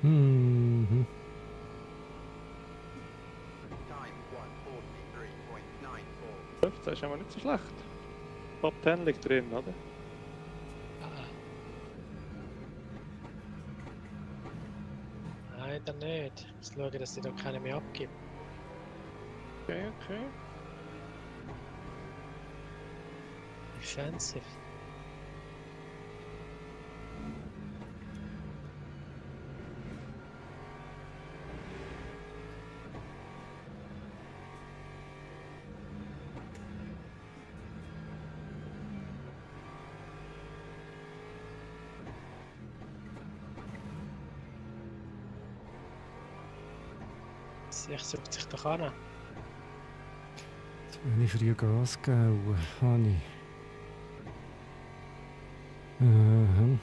Mhm. Time 1:43.94. 15 ist aber nicht so schlecht. Top 10 liegt drin, oder? Nein, dann nicht. Ich muss schauen, dass die da keine mehr abgibt. Okay. Defensive. Ich sucht sich doch an. Wenn ich früh Gas gebe, habe ich. Mhm.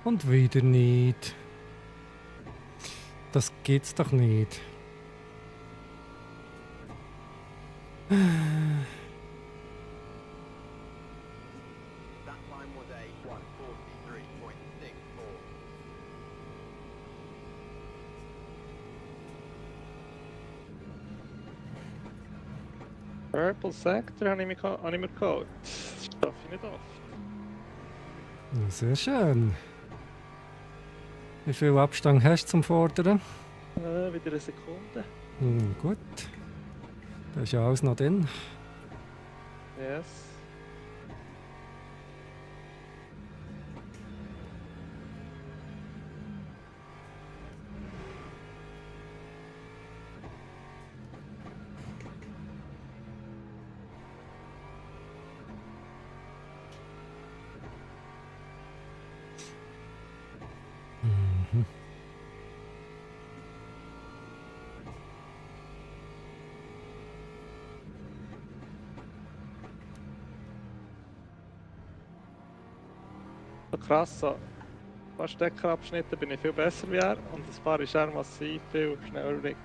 Und wieder nicht. Das geht's doch nicht. That time was a 1:43.64. Purple Sector habe ich mir geholt. Das schaffe ich nicht oft. Ja, sehr schön. Wie viel Abstand hast du zum Vorderen? Wieder eine Sekunde. Gut. Da ist ja alles noch drin. Yes. Mhm. So krass, so. Ein paar Steckerabschnitte bin ich viel besser wie er und ein paar ist er massiv viel schneller weg.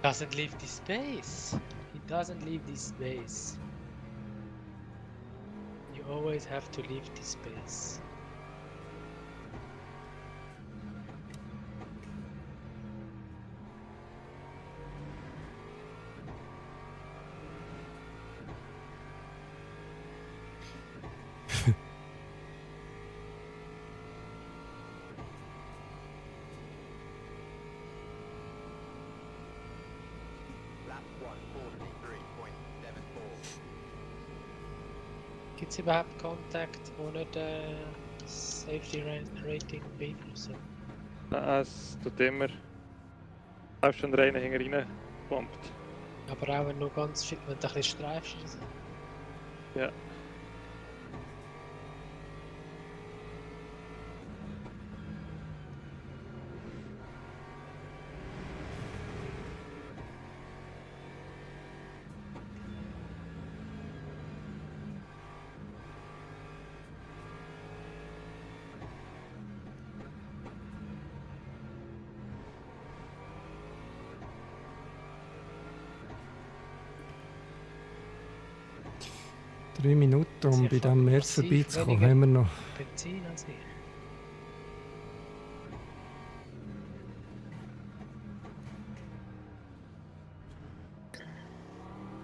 Doesn't leave the space. He doesn't leave the space. You always have to leave the space. Lap 1:43.74. Gibt es überhaupt Kontakt ohne den Safety Rating Beep oder so? Es tut immer. Selbst schon der eine hinten rein gepumpt. Aber auch wenn du ganz viel, wenn du ein bisschen streifst oder so. Ja. Drei Minuten, um Sehr bei diesem März massiv vorbeizukommen, weniger. haben wir noch. Benzin als ich.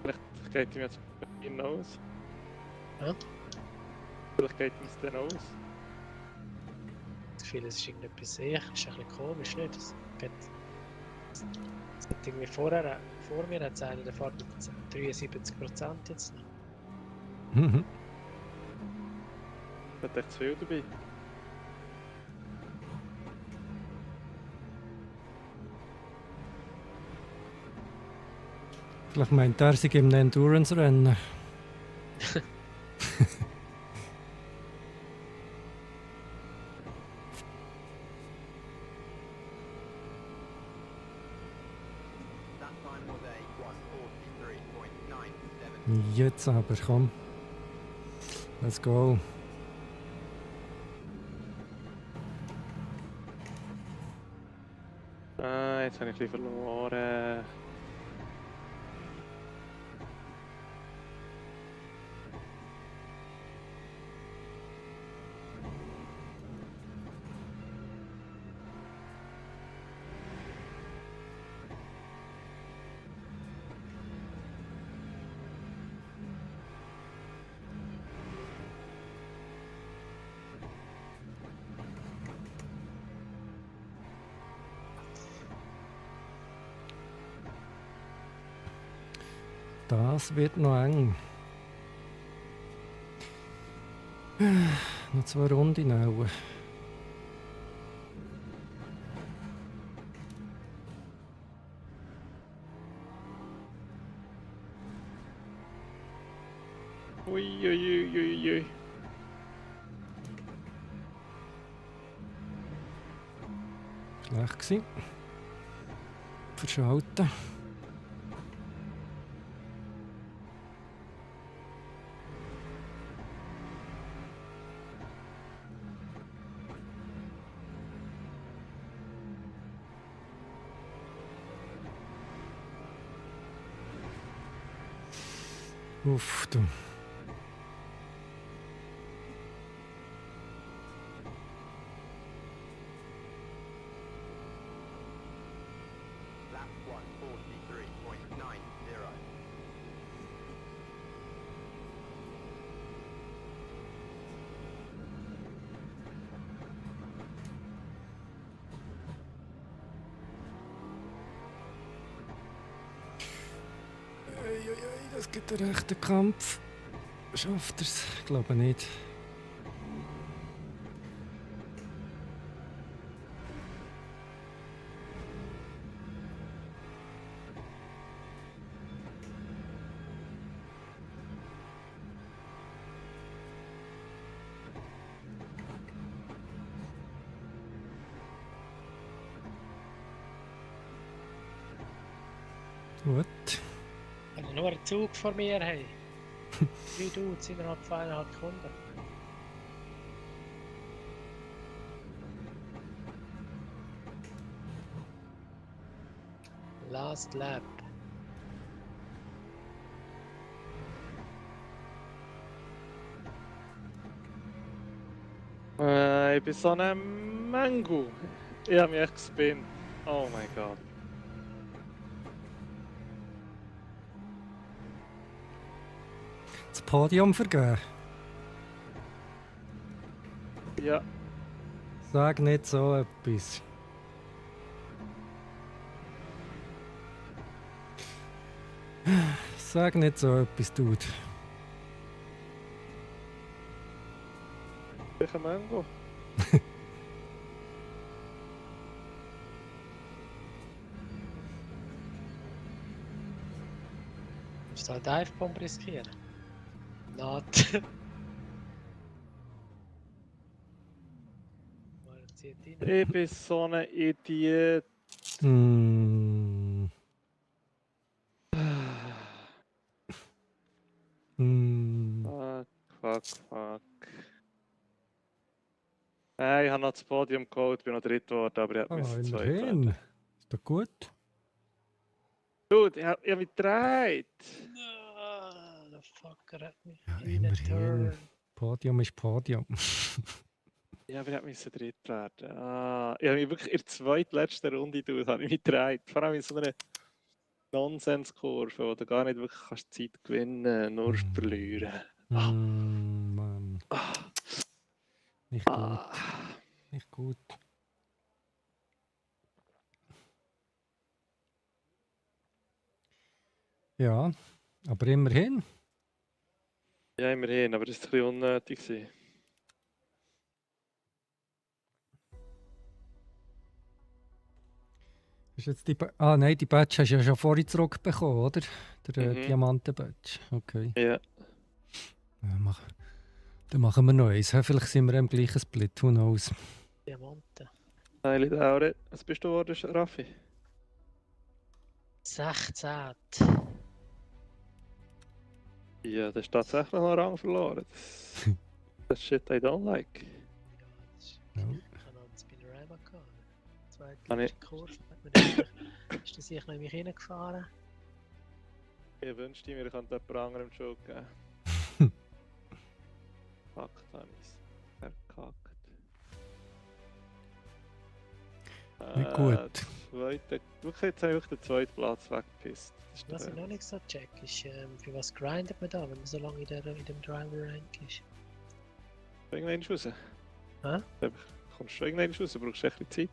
Vielleicht geht ihm jetzt Benzin aus. Ja? Vielleicht geht ihm es dann aus. Das Gefühl, es ist irgendetwas sicher. Ist ein bisschen komisch, nicht? Es hat irgendwie vor mir hat es einer, der fährt mit 73% jetzt noch. Mhm. Hat echt zu viel dabei. Vielleicht meint er sich im Endurance-Rennen. That time was a 1:43.97. Jetzt aber, komm. Let's go. Jetzt habe ich ein bisschen verloren. Das wird noch eng. Noch 2 Runden auch. Uiuiuiui. Schlecht gewesen. Verschalten. Uff, du. Lap 143.90. Eieiei, das gibt einen rechten Kampf. Schafft er es? Ich glaube nicht. Gut. Wenn ich nur einen Zug vor mir habe. 3 Dudes innerhalb von 1,5 Sekunden. Last lap. Ich bin so ein Mango. Ich habe mich echt gespinnt. Oh mein Gott. Das Podium vergeben. Ja, Sag nicht so etwas. Sag nicht so etwas, Dude. ich ein Mango. Musst du halt Dive-Bomb riskieren? Not. Mal zieht rein. Ich bin so ein Idiot. Mm. Mm. Fuck. Nein, ich habe noch das Podium geholt, bin noch dritt geworden, aber ich hätte müssen zweit Immerhin. werden. Ist doch gut. Dude, ich habe mich gedreht. Ah, der Fucker hat mich Ja, in den immerhin. Turn. Podium ist Podium. Ja, aber ich hätte müssen dritt werden. Ich habe mich wirklich in der zweitletzten Runde habe ich mich gedreht. Vor allem in so einer Nonsenskurve, wo du gar nicht wirklich kannst Zeit gewinnen, nur verlieren. Mann. Nicht gut. Ah. Nicht gut. Ja, aber immerhin. Ja, immerhin, aber das war ein bisschen unnötig gewesen. Ist jetzt die nein, die Badge hast du ja schon vorhin zurückbekommen, oder? Der Diamanten-Badge. Okay. Ja. Dann machen wir noch eins. Vielleicht sind wir im gleichen Split, who knows. Diamanten. Heilige Daure. Was bist du geworden, Raffi? 16. Ja, das ist tatsächlich noch einen Rang verloren. Das shit I don't like. Ja, das ist Ja. ich habe noch ein Spinorama gehabt. Habe zweite Kurve. Ist das sicher noch in mich reingefahren? Ich wünschte mir, ich könnte jemand anderem die Schuld geben. Fuck, da habe ich es verkackt. Nicht gut. Zweite, wirklich, jetzt habe ich wirklich den zweiten Platz weggepisst. Das ist Was ich der- noch nicht so check, ist, für was grindet man da, wenn man so lange in dem Driver-Rank ist? Irgendwann raus. Hä? Kommst du irgendwann raus, du brauchst echt ein bisschen Zeit.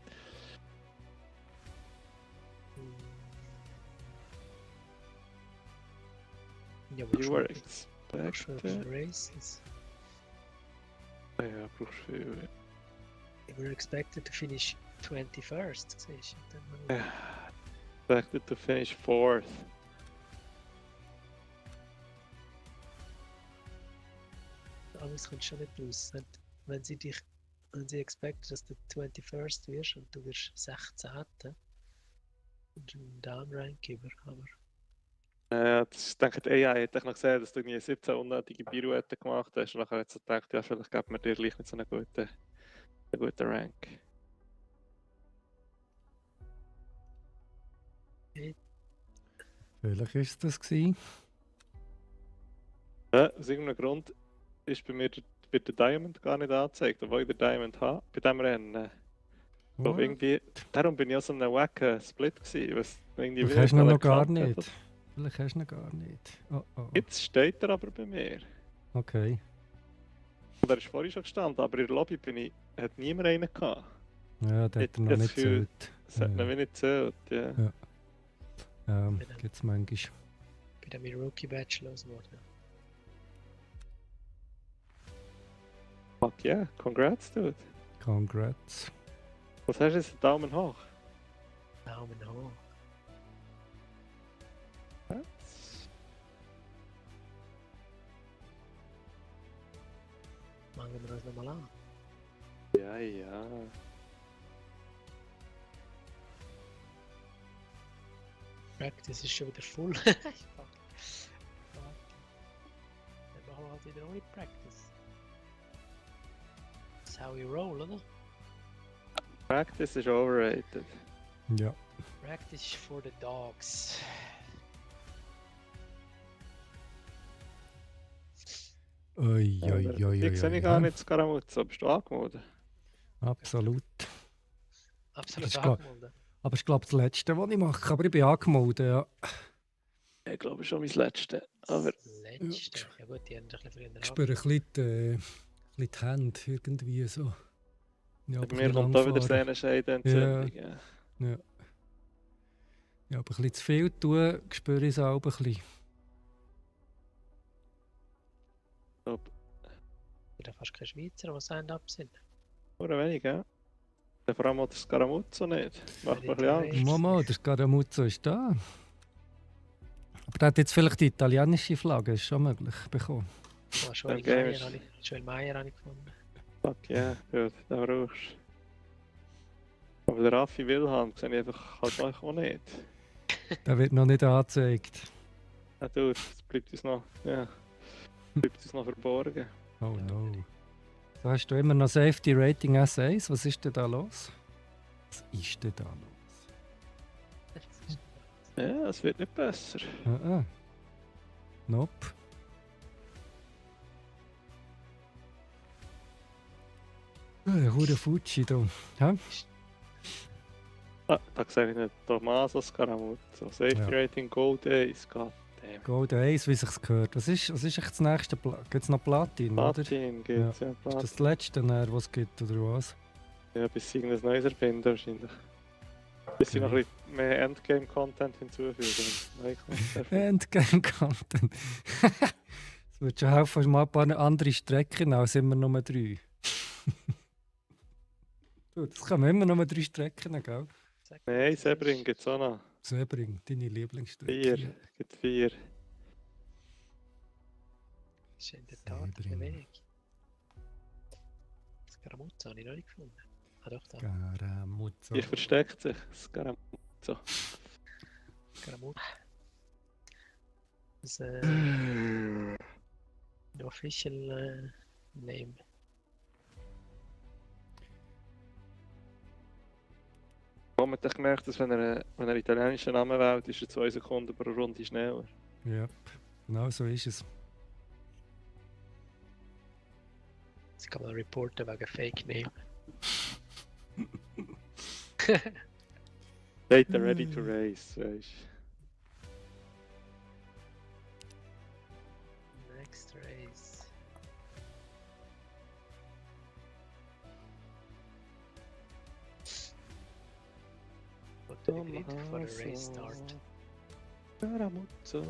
Ja, You were brauchst du expected. Races. Ja, brauchst du viel. You were expected to finish 21st, siehst du? Und dann- Expected to finish 4th. Alles kommt schon nicht raus. Wenn sie expecten, dass du 21st wirst und du wirst 16. Und einen Downrank über, aber Ich denke, die AI hat noch gesehen, dass du irgendwie 17 unnötige Pirouetten gemacht hast. Und nachher hat sie gedacht, ja, vielleicht gibt man dir gleich nicht so einen guten Rank. Vielleicht ist das gewesen. Ja, aus irgendeinem Grund ist bei mir wird der Diamond gar nicht angezeigt, obwohl ich den Diamond habe. Bei dem Rennen. Ich glaube, irgendwie, darum bin ich auch so ein wacker Split gewesen. Was irgendwie Vielleicht hast du ihn noch gar geklappt hat. nicht. Vielleicht hast du ihn gar nicht. Oh, oh. Jetzt steht er aber bei mir. Okay. Und er ist vorhin schon gestanden, aber in der Lobby hat niemand einen gehabt. Ja, der hat Ich er noch das nicht Gefühl, gezählt. Das hat Ja. noch nicht gezählt, ja. Gibt es manchmal. bei dem Rookie-Badge losgeworden. Fuck yeah, congrats, dude. Congrats. Was hast du jetzt? Daumen hoch. Daumen hoch. Fangen wir uns nochmal an. Ja, ja. Practice ist schon wieder full. Fuck. Fuck. Dann machen wir halt wieder ohne Practice. That's how we roll, oder? Practice is overrated. Ja. Practice is for the dogs. Ui, ui, ui, ui, Ich sehe ui, gar ui. nicht Skaramuzzo. Bist du angemeldet? Absolut. Absolut Das ist klar. angemeldet. Aber ich glaube, das Letzte, was ich mache. Aber ich bin angemeldet, ja. Ich glaube schon mein letztes. Aber Das letzte. Ja gut, die haben doch ein bisschen früher Ich spüre ein bisschen die Hände irgendwie so. Ja, bei mir kommt da wieder Sehnenscheidenentzündung. Ja. Ja. Ja, aber ein bisschen zu viel tun, spüre ich es auch ein bisschen. Da fast keine Schweizer, die Stand-up sind. Oder wenig, ja. Ja, vor allem auch der Skaramuzzo nicht. Macht mir ein bisschen Angst. Mama, der Scaramuzzo ist da. Aber der hat jetzt vielleicht die italienische Flagge, ist schon möglich, bekommen. Oh, Joel Okay, Meyer ist- habe ich, Joel Meyer habe ich gefunden. Fuck yeah, dude, den brauchst du. Aber der Raffi Wilhelm sehe ich einfach halt auch nicht. Der wird noch nicht angezeigt. Ja, dude, das bleibt uns noch, ja. Bleibt uns noch verborgen. Oh no. So hast du immer noch Safety Rating S1. Was ist denn da los? Was ist denn da los? Ja, es wird nicht besser. Nope. Hure Fuji da. Ja? Ah, da sehe ich nicht Tommaso Scaramuzzo. Safety Ja. Rating Gold Ace, goddammit. Golden Ace, wie sich's gehört. Was ist echt das nächste? Gibt es noch Platin, oder? Platin gibt's, ja, Ist Platin. das das letzte, was es gibt, oder was? Ja, bis sie irgendein neues erfinden wahrscheinlich. Bis sie noch ein bisschen mehr Endgame-Content hinzufügen. Neue Content. Endgame-Content. Es wird schon helfen, mal ein paar andere Strecken, als immer nur 3. Du, das kann immer nur 3 Strecken, gell? Nein, Sebring gibt es auch noch. Sebring, deine Lieblingsstrecke. 4. Gibt 4. Das ist in der Tat Sebring. der Weg. Das Karamuzzo habe ich noch nicht gefunden. Ah doch, da. Scaramuzzo. Ich versteckt sich. Scaramuzzo. Karamuzzo. Das the official name. Helmut hat gemerkt, dass wenn er einen italienischen Namen wählt, ist er 2 Sekunden pro Runde schneller. Ja, genau so ist es. Jetzt kann man reporten wegen Fake Name. Data ready to race, weißt Next race. What do we need for the race start? Caramuzzo.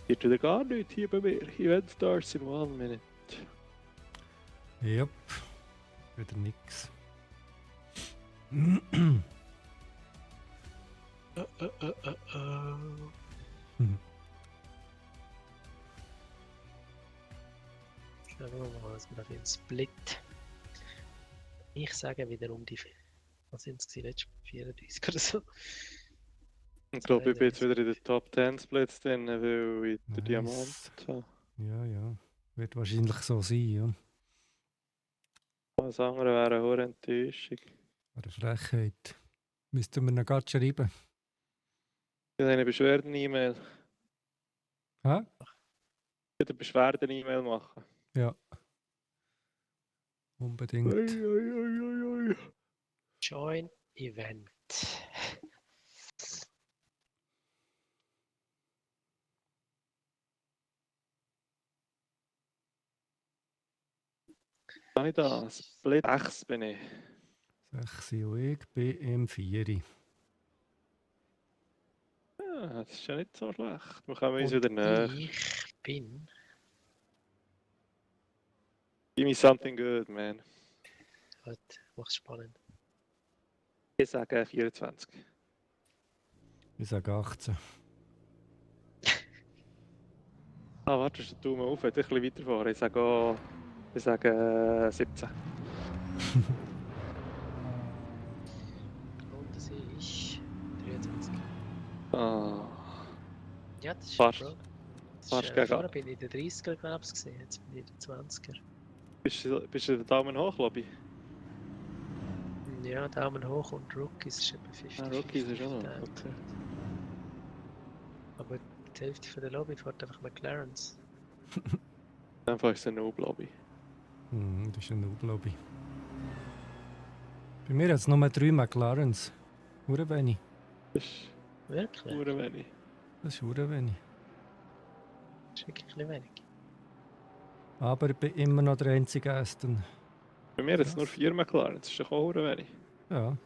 Hier tut er gar nichts hier bei mir. Event starts in 1 minute. Yep. Wieder nix. Schauen wir mal, was wir da für einen Split. Ich sage wiederum die. Was sind es letztes 34 oder so? Ich glaube, ich bin jetzt wieder in den Top 10 Splits drin, weil ich den Nice. Diamant habe. Ja, ja. Wird wahrscheinlich so sein, ja. Alles andere wäre eine hohe Enttäuschung. Eine Frechheit. Müssten wir noch gerade schreiben. Ich habe eine Beschwerden-E-Mail. Hä? Ich würde eine Beschwerden-E-Mail machen. Ja. Unbedingt. Join Event. Habe ich da? Split 6 bin ich. 6 und ich bin im 4. Ja, das ist ja nicht so schlecht. Wir kommen uns Und wieder näher. ich bin. Give me something good, man. Gut, mach's spannend. Ich sage 24. Ich sage 18. Ah, warte, ist der Daumen auf, ich ein bisschen weiterfahren. Ich sage 17. Und das ist 23. Ah, Ja, das ist Fast. Bro. Das Fast ist, gegen- vorher bin ich in den 30er, glaube ich, gesehen. Jetzt bin ich in den 20er. bist du der Daumen hoch, Lobby? Ja, Daumen hoch und Rookies ist etwa 50. Ah, Rookies ist auch noch. Daumen. Okay. Aber die Hälfte von der Lobby fährt einfach McLarens. Einfach ist es eine Noob-Lobby. Das ist ein Noob-Lobby. Bei mir hat es nur 3 McLarens. Hure wenig. Das ist Wirklich? pure wenig. Das ist hure wenig. Das ist wirklich nicht wenig. Aber ich bin immer noch der einzige Aston. Bei mir hat es Krass. nur 4 McLaren, das ist doch auch pure wenig. Ja.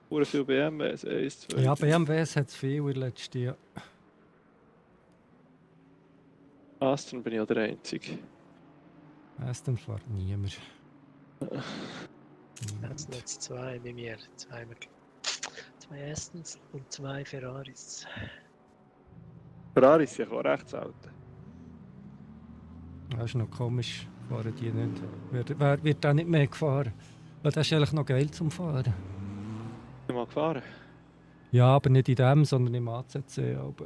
Pure viel BMWs, 1, 2, Ja, 3. BMWs hat es viel in der letzten Jahr. Aston bin ich auch der Einzige. Aston fährt niemand. Jetzt noch 2 bei mir. 2 Astons und 2 Ferraris. Ferrari ist ja auch recht selten. Das ist noch komisch. Fahren die nicht. Wird auch nicht mehr gefahren. Weil das ist eigentlich noch geil zum Fahren. Hast du mal gefahren? Ja, aber nicht in dem, sondern im ACC. Aber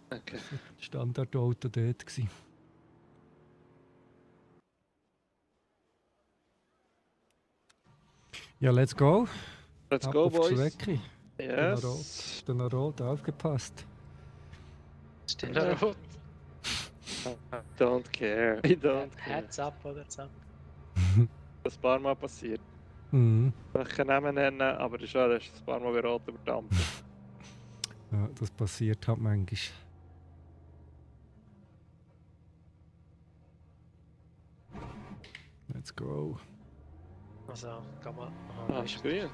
Okay. Standardauto dort gsi. Ja, let's go. Let's Ab go, auf die boys. Strecke. Yes. Dann noch rot aufgepasst. Steht Ja. da rot. I don't care. I don't care. Heads up oder up. Das ist ein paar Mal passiert. Mhm. Ich kann keinen Namen nennen, aber das ist ein paar Mal bei Rot überdampft. Ja, das passiert halt manchmal. Let's go. Also, kann man. Ah, ist grün.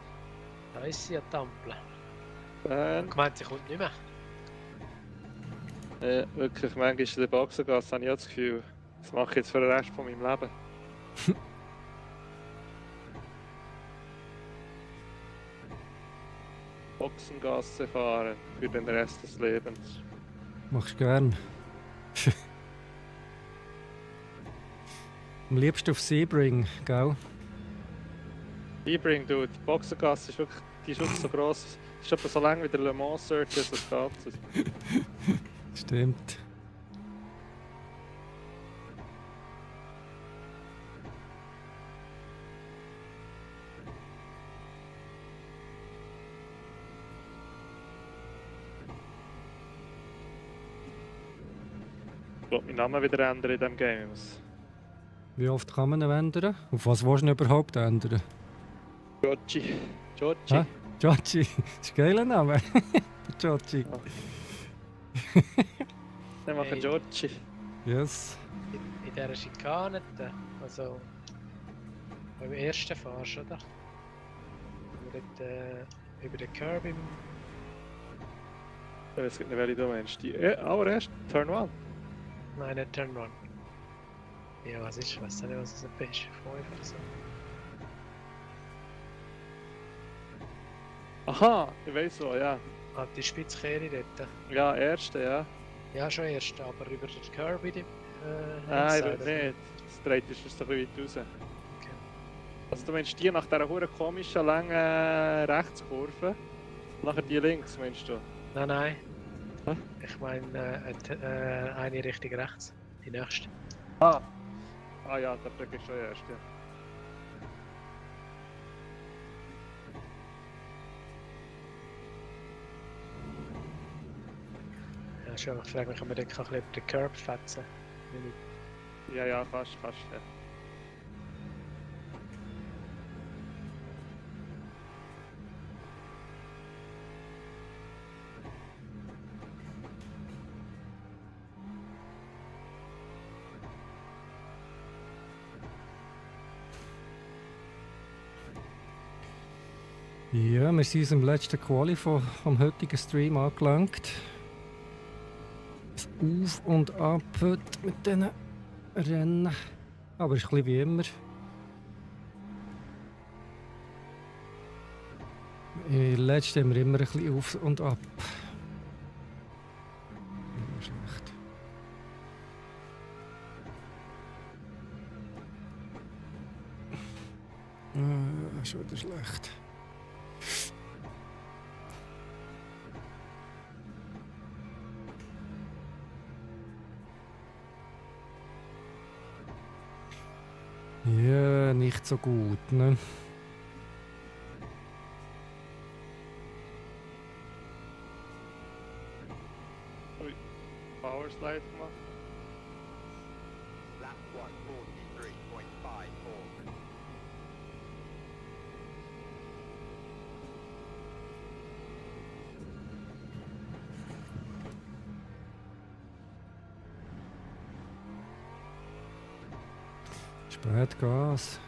Da ist sie ja Tampel. Fan. Ich meinte, sie kommt nicht mehr. Wirklich, manchmal in der Boxengasse habe ich auch das Gefühl, das mache ich jetzt für den Rest von meinem Leben. Boxengasse fahren für den Rest des Lebens. Machst du gern. Am liebsten auf Sebring, gell? Sebring, du, die Boxengasse ist wirklich, die ist wirklich so gross. Die ist etwa so lang wie der Le Mans Circuit, das Ganze. Stimmt. glaube, meinen Namen wieder ändern in diesem Game. Ich muss Wie oft kann man ihn ändern? Auf was willst du ihn überhaupt ändern? Giorgi. Hä? Giorgi, das ist ein geiler Name. Giorgi. Dann machen Hey. Giorgi. Yes. In dieser Schikane, also beim ersten fährst, oder? Wo du dort, über den Curb im... Ich weiß nicht, welche du meinst. Die allererste Turn 1. Nein, nicht Turn One. Ja, was ist? Ich weiß nicht, was es ist. 5 oder so. Aha, ich weiß so, ja. Ah, die Spitzkehre dort. Ja, erste, ja. Ja, schon erst, aber über den Curb in die... Nein, ich Hinside, will nicht. Das dreht ist ein bisschen weit raus. Okay. Also du meinst die nach dieser hure komischen, langen Rechtskurve? Nachher die links, meinst du? Nein, nein. Hä? Ich meine eine Richtung rechts. Die nächste. Ah ja, der Brücke ist schon erst, ja. Ja, schon. Ich frage mich, ob man dort ein bisschen über den Curb fetzen kann. Ja, fast, ja. Ja, wir sind unserem letzten Quali vom heutigen Stream angelangt. Das Auf und Ab heute mit diesen Rennen. Aber es ist ein bisschen wie immer. Letztes haben wir immer ein bisschen Auf und Ab. Immer schlecht. Schon wieder schlecht. Ja, nicht so gut, ne? Power Slide gemacht. Lap 143.54. Spät Gas.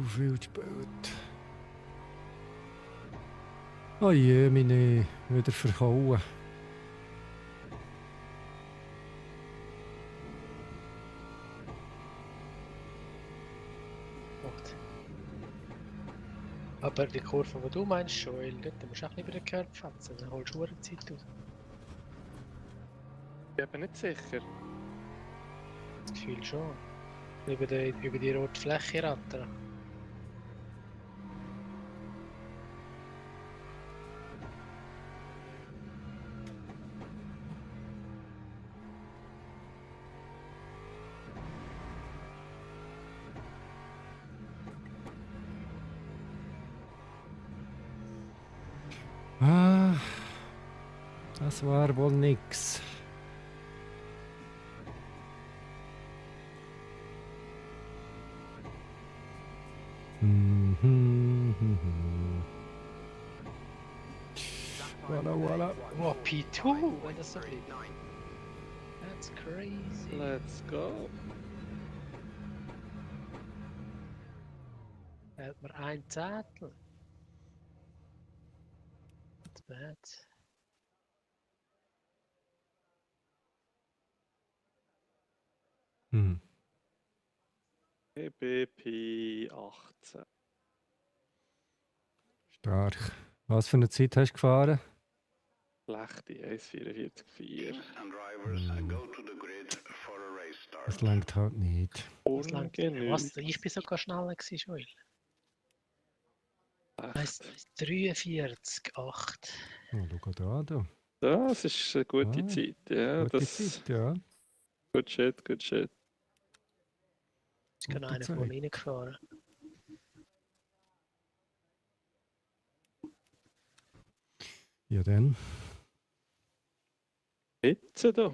Viel zu spät. Oh je, meine wieder verhauen. Gut. Aber die Kurve, die du meinst, Joel, dort musst du auch nicht über den Curb fetzen. Dann holst du eine Zeit aus. Ich bin nicht sicher. Das Gefühl schon. Über die rote Fläche rattern. Ah, das war wohl nix. Voilà. Oh, P2! Wenn das so bleibt. That's crazy. Let's go. Da hat man ein Zettel. Not bad. Hm. EBP 18. Stark. Was für eine Zeit hast du gefahren? Schlechte 1,44,4. And drivers go to the grid for a race start. Das langt halt nicht. Was, ich bin sogar schneller gewesen, Joel. 1,43, 8. Oh, schau da, da. Das ist eine gute Ah, Zeit. Ja, Gute das Zeit, ja. Good shit, good shit. Ist gerade Gute einer von Zeit. reingefahren. Ja, dann. Jetzt da.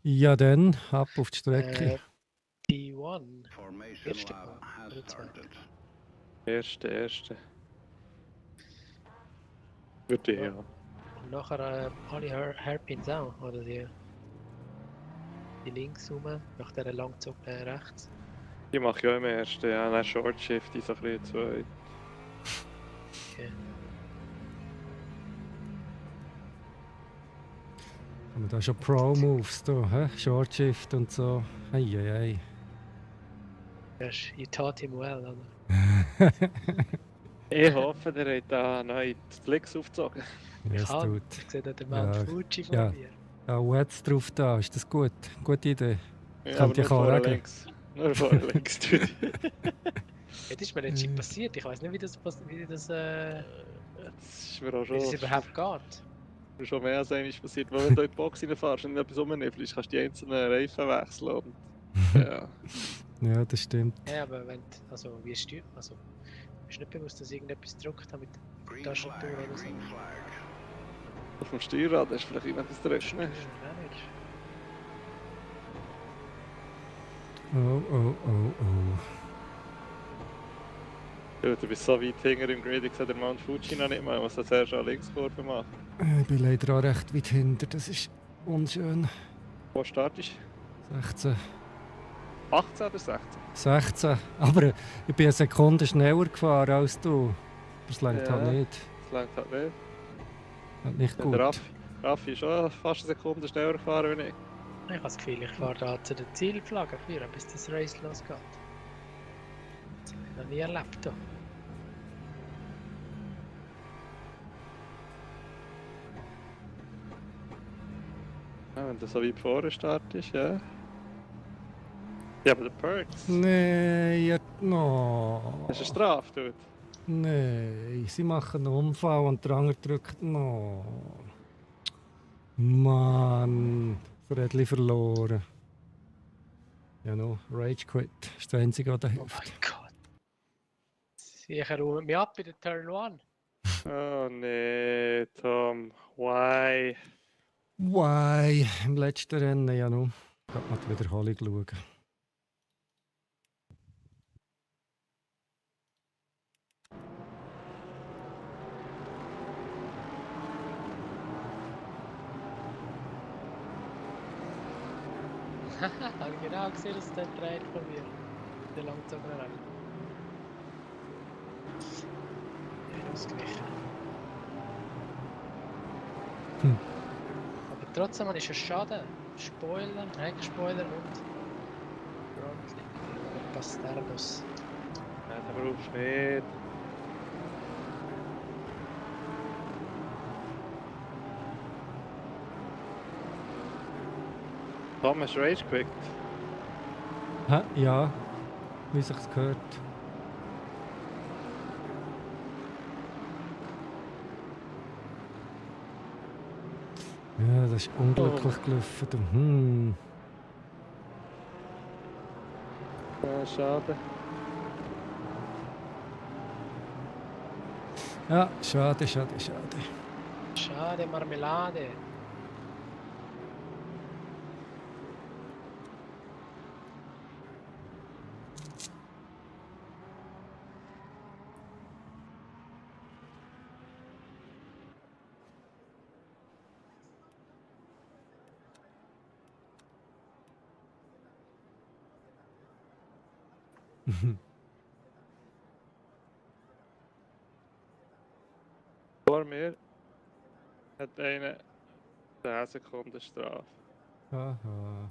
Ja, dann. Ab auf die Strecke. T1. Formation Erste lab Mal, has oder zweite? started. Erste. Würde ich, Ja. ja. Und nachher alle Hairpins auch, oder die links rum, nach dieser Langzug rechts. Die mache ich auch im ersten, ja. Dann Short Shift, die so ein bisschen zwei. Okay. Haben wir da schon Pro-Moves da, hä? Short Shift und so. Eieiei. You taught him well, oder? Ich hoffe, der hat da neu die Flicks aufgezogen. Ja, Ich es habe. tut. Ich sehe da den Mount Ja, Fuji vor ja. mir. Ja, Wets drauf da, ist das gut? Gute Idee. Ja, Könnte ich auch vorne regeln. links. Nur vorne links. Tut. Das ist mir letztens passiert. Ich weiß nicht, wie das Jetzt ist mir auch wie das schon, überhaupt geht. schon mehr als einmal passiert. Weil wenn du in die Box reinfährst und etwas rumniffelst, kannst du die einzelnen Reifen wechseln. Und, ja. Ja, das stimmt. Ja, aber wenn, also wie steuert, also ist nicht bewusst, dass ich irgendetwas gedrückt habe mit der Green Tastatur flag, oder so. green flag. Auf dem Steuerrad hast du vielleicht irgendetwas drücken. Steuern, Ne? auch nicht. Oh. Ja, du bist so weit hinter im Grid, ich sehe den Mount Fuji noch nicht mal. Ich muss das erst an Linkskurve machen. Ich bin leider auch recht weit hinter, das ist unschön. Wo startest 16. du? 18 oder 16? 16. Aber ich bin eine Sekunde schneller gefahren als du. Aber es längt Ja. halt nicht. Das langt halt nicht. Halt nicht Ja, gut. der Raffi ist schon fast eine Sekunde schneller gefahren wie ich. Ich habe das Gefühl, ich fahre da zu der Zielflagge führen, bis das Race losgeht. Das habe ich noch nie erlebt. Da. Ja, wenn du so weit vorne startest, ja. Ja, aber der Perks. Nein, ja, no. Das ist eine Strafe, dude. Nein, sie machen einen Unfall und der andere drückt no. Mann, das Rädchen verloren. Ja, no, Rage Quit. Das ist das Einzige, was da Oh hilft. mein Gott. Sicher räumen mich ab bei der Turn 1. Oh nee, Tom. Why? Why? Im letzten Rennen, ja, no. Ich kann mal die Wiederholung schauen. Habe ich genau gesehen, dass der dreht von mir. Der langzogene Rennen. Ja, ausgeglichen. Hm. Aber trotzdem ist es schade. Spoiler, Heckspoiler und Frontlicht. Bastardos. Nein, da brauchst du nicht. Tom, hast du Rage gekriegt? Hä? Ja, wie sich's gehört. Ja, das ist unglücklich gelaufen. Du. Ja, schade. Ja, schade. Schade, Marmelade. Vor mir hat einer 10 Sekunden Strafe. Aha.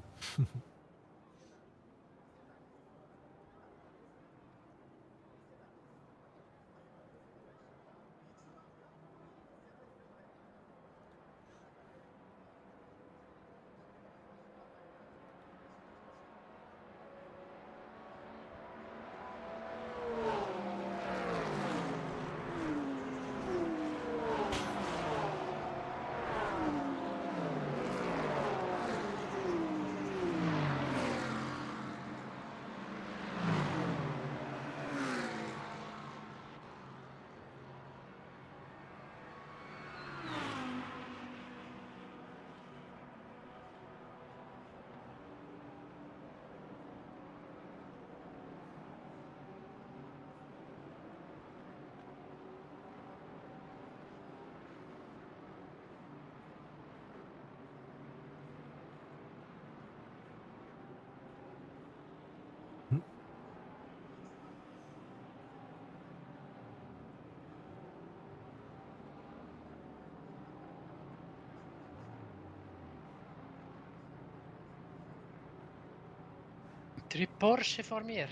3 Porsche vor mir.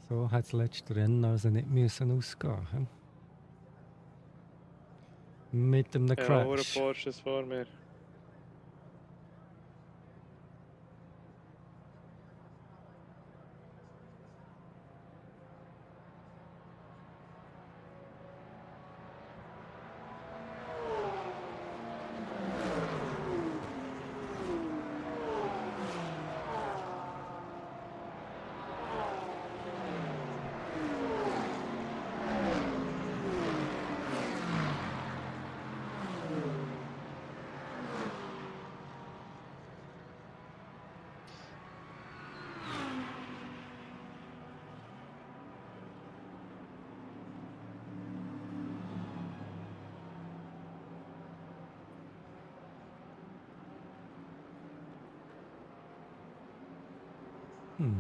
So hat das letzte Rennen also nicht müssen ausgehen. He? Mit einem Ja, Crash. Porsches vor mir. Hm.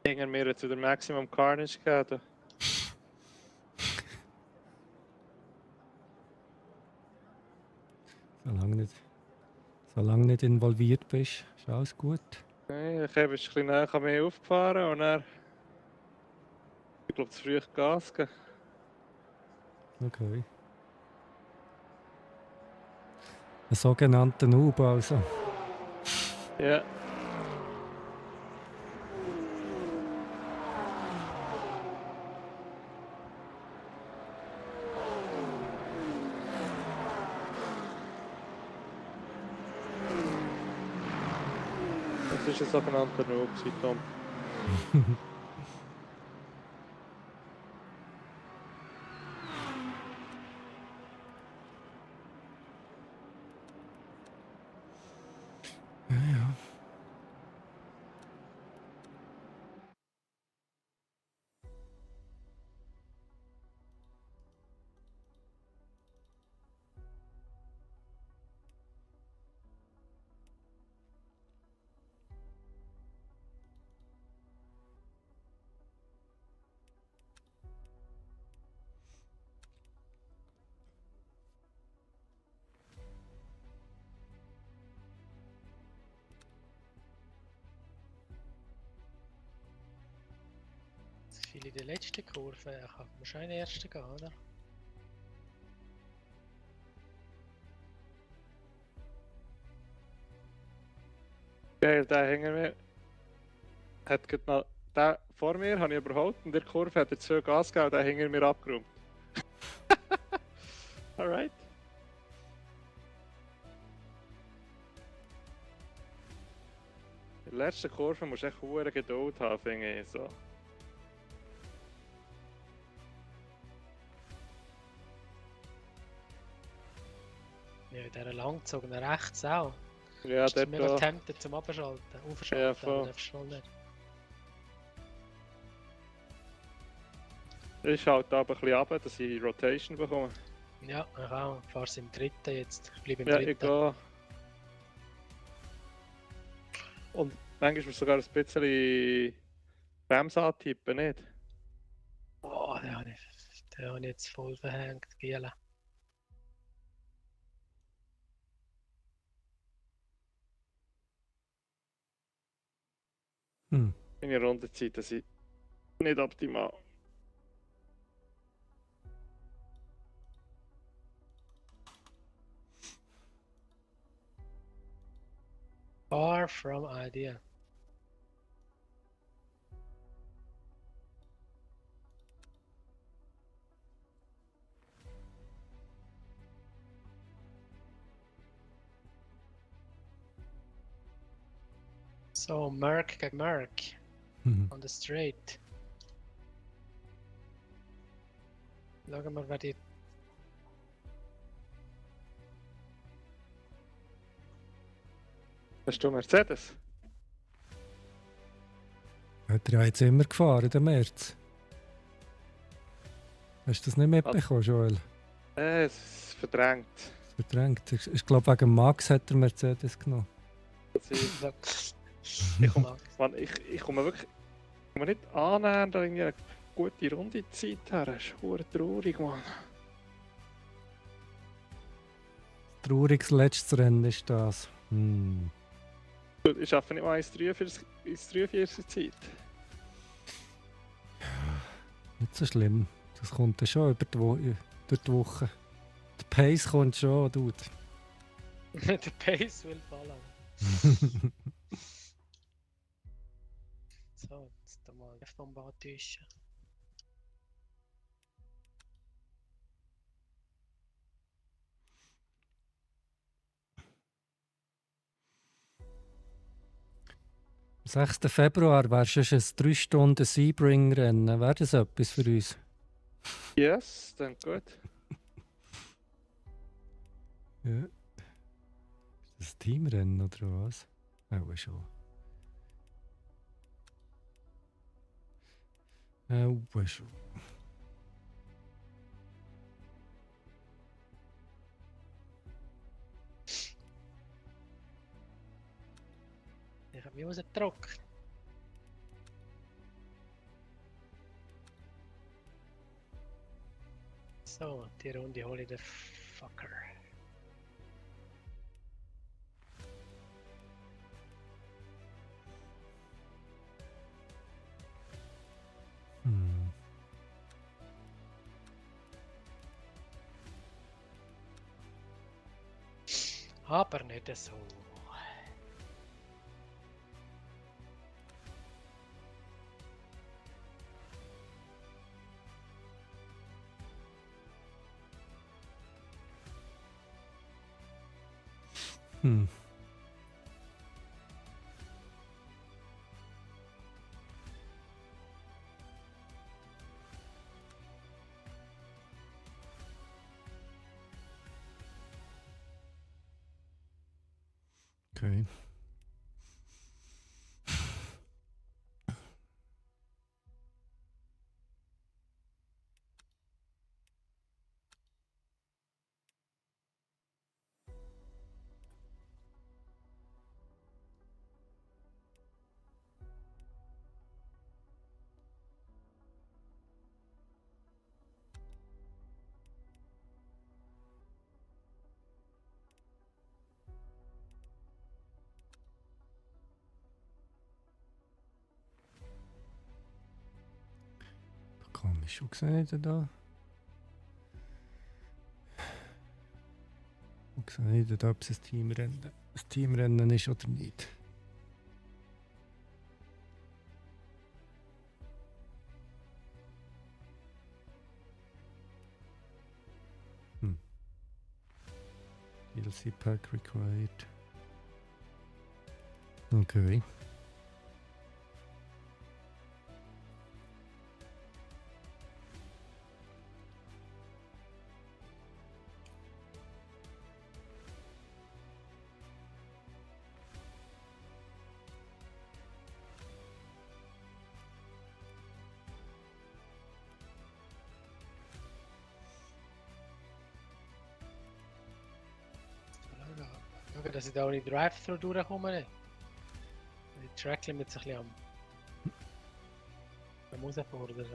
Hinter mir jetzt wieder Maximum Carnage gegeben. Solange nicht involviert bist, ist alles gut. Nee, ich habe ein bisschen näher an mich aufgefahren und er, ich glaube, zu früh Gas gegeben. Okay. Ein sogenannter Noob also. Ja. Das ist ein sogenannter Noob, Tom. Ja. Zu viel in der letzten Kurve. Ich kann wahrscheinlich erste gehen, oder? Geil, der hinter mir hat gerade noch. Der vor mir habe ich überholt und in der Kurve hat er 2 Gas gegeben und der hinter mir abgeräumt. Alright. In der letzten Kurve musst du echt hohe Geduld haben, finde ich. So. Ja, in dieser langgezogen rechts auch. Ja, Ist dort mega da. tempted zum Abschalten, aufschalten, Ja, aber voll. darfst schnell nicht. Ich schalte aber ein bisschen ab, dass ich Rotation bekomme. Ja, ich auch. Ich fahre im dritten jetzt. Ich bleibe im Ja, dritten. ich gehe. Und manchmal musst du sogar ein bisschen Bremse antippen, nicht? Oh, den habe ich jetzt voll verhängt, Giela. Hm. Meine Rundenzeiten sind nicht optimal. Far from ideal. So, Merc gegen Merc on the straight. Schauen wir, wer die. Hast du Mercedes? Hat er ja jetzt immer gefahren, der März. Hast du das nicht mitbekommen, Joel? Es ist verdrängt. Verdrängt. Ich glaube, wegen Max hat er Mercedes genommen. Das ist, Ich komme Mann, ich komme wirklich nicht annähernd an irgendwie eine gute Rundezeit her. Das ist verdammt traurig, Mann. Trauriges letztes Rennen ist das. Ich schaffe nicht mal 1,43 Zeit. Nicht so schlimm. Das kommt dann schon durch die Woche. Der Pace kommt schon, Dude. Der Pace will fallen. So, jetzt mal vom Badtischen. Am 6. Februar wäre schon ein 3 Stunden Sebring-Rennen. Wäre das etwas für uns? Yes, dann gut. Ja. Ist das ein Teamrennen oder was? Auch schon. Auch schon. Ich habe mich rausgedruckt. So, die Runde hole ich den Fucker. Aber nicht so. Okay. Komisch, wo sehe ich denn da? Wo sehe ich denn da, ob es ein Teamrennen ist oder nicht? DLC Pack required. Okay. Schauen, dass ich da ohne Drive-Thru durchkomme. Die Tracklimits ein bisschen am herausfordern.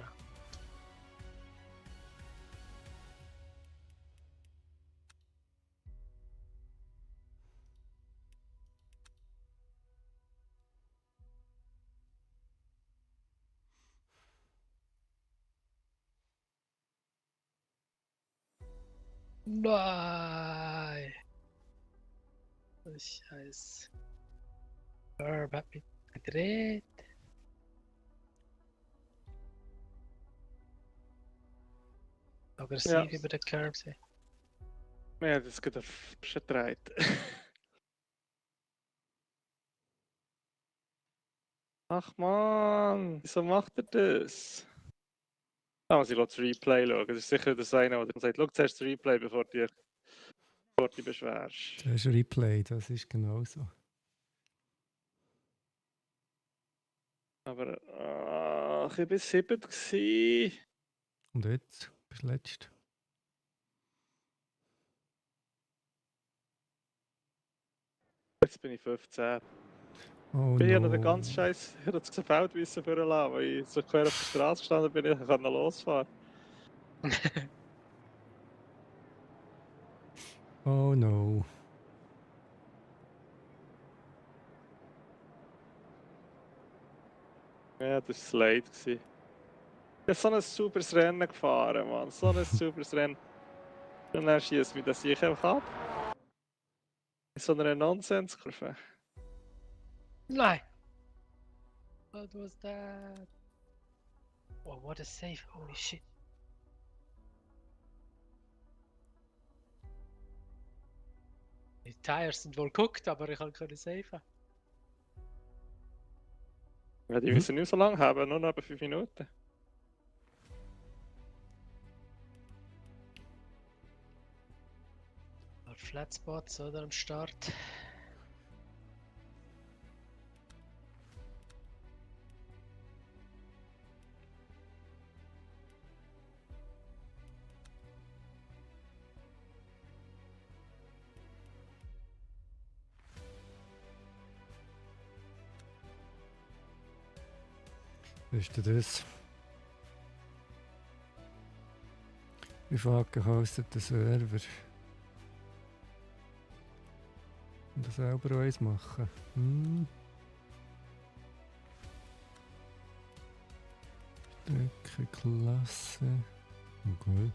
Nein! Scheiße. Curb hat mich gedreht. Aggressiv Ja. über den Curb sein. Ja, das geht auf gedreht. Ach man, wieso macht er das? Da muss ich das Replay schauen. Das ist sicher das eine, der sagt, schau zuerst das Replay, bevor du dich beschwerst. Das ist Replay, das ist genau so. Aber ich war bis 7 gewesen. Und jetzt bist du letzt. Jetzt bin ich 15. Oh Ich habe noch den no. ganzen Scheiß, ich habe das Feld vorlassen, weil ich so quer auf der Straße gestanden bin, ich kann noch losfahren. Oh no. Ja, das war das Leid. Ich habe so ein super Rennen gefahren, Mann. So ein super Rennen. Und dann schießt mich das ich einfach ab. In so einer Nonsenskurve. Nein! What was that? Oh, what a save. Holy shit. Die Tires sind wohl geguckt, aber ich konnte saven. Ja, die müssen nicht so lange haben, nur noch etwa 5 Minuten. Flatspots oder am Start. Was ist denn das? Privat gehosteten Server. Und das selber eins machen. Strecke, Klasse. Okay.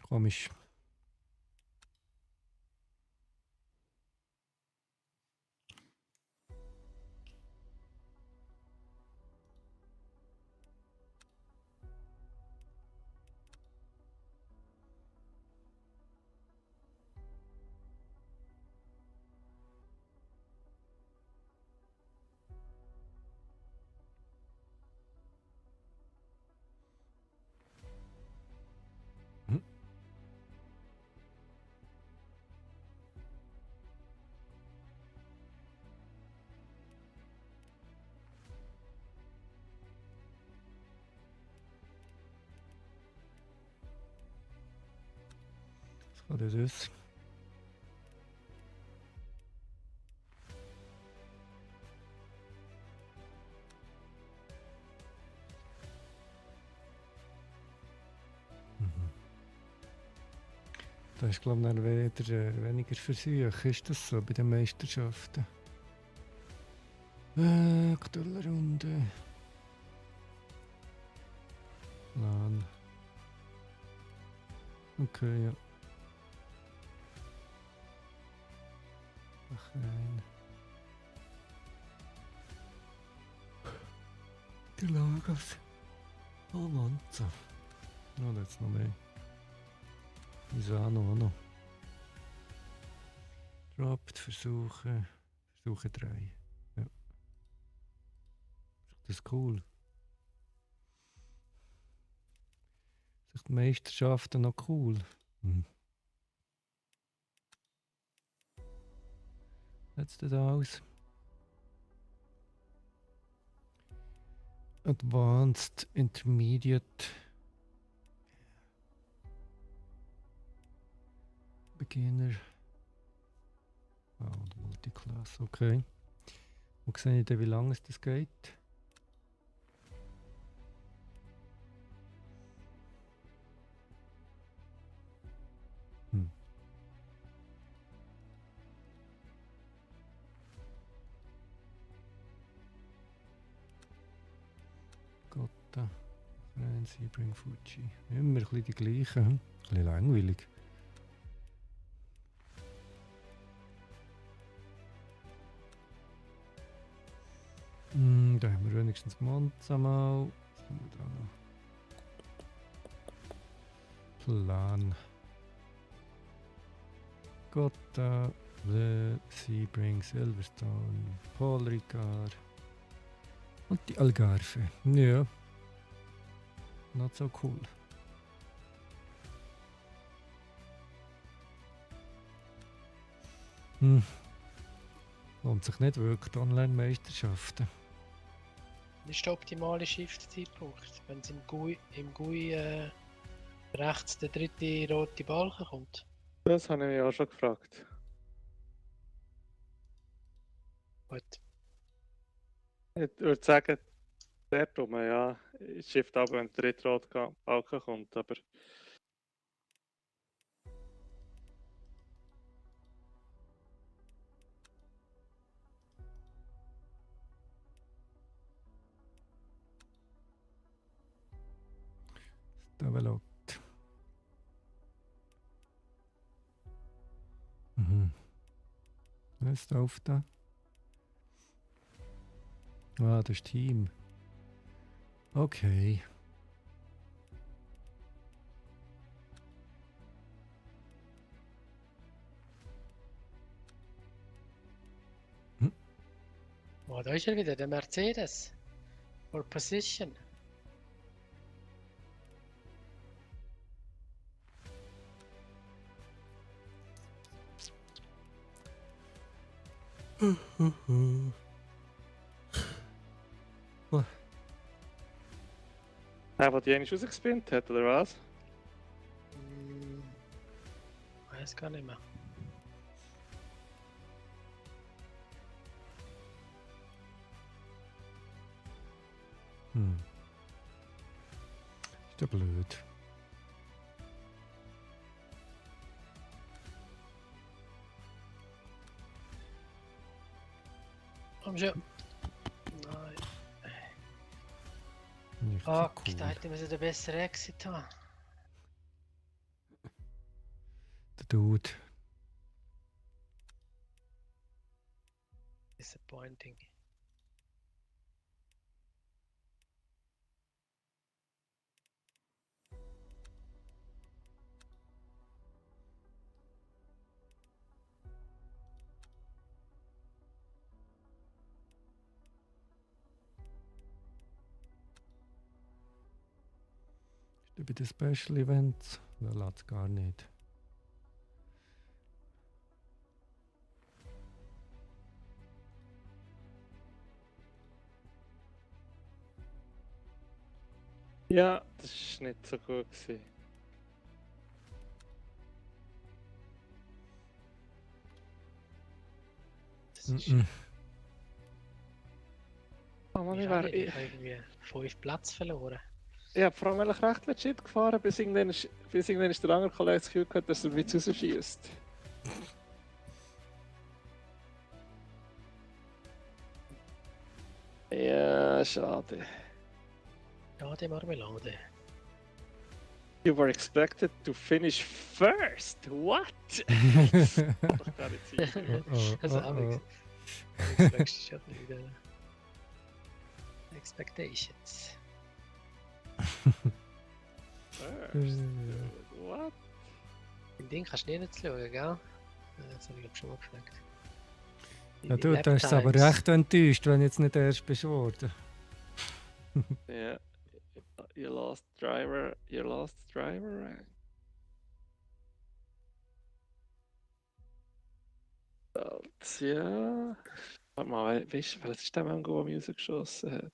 Komisch. Was kann das? Da ist, glaube ich, dann wieder, weniger Versuche. Ist das so bei den Meisterschaften? Aktuelle Runde. Plan. Okay, ja. Ach nein. Die Lagos. Oh Monza. Oh, da ist noch mehr. Misano auch noch. Droppt, Versuche 3. Ja. Das ist cool. Sind die Meisterschaften noch cool? Jetzt da aus. Advanced, Intermediate, Beginner. Und Multiclass, okay. Wo sehe ich denn, wie lange es das geht? Then Sebring Fuji. Immer ein bisschen die gleichen. Ein bisschen langweilig. Da haben wir wenigstens Monza mal. Was haben wir da noch? Plan. Gotha, Le, Sebring, Silverstone, Paul Ricard und die Algarve. Ja. Not so cool. Lohnt sich nicht wirklich die Online-Meisterschaften. Das ist der optimale Shift-Zeitpunkt, wenn es im GUI rechts der dritte rote Balken kommt. Das habe ich mich auch schon gefragt. Gut. Ich würde sagen, dort rum, ja. Ich shift ab, wenn der dritte rote Balken kommt, aber... Developed. Mhm. Was ist auf da? Ah, das ist Team. Okay. Oh, da ist er wieder, der Mercedes. For Position. Der die eigentlich rausgespinnt hat, oder was? Weiß gar nicht mehr. Ist ja blöd. Komm schon. Nein. Nicht so Fuck, cool. da hätten wir den besseren Exit haben. Der Dude. Disappointing. Ist bei den Special Events? Da lässt es gar nicht. Ja, das war nicht so gut gewesen. Das ist Oh Mann, ich ich habe wäre... irgendwie 5 Platz verloren. Ich habe vor allem recht legit gefahren, bis irgendwann ist der andere Kollege das Gefühl gehabt, dass er ein bisschen rausschießt. Ja, schade. Ja, die Marmelade. You were expected to finish first. What? Doch gar nicht sein. Also, Alex. Alex ist ja wieder. Expectations. First. What? Im Ding kannst du nicht schauen, gell? Das habe ich glaub schon mal gefragt. Ja, du bist aber recht enttäuscht, wenn du jetzt nicht erst bist worden. Yeah. You lost driver rank. Ja. Warte mal, weißt du, was ist der Mango, der Musik geschossen hat?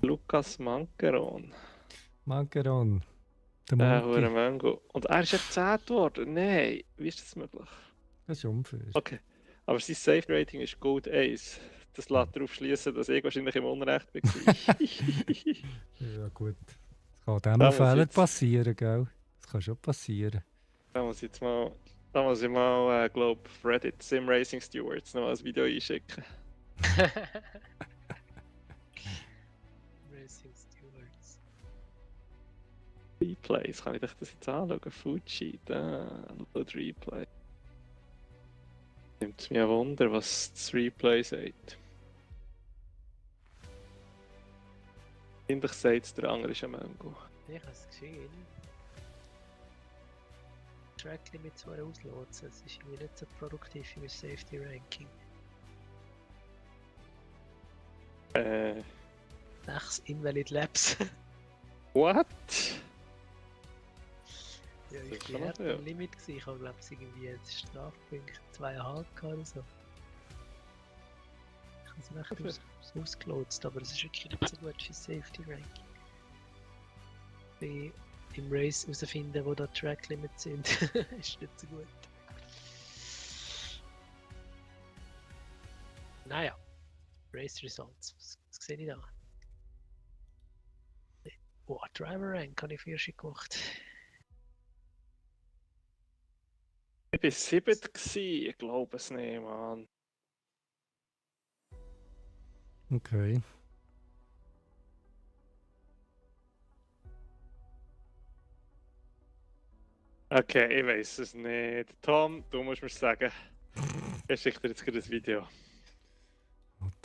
Lukas Mankeron. Mankeron. Der Der Monkey. hure Mango. Und er ist ja 10 geworden. Nein, wie ist das möglich? Das ist unfair. Okay. Aber sein Safe Rating ist Gold Ace. Das lässt darauf schließen, dass ich wahrscheinlich im Unrecht war. Ja gut. Das kann dem Da muss Fehler jetzt- passieren, gell? Das kann schon passieren. Da muss ich mal, glaube Reddit Sim Racing Stewards noch ein Video einschicken. Racing Stewards. Replays, kann ich das jetzt anschauen? Fuji, da, Load Replay. Nimmt es mir ein Wunder, was das Replay sagt. Eigentlich sagt es, der andere ist ein Mango. Ich habe es gesehen. Track Limit zwar auslotsen, es ist irgendwie nicht so produktiv wie das Safety Ranking. 6 Invalid Laps. What? Ja, Das ich ist war schon hart viel. am Limit gewesen. Ich habe glaube ich irgendwie einen Strafpunkt 2,5 gehabt oder so. Ich habe es Okay. echt ausgelotst, aber es ist wirklich nicht so gut für das Safety Ranking. Wie im Race herausfinden, wo da Track Limits sind, ist nicht so gut. Naja, Race Results, was sehe ich da? Oh, Driver Rank habe ich für schon gemacht. Ich war 7 gewesen, ich glaube es nicht, Mann. Okay. Okay, ich weiß es nicht. Tom, du musst mir sagen. Ich schicke dir jetzt gerade ein Video.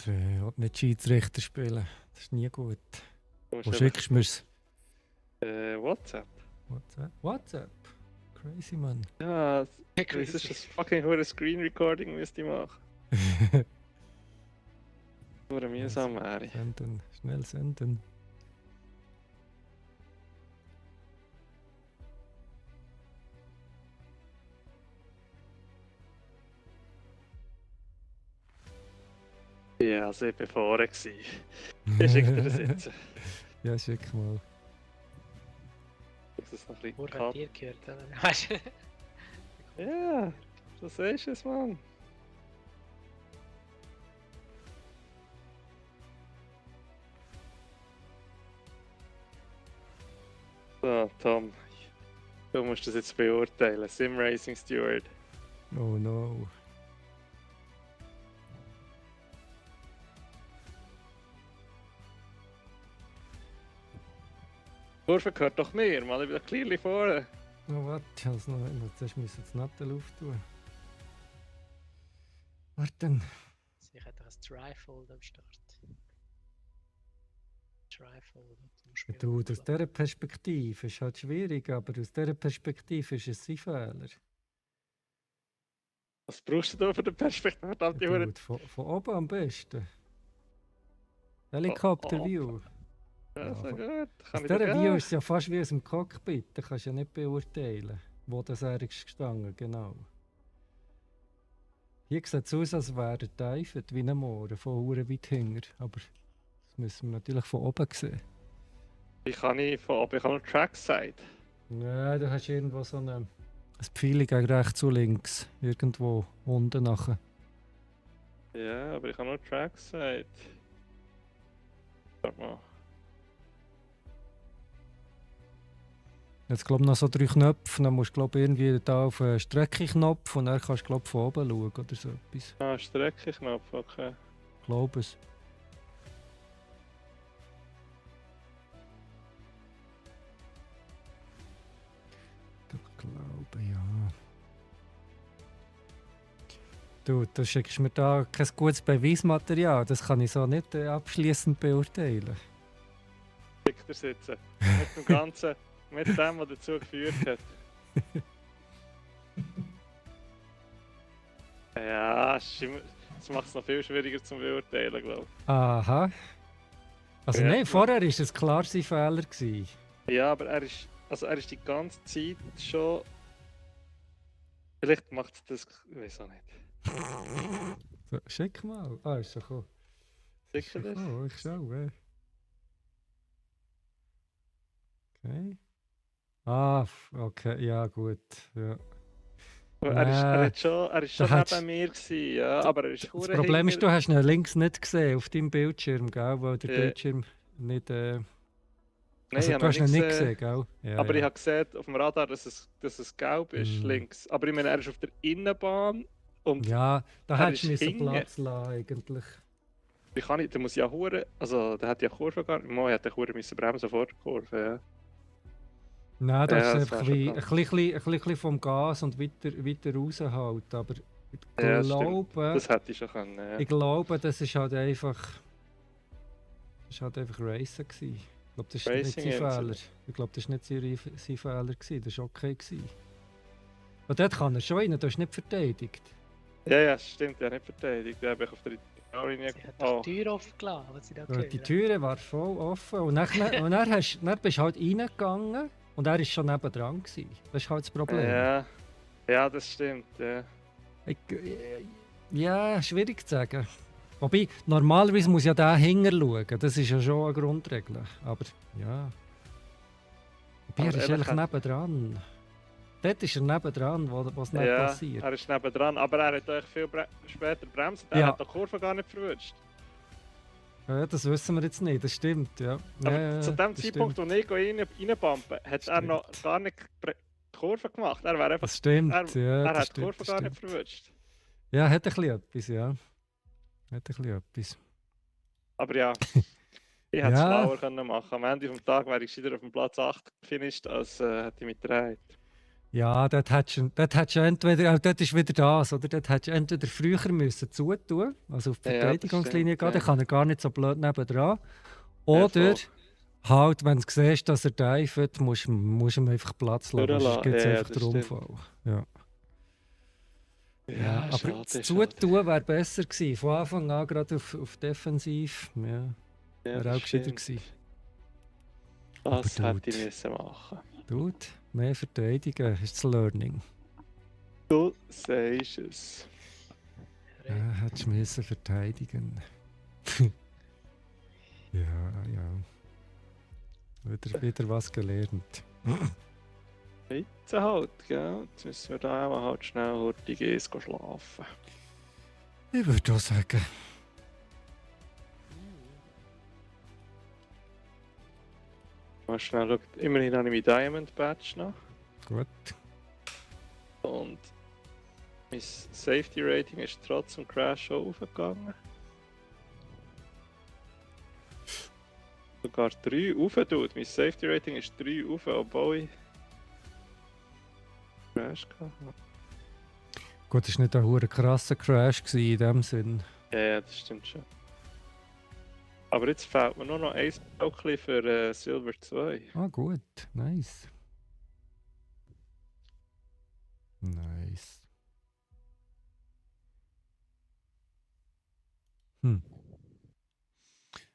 Und nicht Schiedsrichter spielen. Das ist nie gut. Du musst Wo einfach, schickst du mir's? WhatsApp. WhatsApp? WhatsApp? Crazy, Mann. Ja, das ist das fucking hure Screen Recording, müsste ich machen. Nur mühsam wäre. Senden. Schnell senden. Ja, also ich war vorne gewesen. Ich schicke dir das jetzt. Ja, schick mal. Das ist noch ein Nur bisschen hat cut. dir gehört, oder? Weißt du? Ja, das ist es, Mann. So, Tom. Du musst das jetzt beurteilen. Sim Racing Steward. Oh no. Kurve gehört doch mir, Mann. Ich bin da clearly vorne. Oh, warte, also noch, zuerst müssen wir das Nattel auftun. Warten. Ich hätte ein Trifold am Start. Trifold. Du, aus dieser Perspektive ist halt schwierig, aber aus dieser Perspektive ist es sein Fehler. Was brauchst du da für eine Perspektive? Verdammte Ja, Hure. du, von oben am besten. Helikopter-View. Ja, so von- gut. Aus Kann ich dieser dir View geben? ist es ja fast wie aus dem Cockpit. Da kannst du ja nicht beurteilen, wo das er ist gestanden, genau. Hier sieht es aus, als wäre er tiefet wie ein Moor, von hure weit hinten. Aber das müssen wir natürlich von oben sehen. Ich kann nicht von oben, ich kann nur Trackside. Ja, du hast irgendwo so ein Pfeil gegen rechts und links. Irgendwo unten nachher. Ja, aber ich kann nur Trackside. Sag mal. Jetzt glaube ich noch so 3 Knöpfe. Dann musst du glaube irgendwie da auf einen Streckeknopf und dann kannst du glaube von oben schauen oder so etwas. Ah, Streckeknopf, okay. Ich glaube es. Ich glaube ja. Du schickst mir da kein gutes Beweismaterial. Das kann ich so nicht abschließend beurteilen. Schick dir sitzen. Mit dem Ganzen, mit dem, was dazu geführt hat. Ja, das macht es noch viel schwieriger zum Beurteilen, glaube Aha. Also Ja. nein, vorher war es klar sein Fehler gewesen. ich. Ja, aber er ist die ganze Zeit schon. Vielleicht macht es das. Ich weiß auch nicht. So, schick mal. Ah, ist schon gekommen. Schick dir das? Oh, ich schaue. Okay. Ah, okay, ja gut. Ja. Aber er ist schon da hat's- neben mir gewesen, ja, aber er ist Das hure Problem ist, hinter- du hast ihn links nicht gesehen auf deinem Bildschirm, gell? Weil der Ja. Bildschirm nicht. Nein, Also, ich du habe hast ihn nicht gesehen, gell? Ja, aber ich ja. habe gesehen auf dem Radar, dass es gelb ist, Mhm. links. Aber ich meine, er ist auf der Innenbahn und Ja, da Er hättest du ist müssen hinten. Platz lassen, eigentlich. ich kann nicht, der muss ja hure, also der hat ja Kurve gar nicht, der hat ja hure müssen bremsen vor der Kurve, ja. Nein, das Ja, ist das einfach wär wie schon ein bisschen vom Gas und weiter raushalten. Aber ich Ja, stimmt. glaube, Das hätte ich schon können, ja. ich glaube, das ist halt einfach, Racing gewesen. Ich glaube, das ist nicht Racing sein im Fehler. Sinne. Ich glaube, das war nicht sein Fehler gewesen. Das war okay gewesen. Und dort kann er schon rein, du hast nicht verteidigt. Ja, stimmt, ja, nicht verteidigt. Da habe ich auf der Linie. Sie hat Oh, doch die Tür offen gelassen, was sie da Ja, die gehört. Türe war voll offen und dann bist du halt reingegangen und er war schon nebendran gewesen. Das ist halt das Problem. ja, das stimmt, ja. Ja, schwierig zu sagen. Wobei, normalerweise muss ja der Hinger schauen. Das ist ja schon eine Grundregel. Aber ja. Wobei, er Aber ist ehrlich eigentlich nebendran. Dort ist er nebendran, wo es nicht Ja, passiert. er ist nebendran, aber er hat euch viel später bremst. Er Ja. hat die Kurve gar nicht verwünscht. Ja, das wissen wir jetzt nicht. Das stimmt, ja. Aber Ja, zu dem das Zeitpunkt, stimmt. wo ich reinpumpen, hat er noch gar nicht die Kurve gemacht. Er wäre einfach. Das stimmt, Er, ja. er Das hat die Kurve stimmt, das gar nicht stimmt. verwünscht. Ja, hat ein bisschen etwas, ja. Hat ein bisschen etwas. Aber ja, ich hätte es Ja. schlauer können machen. Am Ende des Tages wäre ich wieder auf dem Platz 8 gefinisht, als hätte ich mich gedreht. Ja, dort hättest du entweder, dort ist wieder das, oder? Dort hättest du entweder früher müssen zutun, also auf die Ja, das Verteidigungslinie stimmt, gehen, dann ja. kann er gar nicht so blöd nebendran. Ja, Oder voll. halt, wenn du siehst, dass er dived, musst du ihm einfach Platz lassen, sonst Durchlassen, gibt es ja, einfach das den stimmt. Unfall. Ja. Ja, aber schade, das schade. Zutun wäre besser gewesen, von Anfang an gerade auf Defensiv. Ja, Ja, wäre das auch gescheiter stimmt. gewesen. Das Aber hätte ich gut. müssen machen. Dude, mehr verteidigen ist das Learning. Du sagst es. Ja, hättest du müssen verteidigen. ja. Wieder was gelernt. Jetzt halt, gell? Jetzt müssen wir da auch halt schnell hurtig schlafen. Ich würde auch sagen. Mal schnell schauen. Immerhin habe ich mein Diamond Badge noch. Gut. Und mein Safety Rating ist trotz dem Crash schon aufgegangen. Sogar 3 rauf tut. Mein Safety Rating ist 3 rauf, obwohl ich Crash hatte. Gut, es war nicht ein hure krasser Crash gewesen in dem Sinn. Ja, das stimmt schon. Aber jetzt fehlt mir nur noch ein Bauchli für Silver 2. Ah, gut. Nice. Nice.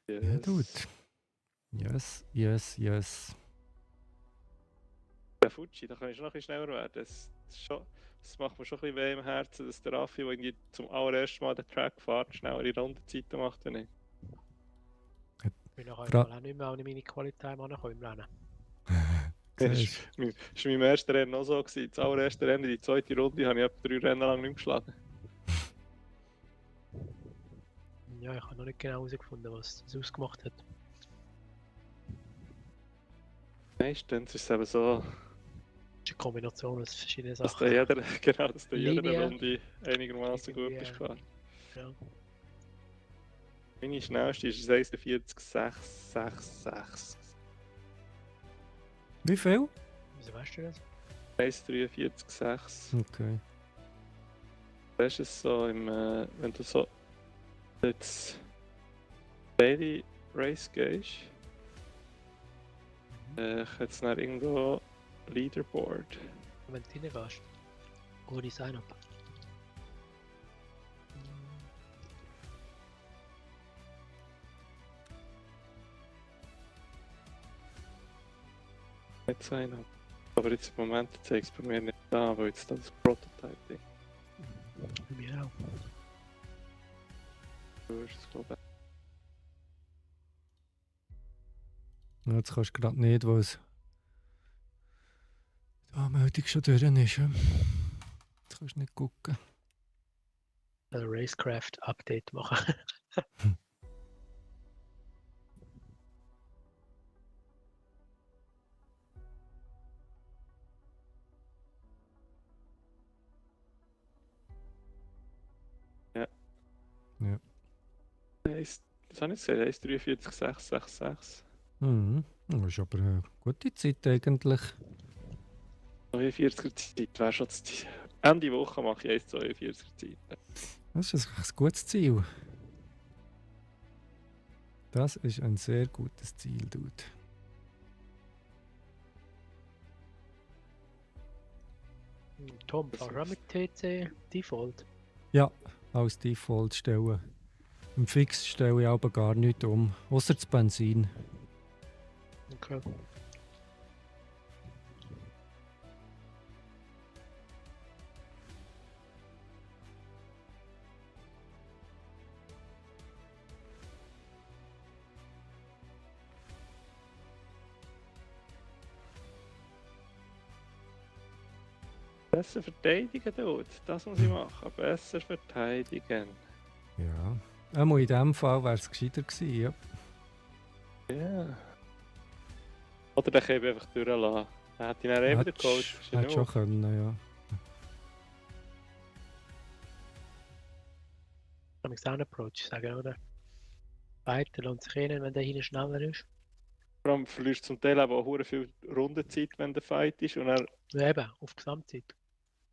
Ja, dude. Yes. Der Fuji, da kann ich schon noch ein bisschen schneller werden. Das macht mir schon ein bisschen weh im Herzen, dass der Raffi, der irgendwie zum allerersten Mal den Track fährt, schnellere Rundenzeiten macht wie ich. Ich bin nachher Fra- auch nicht mehr an meine Quality angekommen im Rennen. Siehst Das war mein erstes Rennen auch so. Das allererste Rennen, die zweite Runde, habe ich etwa 3 Rennen lang nicht mehr geschlagen. Ja, ich habe noch nicht genau herausgefunden, was das ausgemacht hat. Meistens ist es eben so, Das ist eine Kombination aus verschiedenen dass Sachen. dass du jede Linie. Runde einigermaßen gut Irgendwie, bist gefahren. Ja. Meine schnellste ist 1,41,666. Wie viel? Wieso weißt du das? 1,43,6. Okay. Das ist so wenn du so jetzt Daily Race gehst, hat es dann irgendwo Leaderboard. Wenn du reingehst. Ohne Sign-up. Nicht sein. Aber jetzt im Moment zeigt es bei mir nicht da, weil jetzt das Prototype-Ding Bei mir auch. ist, glaube Ja, jetzt kannst du gerade nicht, weil es die Anmeldung schon durch ist. Ja. Jetzt kannst du nicht gucken. Ein Racecraft-Update machen. ich. Das habe ich gesagt, 1,43,666. Mhm. Das ist aber eine gute Zeit eigentlich. 42er Zeit wäre schon das Ziel. Ende Woche mache ich 1,42er Zeit. Das ist ein gutes Ziel. Das ist ein sehr gutes Ziel, Dude. Tom, kannst du auch mit TC Default? Ja, als Default stellen. Im Fix stelle ich aber gar nichts um, außer das Benzin. Okay. Besser verteidigen dort. Das muss ich machen. Besser verteidigen. Ja. Einmal in diesem Fall wäre es gescheiter gewesen, ja. Ja. Oder den Käbe einfach durchlassen. Er hat ihn dann eben den Code. Hätte schon können, ja. Kann ich einen Approach sagen, oder? Weiter lohnt sich eh nicht, wenn der hinten schneller ist. Vor allem verlierst du zum Teil aber auch verdammt viel Rundenzeit, wenn der Fight ist. Und dann, Ja, eben, auf Gesamtzeit.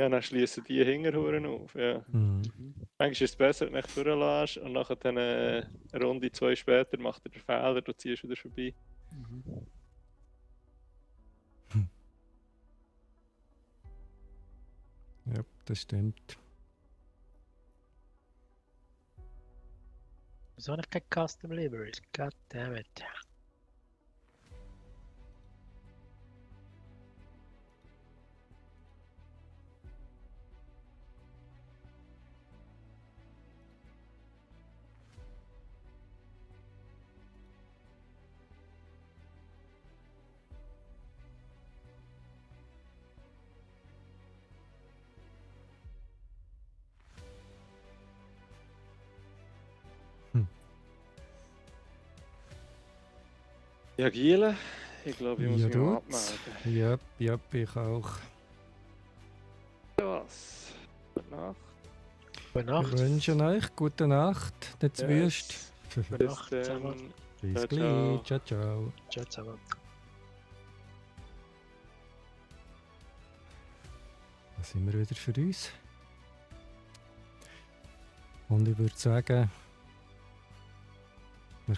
ja, dann schließen die Hinterhuren auf. Ja. Mhm. Eigentlich ist es besser, wenn du nicht durchlässt und nachher dann eine Runde 2 später macht er den Fehler, du ziehst wieder vorbei. Ja, das stimmt. Wieso habe ich keine Custom Liveries? Goddammit. Ja, Giele, ich glaube, ich muss Ja, mich mal tut's. abmelden. Ja, ich auch. Was? Gute Nacht. Gute Wir Nacht. wünschen euch gute Nacht, nicht zu wüst. Gute Bis Nacht dann. zusammen. Bis Ciao, gleich. Ciao, ciao. Ciao zusammen. Da sind wir wieder für uns. Und ich würde sagen, wir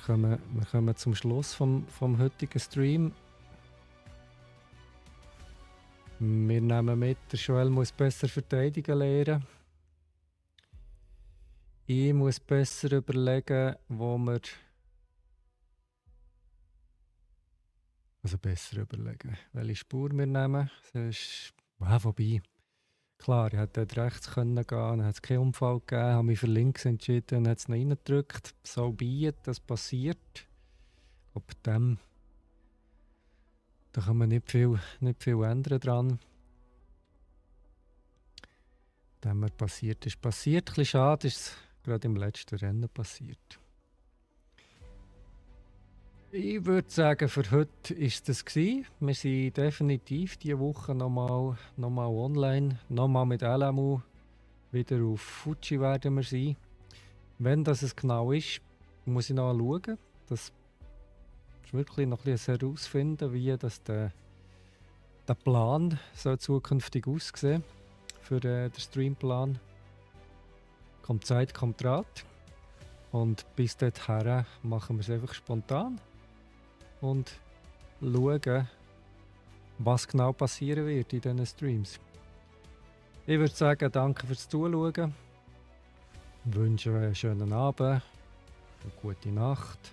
kommen zum Schluss vom heutigen Stream. Wir nehmen mit, der Joel muss besser verteidigen lernen. Ich muss besser überlegen, wo wir... Also besser überlegen, welche Spur wir nehmen. Das ist... wobei... Klar, ich hätte dort rechts können gehen, dann hat es keinen Unfall gegeben, habe mich für links entschieden, dann hat es noch reingedrückt. So be it, das passiert. Ob dem, da kann man nicht viel ändern dran. Dem, was passiert ist, passiert. Ein bisschen schade ist es gerade im letzten Rennen passiert. Ich würde sagen, für heute war es das gewesen. Wir sind definitiv diese Woche nochmal online. Nochmal mit LMU. Wieder auf Fuji werden wir sein. Wenn das es genau ist, muss ich noch schauen. Das ist wirklich noch ein bisschen herausfinden, wie das der Plan soll zukünftig aussehen für den Streamplan. Kommt Zeit, kommt Rat. Und bis dorthin machen wir es einfach spontan. Und schauen, was genau passieren wird in diesen Streams. Ich würde sagen, danke fürs Zuschauen. Ich wünsche euch einen schönen Abend, eine gute Nacht.